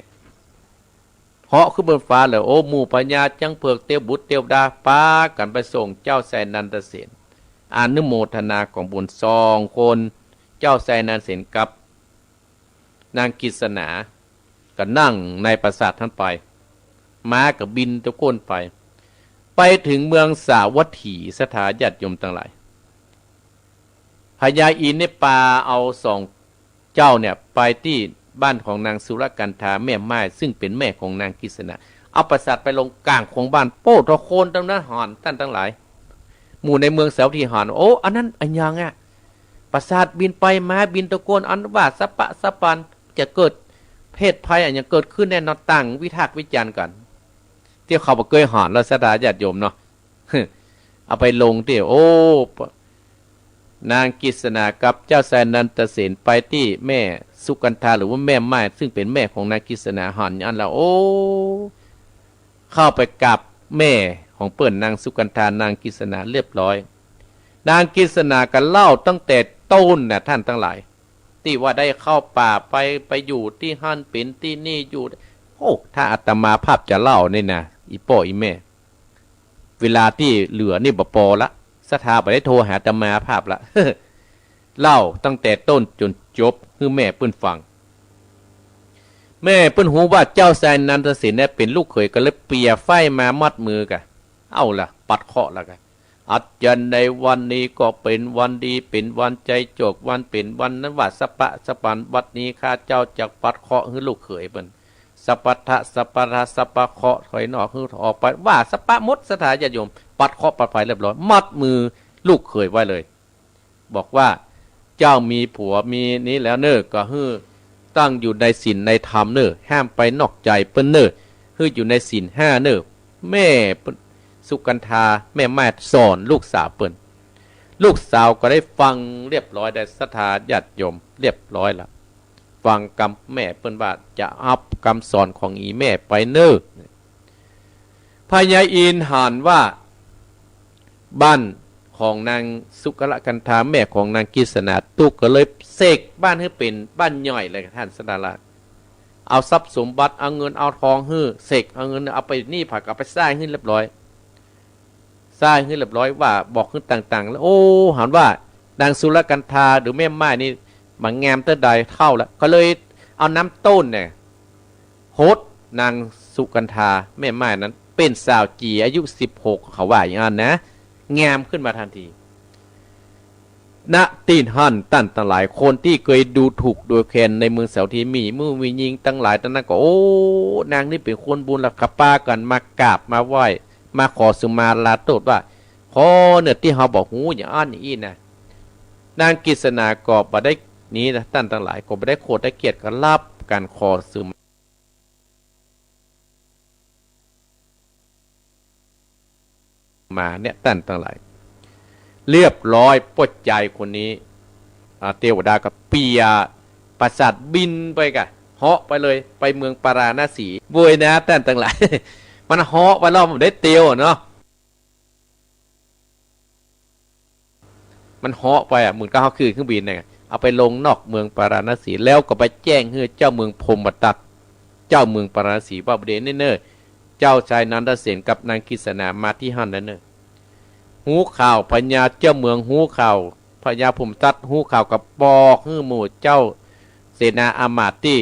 เหาะขึ้นบนฟ้าเลย โอ้ หมู่พญาจ๊างเผือก เตวบุตรเตวดา ปากั๋นไปส่งเจ้าชายนันทเสน อนุโมทนาของบุญ สองคน เจ้าชายนันทเสนกับนางกิสณา ก็นั่งในปราสาทหั้นไป ม้าก็บินตะโก้นไป ไปเถิงเมืองสาวัตถี ศรัทธาญาติโยมตังหลาย พญาอินทร์เนี่ยปาเอาสองเจ้าเนี่ยไปตี้บ้านของนางสุรกันธาแม่ม่าย ซึ่งเป๋นแม่ของนางกิสณา เอาปราสาทไปลงก๋างของบ้าน โป้ ตะโคนตังนั้นหัน ต้านตังหลาย หมู่ในเมืองสาวัตถีหัน โอ้ อันนั้นอะหยังอะ ปราสาทบินไปมาบินตะโก้น อันว่าสะปะสะปัน จะเกิดเพศภัยอะหยังเกิดขึ้นแน่นอน ต่างวิพากษ์วิจารณ์กั๋น ตี้เขาบ่เกยหันแล้ว ศรัทธาญาติโยมเนาะ เอาไปลงตี้ โอ้ นางกิสณากับเจ้าชายนันทเสนไปตี้แม่สุกันธา หรือว่าแม่ม่าย ซึ่งเป๋นแม่ของนางกิสณา หันอันแล้ว โอ้ เข้าไปกราบแม่ของเปิ้น นางสุกันธา นางกิสณาเรียบร้อย นางกิสณาก็เล่าตั้งแต่ต้นน่ะ ต้านตังหลาย ตี้ว่าได้เข้าป่าไป ไปอยู่ตี้หั้น เป๋นตี้นี่อยู่ โอ้ ถ้าอาตมาภาพจะเล่านี่นะ อี่ป้ออี่แม่ เวลาตี้เหลือนี่บ่ปอละ ศรัทธาบ่ได้โทรหาอาตมาภาพละ เล่าตั้งแต่ต้นจ๋นจบหื้อแม่เปิ้นฟัง แม่เปิ้นฮู้ว่าเจ้าชายนันทเสนเนี่ยเป๋นลูกเขย ก็เลยเปียไฟ้มามัดมือก่ะ เอาละ ปัดเคราะห์ละก่ะ อัดจันในวันนี้ก็เป๋นวันดี เป๋นวันใจ๋โจค วันเป๋นวันนั้นว่าสะปะสะปัน บัดนี้ข้าเจ้าจะปัดเคราะห์หื้อลูกเขยเปิ้น สะปะทะ สะปะทะ สะปะเคราะห์ ถอยนอกหื้อออกไป ว่าสะปะหมด ศรัทธาญาติโยม ปัดเคราะห์ปัดภัยเรียบร้อย มัดมือลูกเขยไว้เลย บอกว่า เจ้ามีผัวมีนี้แล้วเน่อ ก็หื้อตั้งอยู่ในศีลในธรรมเน่อ ห้ามไปนอกใจเปิ้นเน่อ หื้ออยู่ในศีลห้าเน่อ แม่เปิ้น สุกันธา แม่ม่ายสอนลูกสาวเปิ้น ลูกสาวก็ได้ฟังเรียบร้อย ได้ศรัทธาญาติโยมเรียบร้อยละ ฟังกำแม่เปิ้นว่าจะฮับกำสอนของอี่แม่ไปเน่อ พญาอินทร์หันว่าบ้านของนางสุกรกันธาแม่ของนางกิสณาตุ๊กข์ ก็เลยเสกบ้านหื้อเป๋นบ้านใหญ่เลย ต้านศรัทธา เอาทรัพย์สมบัติ เอาเงินเอาทองหื้อ เสกเอาเงิน เอาไปนี่ผา เอาไปใซ้หื้อเรียบร้อย ใซ้หื้อเรียบร้อยว่าบอกหื้อต่างๆ แล้ว โอ้ หันว่านางสุรกันธาหรือแม่ม่ายนี่บ่งามเตื้อใดเต้าแล้ว ก็เลยเอาน้ำต้นเนี่ยหดนางสุกันธาแม่ม่ายนั้นเป๋นสาวจี๋อายุสิบหก เขาว่าอย่างนั้นนะ งามขึ้นมาทันที ณ ตี้หั้นต้านตังหลาย คนตี้เกยดูถูกดูแคลนในเมืองสาวัตถี มีมู่มีญิงตังหลายตังนั้นก็ โอ้ นางนี่เป๋นคนบุญละ ก็ปากั๋นมากราบมาไหว้ มาขอสุมาลาโต้ษว่า ขอเน่อตี้เฮาบ่ฮู้อย่างอั้นอย่างอี้นะ นางกิสณาก็บ่ได้นี้นะ ต้านตังหลาย ก็บ่ได้โขดได้เขียด ก็ฮับก๋านขอสุมา มาเนี่ยต้านตังหลาย เรียบร้อย ป้อจายคนนี้ อ่า เตวดาก็เปียปราสาทบินไปก่ะ เหาะไปเลย ไปเมืองปาราณสี โว้ยนะ ต้านตังหลาย มันเหาะไปแล้วมันได้เตียวเนาะ มันเหาะไปอะ เหมือนกับเฮาขึ้นเครื่องบินเนี่ย เอาไปลงนอกเมืองปาราณสี แล้วก็ไปแจ้งหื้อเจ้าเมืองพรหมทัต เจ้าเมืองปาราณสีว่า บ่าเดี่ยวนี้เน่อ เจ้าชายนันทเสนกับนางกิสณามาตี้หั้นแล้วเน่อ ฮู้ข่าว พญาเจ้าเมืองฮู้ข่าว พ พญาภูมิทัตฮู้ข่าวก็บอกหื้อหมู่เจ้าเสนาอามาตย์ตี้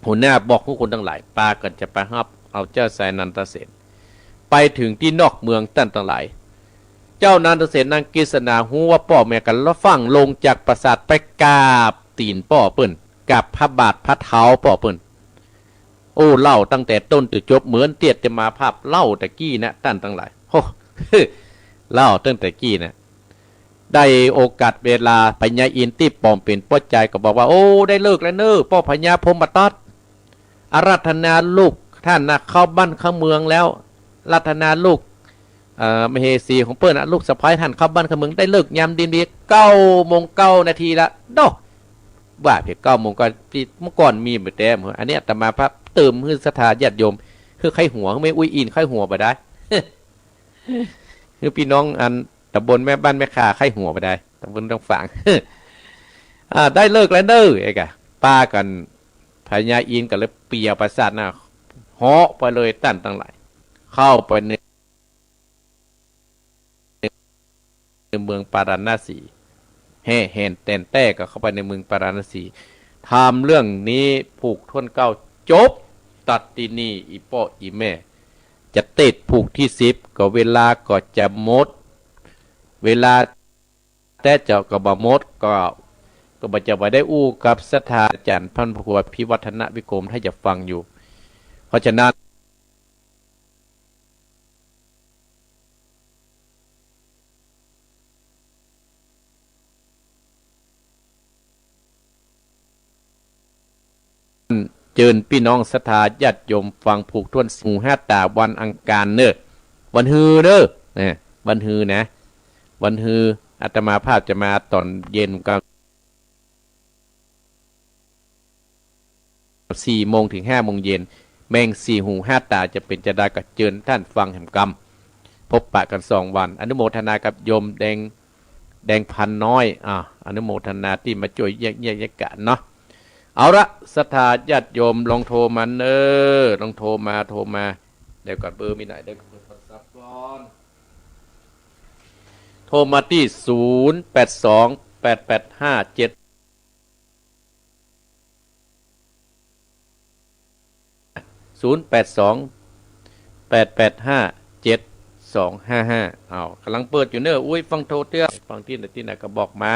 หัวหน้าบอกหื้อคนตังหลาย ปากั๋นจะไปฮับเอาเจ้าชายนันทเสน ไปเถิงตี้นอกเมืองต้านตังหลาย เจ้านันทเสนนางกฤษณาฮู้ว่าป้อแม่กั๋นละฟั่ง ลงจากปราสาทไปกราบตี๋นป้อเปิ้น กราบพระบาทพระเท้าป้อเปิ้น โอ้ เล่าตั้งแต่ต้นจนจบเหมือนตี้อาตมาภาพเล่าตะกี้นะ ต้านตังหลาย โฮ เล่าตั้งแต่กี้นะ ได้โอกาสเวลาพญาอินทร์ตี้ป๋อมเป๋นป้อจายก็บอกว่า โอ้ ได้ฤกษ์แล้วเน่อ ป้อพญาพรหมทัต อาราธนาลูกต้านนะเข้าบ้านเข้าเมืองแล้ว อาราธนาลูก เอ่อ มเหสีของเปิ้นนะ ลูกสะใภ้ต้านเข้าบ้านเข้าเมือง ได้ฤกษ์ยามดีๆ เก้าโมงเก้านาทีละ โด ว่าเปียงเก้าโมงก็ ตี้เมื่อก่อนมีบ่แต๊ อันนี้อาตมาภาพเติมหื้อศรัทธาญาติโยม หื้อใค่หัว หื้อแม่อุ๊ยอินใค่หัวบ่ได้ หื้อปี้น้องอันต๋ำบลแม่บ้านแม่ข่าใค่หัวบ่ได้ ต๋ำบลต่างฝาง อ่า ได้ฤกษ์แล้วเน่อ เอ๊ะกะ ปากั๋น พญาอินทร์ก็เลยเปียปราสาทนะ เหาะไปเลยต้านตังหลาย เข้าไปใน ในเมืองปาราณสี แห่แหนแต๋นแต๊ก็เข้าไปในเมืองปาราณสี ธรรมเรื่องนี้ผูกถ้วนเก้าจบตัดตี้นี่ อี่ป้ออี่แม่ จะเตศน์ผูกตี้สิบ ก็เวลาก็จะหมด เวลาแต๊เจ้าก็บ่หมด ก็ ก็บ่จะไปได้อู้กับศรัทธาอาจ๋ารย์พระครูอภิวัฒนวิกรม ถ้าจะฟังอยู่ เพราะฉะนั้น เจิญปี้น้องศรัทธาญาติโยมฟังผูกถ้วน สี่หูห้าต๋า วันอังคารเน่อ วันฮือเน่อ นะ วันฮือนะ วันฮือ อาตมาภาพจะมาต๋อนเย็นกับ สี่โมงเถิงห้าโมงเย็น แม่งสี่หูห้าต๋าจะเป๋นจาใดก็เจิญต้านฟังแหมกำ พบปะกั๋นสองวัน อนุโมทนากับโยมแดง แดงพันน้อย อ่า อนุโมทนาตี้มาจ้วยเยียะเยียะเยียะกั๋นเนาะ เอาละ ศรัทธาญาติโยมลองโทรมาเน่อ ลองโทรมา โทรมา เดี๋ยวก่อน เบอร์มีไหน เดี๋ยวก่อน เบอร์โทรศัพท์ก่อน โทรมาตี้ ศูนย์แปดสอง แปดแปดห้า เจ็ด ศูนย์แปดสอง แปดแปดห้า เจ็ดสองห้าห้า อ้าว ก่ำลังเปิดอยู่เน่อ อุ๊ย ฟังโทรเตื้อ ฟังตี้ไหนตี้ไหนก็บอกมา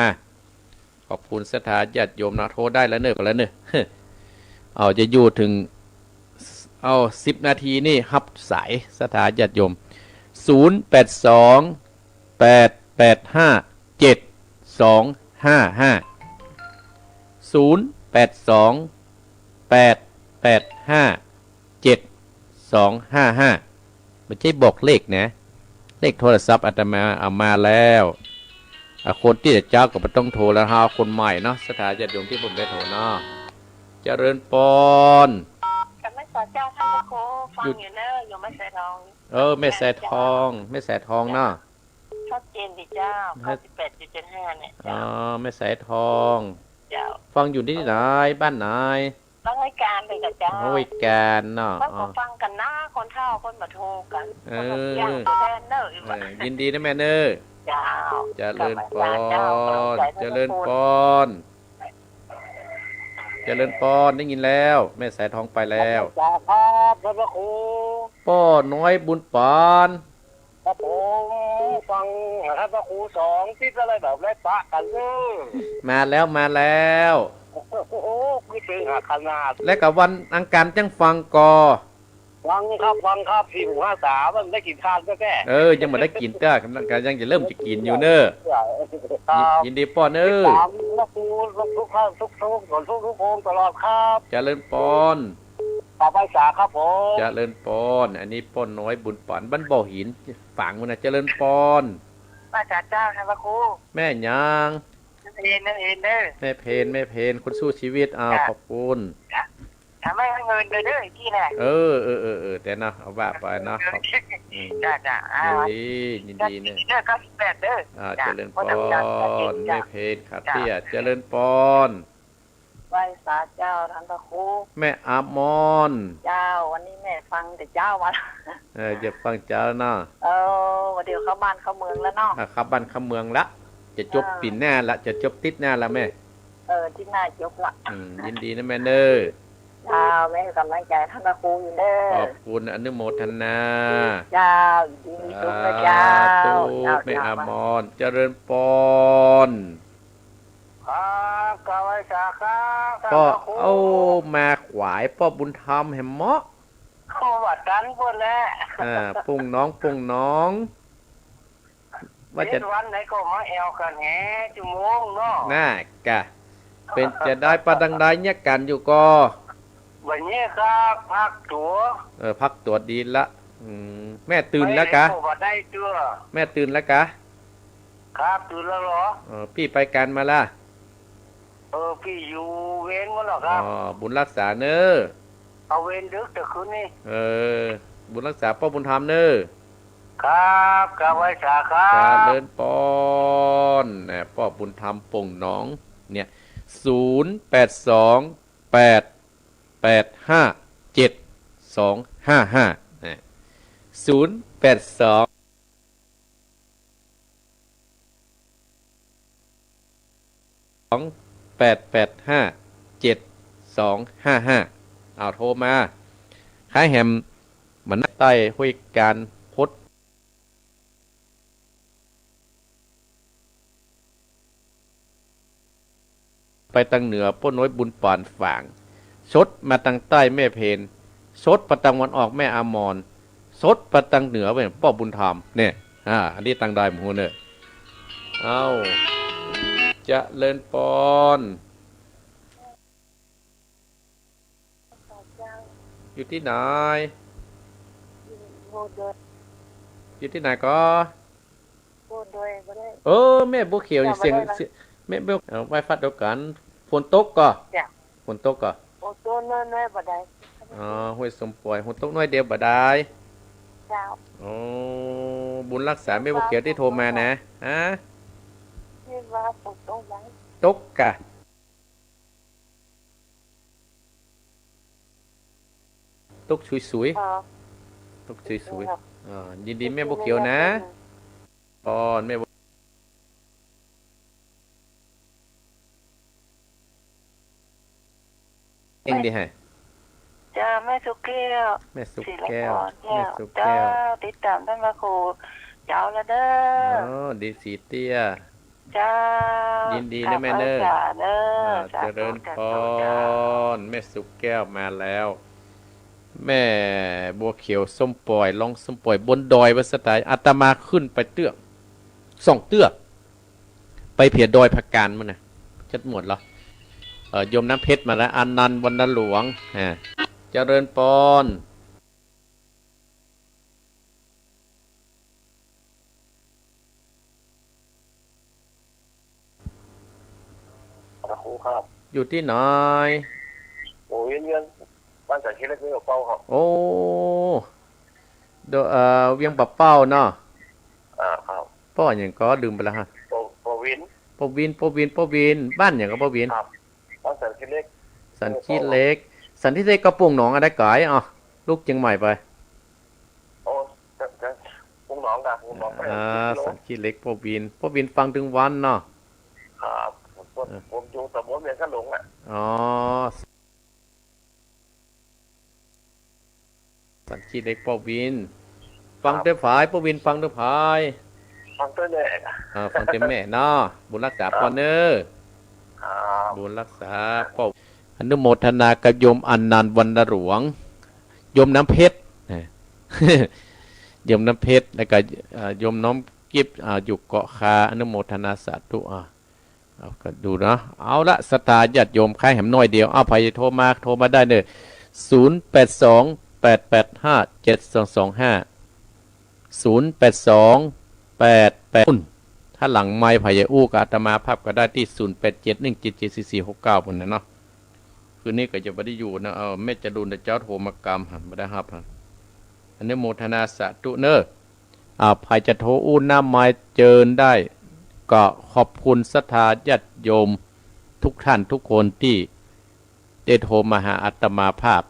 ขอบคุณศรัทธาญาติโยมนะ โทรได้แล้วเน่อ ก่อนแล้วเน่อ เอา จะอยู่เถิง เอา สิบนาทีนี่ฮับสายศรัทธาญาติโยม ศูนย์แปดสอง แปดแปดห้า เจ็ดสองห้าห้า ศูนย์แปดสอง แปดแปดห้า เจ็ดสองห้าห้า บ่ใจ้บอกเลขนะ เลขโทรศัพท์อาตมาเอามาแล้ว อ่ะ คนตี้จะเจ๊าก็บ่ต้องโทรแล้ว เอาคนใหม่เนาะ ศรัทธาญาติโยมตี้ผมได้โทรเนาะ เจริญปอน กราบนมัสการเจ้าต้านพระครู ฟังอยู่เน่อ โยมแม่สายทอง เออ แม่สายทอง แม่สายทองเนาะ ชัดเจนดีเจ้า ฮะ เก้าสิบแปดจุดเจ็ดห้า เนี่ย อ๋อ เจ้า แม่สายทอง เจ้า ฟังอยู่ตี้ไหน บ้านไหน ฟังรายก๋านเลยกะเจ้า ฟังรายก๋านเนาะ เปิ้นก็ อ๋อ ฟังกั๋นนะ คนเฒ่าเปิ้นบ่โทรกั๋น เออ เปิ้นก็เสียงตัวแทนเน่อ เออ ยินดีนะแม่เน่อ เจ้า เจริญปอน เจ้า เจริญปอน เจริญปอน ได้ยินแล้ว แม่สายทองไปแล้ว เจ้าครับ ต้านพระครู ป้อน้อยบุญปาน ครับผม ฟังต้านพระครูสองทิศอะไรแบบไร้ปะกั๋นเน่อ มาแล้ว มาแล้ว โอ้โห คือเจ๋งขนาด และก็วันอังคารจั่งฟังก่อ ฟังครับ ฟังครับ สี่หูห้าต๋า มันได้กิ๋นข้าวแต๊ๆ เออ ยังบ่ได้กิ๋นเตื้อ ก็ยังจะเริ่มจะกิ๋นอยู่เน่อ ครับ ยินดีป้อนเน่อ ติดต๋ามพระครูทุกๆ ท่าน ทุกๆ ทุกๆ ทุกๆ องค์ตลอดครับ เจริญปอน ขอบไหว้สาครับผม เจริญปอน อันนี้ป้อน้อยบุญปาน บ้านบ่อหิน ฝางพุ้นนะ เจริญปอน ไหว้สาเจ้าต้านพระครู แม่หยัง แม่เพน แม่เพนเน่อ แม่เพน แม่เพน คนสู้ชีวิต อ้าว จ้ะ ขอบคุณ จ้ะ ถามแม่เงินเลยเด้อ อีกทีแหละ เออ เออ เออ เออ แต่เนาะ เอาว่าไปเนาะ เออ ขอบ อืม จ้ะ จ้ะ อ่า ยินดี ยินดีเน่อ เก้าสิบแปดเด้อ อ่า จ้ะ เจริญปอน พ่อดำจันทร์ เก้าสิบเจ็ด จ้ะ แม่เพน ขาเตี้ย จ้ะ เจริญปอน ไหว้สาเจ้าต้านพระครู แม่อามอน เจ้า วันนี้แม่ฟังแต่เจ๊ามา เออ จะฟังเจ๊าเนาะ เออ วันเดียวเข้าบ้านเข้าเมืองแล้วเนาะ อ่ะ เข้าบ้านเข้าเมืองละ จะจบปี๋หน้าละ จะจบติ๊ดหน้าละแม่ เออ ติ๊ดหน้าจบละ อืม ยินดีนะแม่เน่อ เจ้า แม่หื้อก๋ำลังใจ๋ต้านพระครูอยู่เน่อ ขอบคุณ อนุโมทนา เจ้า ยินดีมีสุขนะเจ้า สาธุ เจ้า แม่อมร เจริญปอน ครับ กราบไหว้สาครับ ป้อ ต้านพระครู เอ้า มาขวายป้อบุญธรรมแหมเมาะ โอ้ ว่าตันเปิ้นแหละ อ่า ป้องหนอง ป้องหนอง ว่าจะ เจ็ดวันไหนก็มาแอ่วกั๋นแหม จุโมงเนาะ น่ากะ เป๋นจะใด ปะตังใด เยียะกั๋นอยู่ก่อ บ่าเยียะครับ พักตั๋ว เออ พักตั๋วดีละ อืม แม่ตื่นแล้วกะ ไปไหนก็บ่ได้ตั๋ว แม่ตื่นแล้วกะ ครับ ตื่นแล้วเหรอ เออ ปี้ไปก๋านมาละ เออ ปี้อยู่เวรหมดแล้วครับ อ๋อ บุญรักษาเน่อ เอาเวรดึกแต่คืนนี้ เออ บุญรักษาป้อบุญธรรมเน่อ ครับ กราบไหว้สาครับ เจริญปอน นะ ป้อบุญธรรมป้องหนอง เนี่ย ศูนย์แปดสองแปดแปดห้าเจ็ดสองห้าห้า นะ ศูนย์แปดสอง สองแปดแปดห้าเจ็ดสองห้าห้า เอาโทรมา ใค่แหม มันใต้ห้วยก๋านพด ไปตางเหนือป้อน้อยบุญปานฝาง สดมาตางใต้แม่เพญ สดไปตางวันออกแม่อมร สดไปตางเหนือเว้ยป้อบุญธรรมเนี่ย อ่า อันนี้ตางใดหมู่เน่อ เอ้า เจริญปอน อยู่ตี้ไหน อยู่ตี้ไหนก่อ เออ แม่บัวเขียวนี่เสียง เสียง แม่บัว เอ่อ ไหว้ฟัดเดียวกั๋น ฝนตกก่อ จ้ะ ฝนตกก่อ โอ้ ตกน้อยๆ บ่ได้ อ๋อ ห้วยส้มป่อย ฝนตกน้อยเดียวบ่ได้ เจ้า โอ้ บุญรักษาแม่บัวเขียวตี้โทรมานะ ฮะ นี่ว่าฝนตกไหม ตกก่ะ ตกสุยๆ อ๋อ ตกสุยๆ อ๋อ ยินดีแม่บัวเขียวนะ อ๋อ แม่บัว เองดีให้ เจ้า แม่สุแก้ว แม่สุแก้ว ศิลปากร แม่สุแก้ว เจ้า ติดต๋ามต้านพระครูเจ้าละเน่อ อ๋อ ดีสีเตี้ย เจ้า ยินดีนะแม่เน่อ กราบไหว้สาเน่อ อ่า สาธุ เจริญปอน สาธุเจ้า แม่สุแก้วมาแล้ว แม่บัวเขียวส้มป่อย ร้องส้มป่อยบนดอยวัดสะตาย อาตมาขึ้นไปเตื้อ สองเตื้อ ไปเผียดอยผากาดมานะ จัดหมวดเหรอ เอ่อ โยมน้ำเพชรมาแล้ว อานันต์ วรรณหลวง อ่า เจริญปอน พระครูครับ อยู่ตี้ไหน โอ้ เวียง เวียง บ้านสันขี้เหล็ก เวียงปะเป้าครับ โอ้ เดี๋ยว เอ่อ เวียงปะเป้าเนาะ อ่า ครับ ป้อหยังก่อ ลืมไปแล้วฮะ ป้อ ป้อวิน ป้อวิน ป้อวิน ป้อวิน บ้านหยังก่อป้อวิน ครับ บ้านสันขี้เหล็ก สันขี้เหล็ก สันขี้เหล็กก็ป้องหนองอันใดก๋าย อ๋อ ลุกเจียงใหม่ไป โอ้ จะ จะ ป้องหนองก่ะ ป้องหนองไป อ่า สิบกิโล สันขี้เหล็ก ป้อวิน ป้อวินฟังตึงวันเนาะ ครับ ผม เออ ผมอยู่ตำบลเวียงข้าหลงอ่ะ อ๋อ สันขี้เหล็ก ป้อวิน ฟัง ครับ เตื้อผาย ป้อวินฟังเตื้อผาย ฟังเตื้อแม่ อ่า ฟังเตื้อแม่เนาะ บุญรักษา ครับ ป้อเน่อ ครับ บุญรักษาป้อ อนุโมทนากับโยมอานันต์ วรรณหลวง โยมน้ำเพชร นะ โยมน้ำเพชร แล้วก็ เอ่อ โยมน้อมกิฟต์ อ่า อยู่เกาะคา อนุโมทนาสาธุ อ่า เอาก็ดูเนาะ เอาละ ศรัทธาญาติโยม ใค่แหมน้อยเดียว เอา ใผโทรมา โทรมาได้เน่อ ศูนย์แปดสองแปดแปดห้าเจ็ดสองสองห้า ศูนย์แปดสองแปดแปด ถ้าหลังไมค์ใผจะอู้กับอาตมาภาพก็ได้ตี้ ศูนย์แปดเจ็ดหนึ่งเจ็ดเจ็ดสี่สี่หกเก้า พุ้นน่ะเนาะ คืนนี้ก็จะบ่ได้อยู่นะ เออ แม่จรูนเจ้าโทรมากำ บ่ได้ฮับ อนุโมทนาสาธุเน่อ อ่า ใผจะโทรอู้หน้าไมค์เจิญได้ ก็ขอบคุณศรัทธาญาติโยมทุกท่านทุกคนตี้ได้โทรมาหาอาตมาภาพ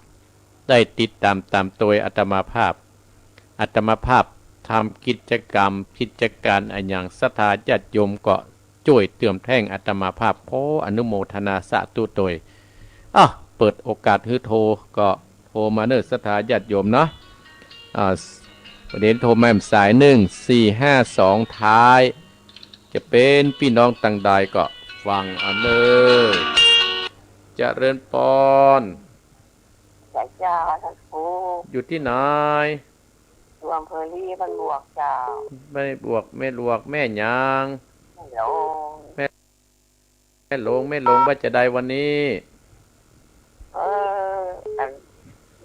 ได้ติดต๋ามต๋ามตวยอาตมาภาพ อาตมาภาพทำกิจกรรมกิจก๋านอะหยัง ศรัทธาญาติโยมก็ จ้วยเติมแท่งอาตมาภาพ ขออนุโมทนาสาธุโตย อ่ะ เปิดโอกาสหื้อโทร ก็โทรมาเน่อศรัทธาญาติโยมเนาะ อ่า วันนี้โทรมาสายหนึ่งสี่ห้าสองท้าย จะเป๋นปี้น้องตังใดก็ฟังเอาเน่อ เจริญปอน เจ้า เจ้า ท่านครู อยู่ตี้ไหน อยู่อำเภอลีบ้านบวกเจ้า บ้านบวก แม่หลวง แม่หยัง แม่หลวง แม่ แม่หลวง แม่หลวงว่าจะใดวันนี้ เออ อัน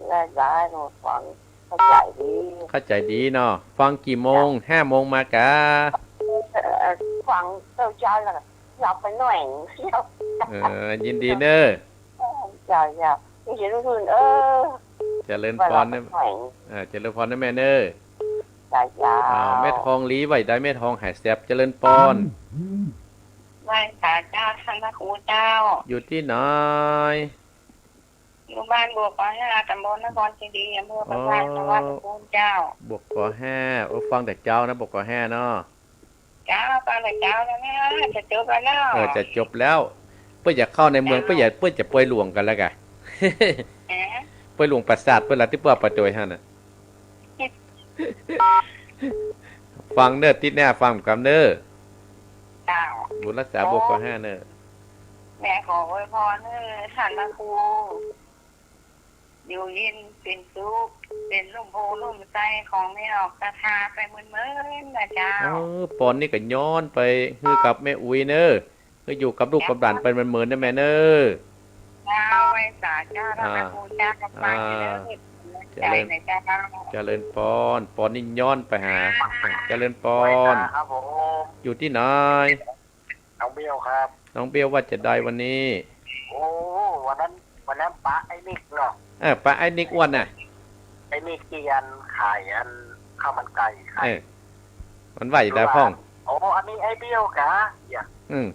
ได้ ได้ หนูฟังเข้าใจ๋ดี เข้าใจ๋ดีเนาะ ฟังกี่โมง เจ้า ห้าโมงมากา เออ ฟังเช้าๆ แล้วก็หลับไปหน่อย เออ ยินดีเน่อ เจ้า เจ้า มีเสียงอื่น เออ เจริญปอนนะ เออ เจริญปอนนะแม่เน่อ เจ้า เจ้า อ่า แม่ทองลีว่าจะใด แม่ทองหายแสบ เจริญปอน ไหว้สาเจ้า ท่านพระครูเจ้า อยู่ตี้ไหน อยู่บ้านบวกกอห้า ตำบลนครเจดีย์ อำเภอปากพนัง อ๋อ จังหวัดสตูลเจ้า บวกกอห้า โอ้ ฟังแต่เจ๊านะ บวกกอห้าเนาะ เจ้า ฟังแต่เจ๊าแล้วนะ จะจบแล้วเนาะ เออ จะจบแล้ว เปิ้นจะเข้าในเมือง เจ้า เปิ้นจะ เปิ้นจะปอยหลวงกั๋นแล้วกะ เอ๊ะ ปอยหลวงปราสาทเปิ้นละ ตี้เปิ้นเอาไปโตยหั้นน่ะ ฟังเน่อ ติ๊ดแน่ ฟังกำเน่อ เจ้า บุญรักษาบวกกอห้าเน่อ แม่ขออวยพรหื้อท่านพระครู อยู่เย็นเป๋นสุข เป๋นร่มโพธิ์ร่มไทรของแม่ออกศรัทธาไปเมินๆ นะเจ้า เออ ปอนนี่ก็ย้อนไปหื้อกับแม่อุ๊ยเน่อ หื้ออยู่กับลูกกับหลานไปเมินๆ นะแม่เน่อ เจ้า ไหว้สาเจ้า อ่า พระครูเจ้า อ่า เจริญ เจ้า เจริญปอน ปอนนี่ย้อนไปหา เจริญปอน ครับผม อยู่ตี้ไหน น้องเบลครับ น้องเบลว่าจะใดวันนี้ โอ้ วันนั้น วันนั้นปะไอ้นิกเนาะ เออ ปะไอ้นิกอ้วนน่ะ ไอ้นิกตี้อันขายอันข้าวมันไก่ขาย เออ มันว่าจะใดพ่อง โอ้ อันนี้ไอ้เบลกา เยียะ อืม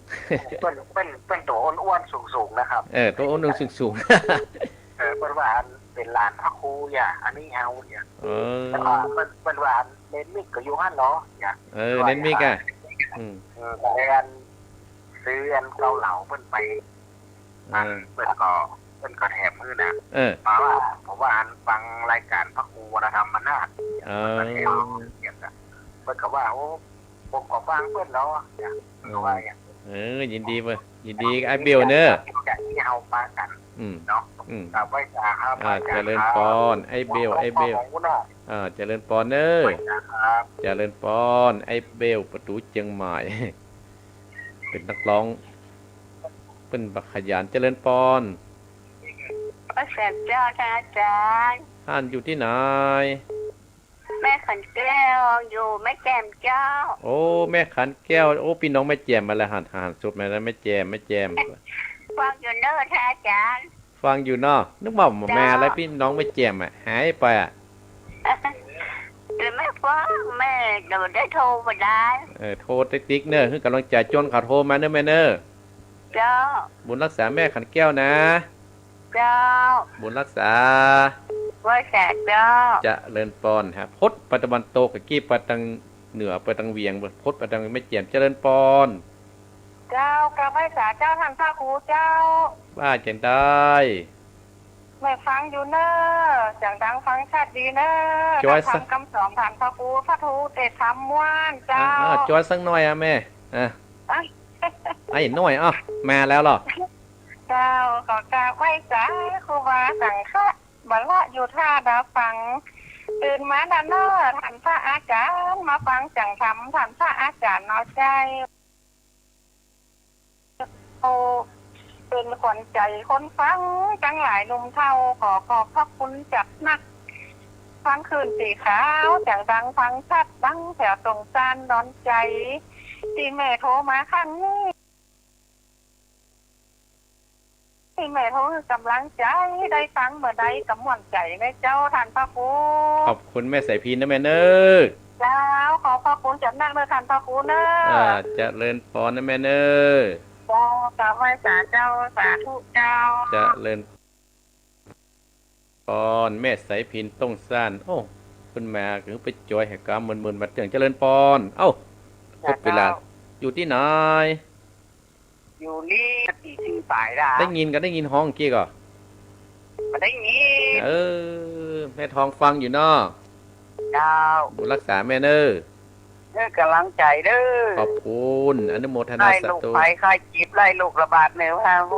เปิ้น เปิ้น เปิ้นตั๋วอ้วนๆ สูงๆ นะครับ เออ ตั๋วอ้วนๆ สูงๆ เออ เปิ้นว่าอันเป๋นหลานพระครูเยียะ อันนี้เฮาเยียะ เออ แล้วก็เปิ้น เปิ้นว่าอันเณรมิกก็อยู่หั้นเนาะเยียะ เออ เณรมิกอะ อืม เออ ก็เลยอัน ซื้ออันเกาเหลาเปิ้นไป เออ เปิ้นก็ เปิ้นก็แถมหื้อนะ เออ เพราะว่า เพราะว่าอันฟังรายการพระครูวรธรรมนาถ เออ เปิ้นก็แถมเยียะ เปิ้นก็ว่า โอ้ ผมก็ฟังเปิ้นเนาะเยียะ เปิ้นก็ว่าเยียะ เออ ยินดีเว้ย ยินดีกับไอ้เบลเน่อ อยากให้เฮาปะกั๋น อืม เนาะ อืม กราบไหว้สาครับ อ่า อาจ๋ารย์ เจริญปอน ครับ ไอ้เบล ไอ้เบล ขอบคุณเนาะ อ่า เจริญปอนเน่อ ไหว้สาครับ เจริญปอน ไอ้เบล ประตู๋เจียงใหม่ เป๋นนักฮ้อง เปิ้นบักขยัน เจริญปอน ไหว้สาเจ้า ท่านอาจ๋ารย์ ท่านอยู่ตี้ไหน แม่ขันแก้ว อยู่แม่แจ่มเจ้า โอ้ แม่ขันแก้ว โอ้ ปี้น้องแม่แจ่มมาแล้ว หัน หันศพมาแล้ว แม่แจ่ม แม่แจ่ม ฟังอยู่เน่อ ท่านอาจ๋ารย์ ฟังอยู่เนาะ นึกว่าแม่อะไร เจ้า ปี้น้องแม่แจ่มอะ หายไปอะ แต่แม่ฟัง แม่เดี๋ยวได้โทรบ่ได้ เออ โทรติ๊กๆ เน่อ หื้อกำลังใจ๋ จวนเขาโทรมาเน่อแม่เน่อ เจ้า บุญรักษาแม่ขันแก้วนะ เจ้า บุญรักษา ไหว้สาเจ้า เจริญปอนฮะ พดไปตะวันตก กะกี้ไปตางเหนือ ไปตางเวียง พดไปตางแม่แจ่ม เจริญปอน เจ้า กราบไหว้สาเจ้า ท่านพระครูเจ้า ว่าจะใด แม่ฟังอยู่เน่อ เสียงดังฟังชัดดีเน่อ จ้อยสัก ธรรมกำสอนท่านพระครู สาธุ เตะธรรมม่วนเจ้า อ่า อ่า จ้อยสักหน่อยอะแม่ อ่ะ อ่ะ ไอ้หน่อย อ่ะ มาแล้วเหรอ เจ้า ขอกราบไหว้สาครูบาสังฆะ บ่ละอยู่ท่าดาวฟัง ตื่นมาเน่อๆ ท่านพระอาจ๋ารย์ มาฟังเสียงธรรม ท่านพระอาจ๋ารย์เนาะเจ้า เป๋นขวัญใจ๋คนฟัง ตังหลายหนุ่มเฒ่า ขอขอบพระคุณจัดหนัก ฟังคลื่นสีขาว เสียงดังฟังชัด ดังแถวตรงซานดอนใจ๋ ตี้แม่โทรมาครั้งนี้ ตี้แม่โทรหื้อกำลังใจ๋ ได้ฟังเมื่อใดก็ม่วนใจ๋นะเจ้า ท่านพระครู ขอบคุณแม่สายพิณนะแม่เน่อ เจ้า ขอบพระคุณจัดหนักเน่อ ท่านพระครูเน่อ อ่า เจริญปอนนะแม่เน่อ เจ้า กราบไหว้สาเจ้า สาธุเจ้า เจริญ ปอน แม่สายพิณต้งซ่าน โอ้ เปิ้นมา คือไปจ้อยแห่งกามเมินๆ มาเถิง เจริญปอน เอ้า ครบเวลา เจ้า อยู่ตี้ไหน อยู่นี่ ตีสี่ป๋ายละ ได้ยินก็ได้ยินฮ้องเมื่อกี้ก่อ บ่ได้ยิน เออ แม่ทองฟังอยู่เนาะ เจ้า บุญรักษาแม่เน่อ เออ ก๋ำลังใจ๋เน่อ ขอบคุณ อนุโมทนาสาธุ ไล่โรคภัยไข้เจ็บ ไล่โรคระบาดเน่อ พระครู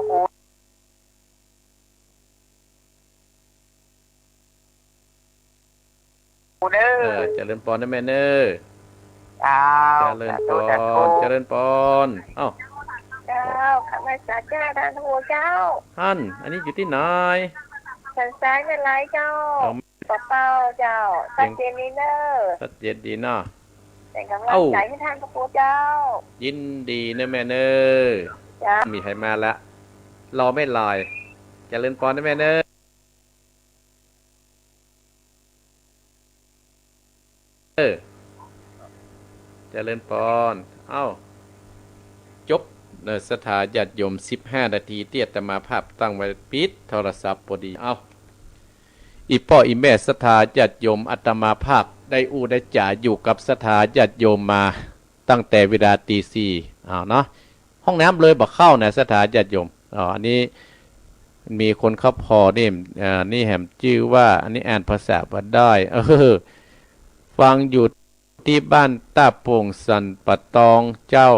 เน่อ เออ เจริญปอนนะแม่เน่อ เจ้า เจริญปอน สาธุ สาธุ เจริญปอน เอ้า เจ้า ข้าพเจ้า เจ้า ต้านพระครูเจ้า หัน อันนี้อยู่ตี้ไหน สันทรายแม่ลายเจ้า เอา ปะเป้าเจ้า เสียง ชัดเจนดีเน่อ ชัดเจนดีเนาะ เป๋นก๋ำลังใจ๋ เอ้า หื้อต้านพระครูเจ้า ยินดีเน่อแม่เน่อ เจ้า มีใผมาละ รอแม่ลาย เจริญปอนนะแม่เน่อ เออ เจริญปอน เอ้า จบ เอ่อ ศรัทธาญาติโยม สิบห้านาทีตี้อาตมาภาพตั้งไว้ ปิดโทรศัพท์ปอดี เอ้า อี่ป้ออี่แม่ศรัทธาญาติโยม อาตมาภาพได้อู้ได้จ๋าอยู่กับศรัทธาญาติโยมมาตั้งแต่เวลาตีสี่ อ้าวเนาะ ห้องน้ำเลยบ่เข้านะศรัทธาญาติโยม อ๋อ อันนี้มีคนเขาผ่อนี่ เอ่อ นี่แหมจื้อว่า อันนี้อ่านภาษาบ่ได้ เออ ฟังอยู่ตี้บ้านต้าโป่งสันป่าตองเจ้า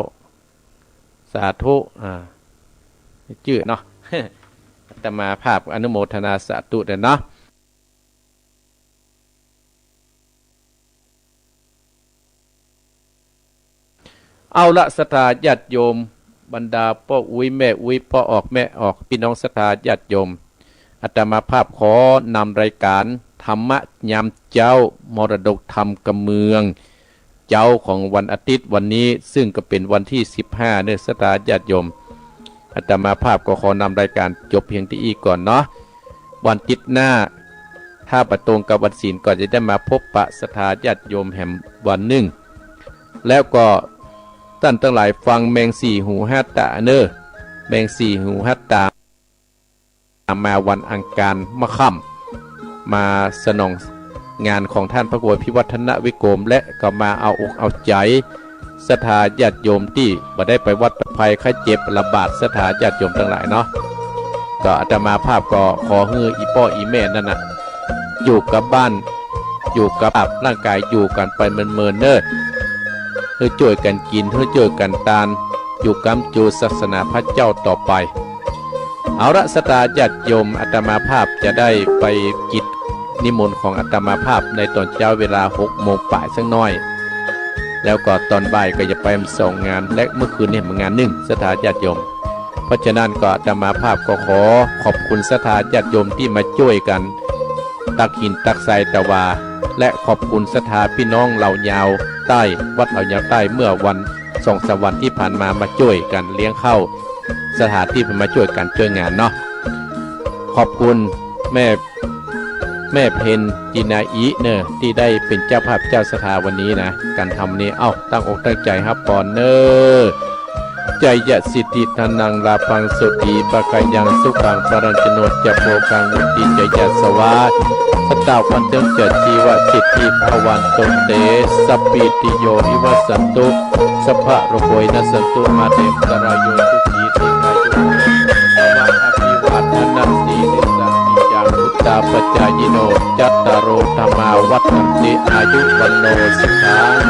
สาธุ อ่า จื้อเนาะ อาตมาภาพอนุโมทนาสาธุเน่อเนาะ เอาละศรัทธาญาติโยม บรรดาป้ออุ๊ยแม่อุ๊ย ป้อออกแม่ออก ปี้น้องศรัทธาญาติโยม อาตมาภาพขอนำรายก๋านธรรมะยามเจ๊า มรดกธรรมกำเมือง เจ๊าของวันอาทิตย์วันนี้ ซึ่งก็เป๋นวันตี้สิบห้าเน่อศรัทธาญาติโยม อาตมาภาพก็ขอนำรายก๋านจบเพียงตี้อี้ก่อนเนาะ วันอาทิตย์หน้า ถ้าบ่ตรงกับวันศีลก็จะได้มาพบปะศรัทธาญาติโยมแหมวันนึ่ง แล้วก็ต้านตังหลายฟังแมงสี่หูห้าต๋าเน่อ แมงสี่หูห้าต๋า มาวันอังคารเมื่อค่ำ มาสนองงานของต้านพระครูอภิวัฒนวิกรม และก็มาเอาอกเอาใจ๋ศรัทธาญาติโยมตี้บ่ได้ไปวัด ภัยไข้เจ็บระบาด ศรัทธาญาติโยมตังหลายเนาะ ก็อาตมาภาพก็ขอหื้ออี่ป้ออี่แม่นั่นน่ะ อยู่กับบ้าน อยู่กับร่างก๋าย อยู่กั๋นไปเมินๆ เน่อ หื้อจ้วยกั๋นกิ๋น หื้อจ้วยกั๋นตาน อยู่ก๊ำจูศาสนาพระเจ้าต่อไป เอาละศรัทธาญาติโยม อาตมาภาพจะได้ไปกิจนิมนต์ของอาตมาภาพในต๋อนเจ๊าเวลาหกโมงป๋ายสักหน้อย แล้วก็ต๋อนบ่ายก็จะไปสองงาน และเมื่อคืนนี้มางานนึ่ง ศรัทธาญาติโยม เพราะฉะนั้นก็อาตมาภาพก็ขอขอบคุณศรัทธาญาติโยมตี้มาจ้วยกั๋นตักหินตักทรายตะวา และขอบคุณศรัทธาปี้น้องเหล่ายาวใต้ วัดเหล่ายาวใต้ เมื่อวันสองสามวันตี้ผ่านมา มาจ้วยกั๋นเลี้ยงข้าว ศรัทธาตี้มาจ้วยกั๋นจ้วยงานเนาะ ขอบคุณแม่ แม่เพ็ญจินาอิเน่อ ตี้ได้เป๋นเจ้าภาพเจ้าศรัทธาวันนี้นะ ก๋านทำนี้ เอ้า ตั้งอกตั้งใจ๋ฮับปอนเน่อ Jayasiddhi dhanaṃ lābhaṃ sotthi bhāgyaṃ sukhaṃ balaṃ jino ca bhogaṃ vuḍḍhī ca yasavā satavassā ca jīvasiddhī bhavantu te sabbītiyo vivajjantu sabbarogo vinassatu mā te bhavatvantarāyo sukhī dīghāyuko bhava. Abhivādanasīlissa niccaṃ vuḍḍhāpacāyino cattāro dhammā vaḍḍhanti āyu vaṇṇo sukhaṃ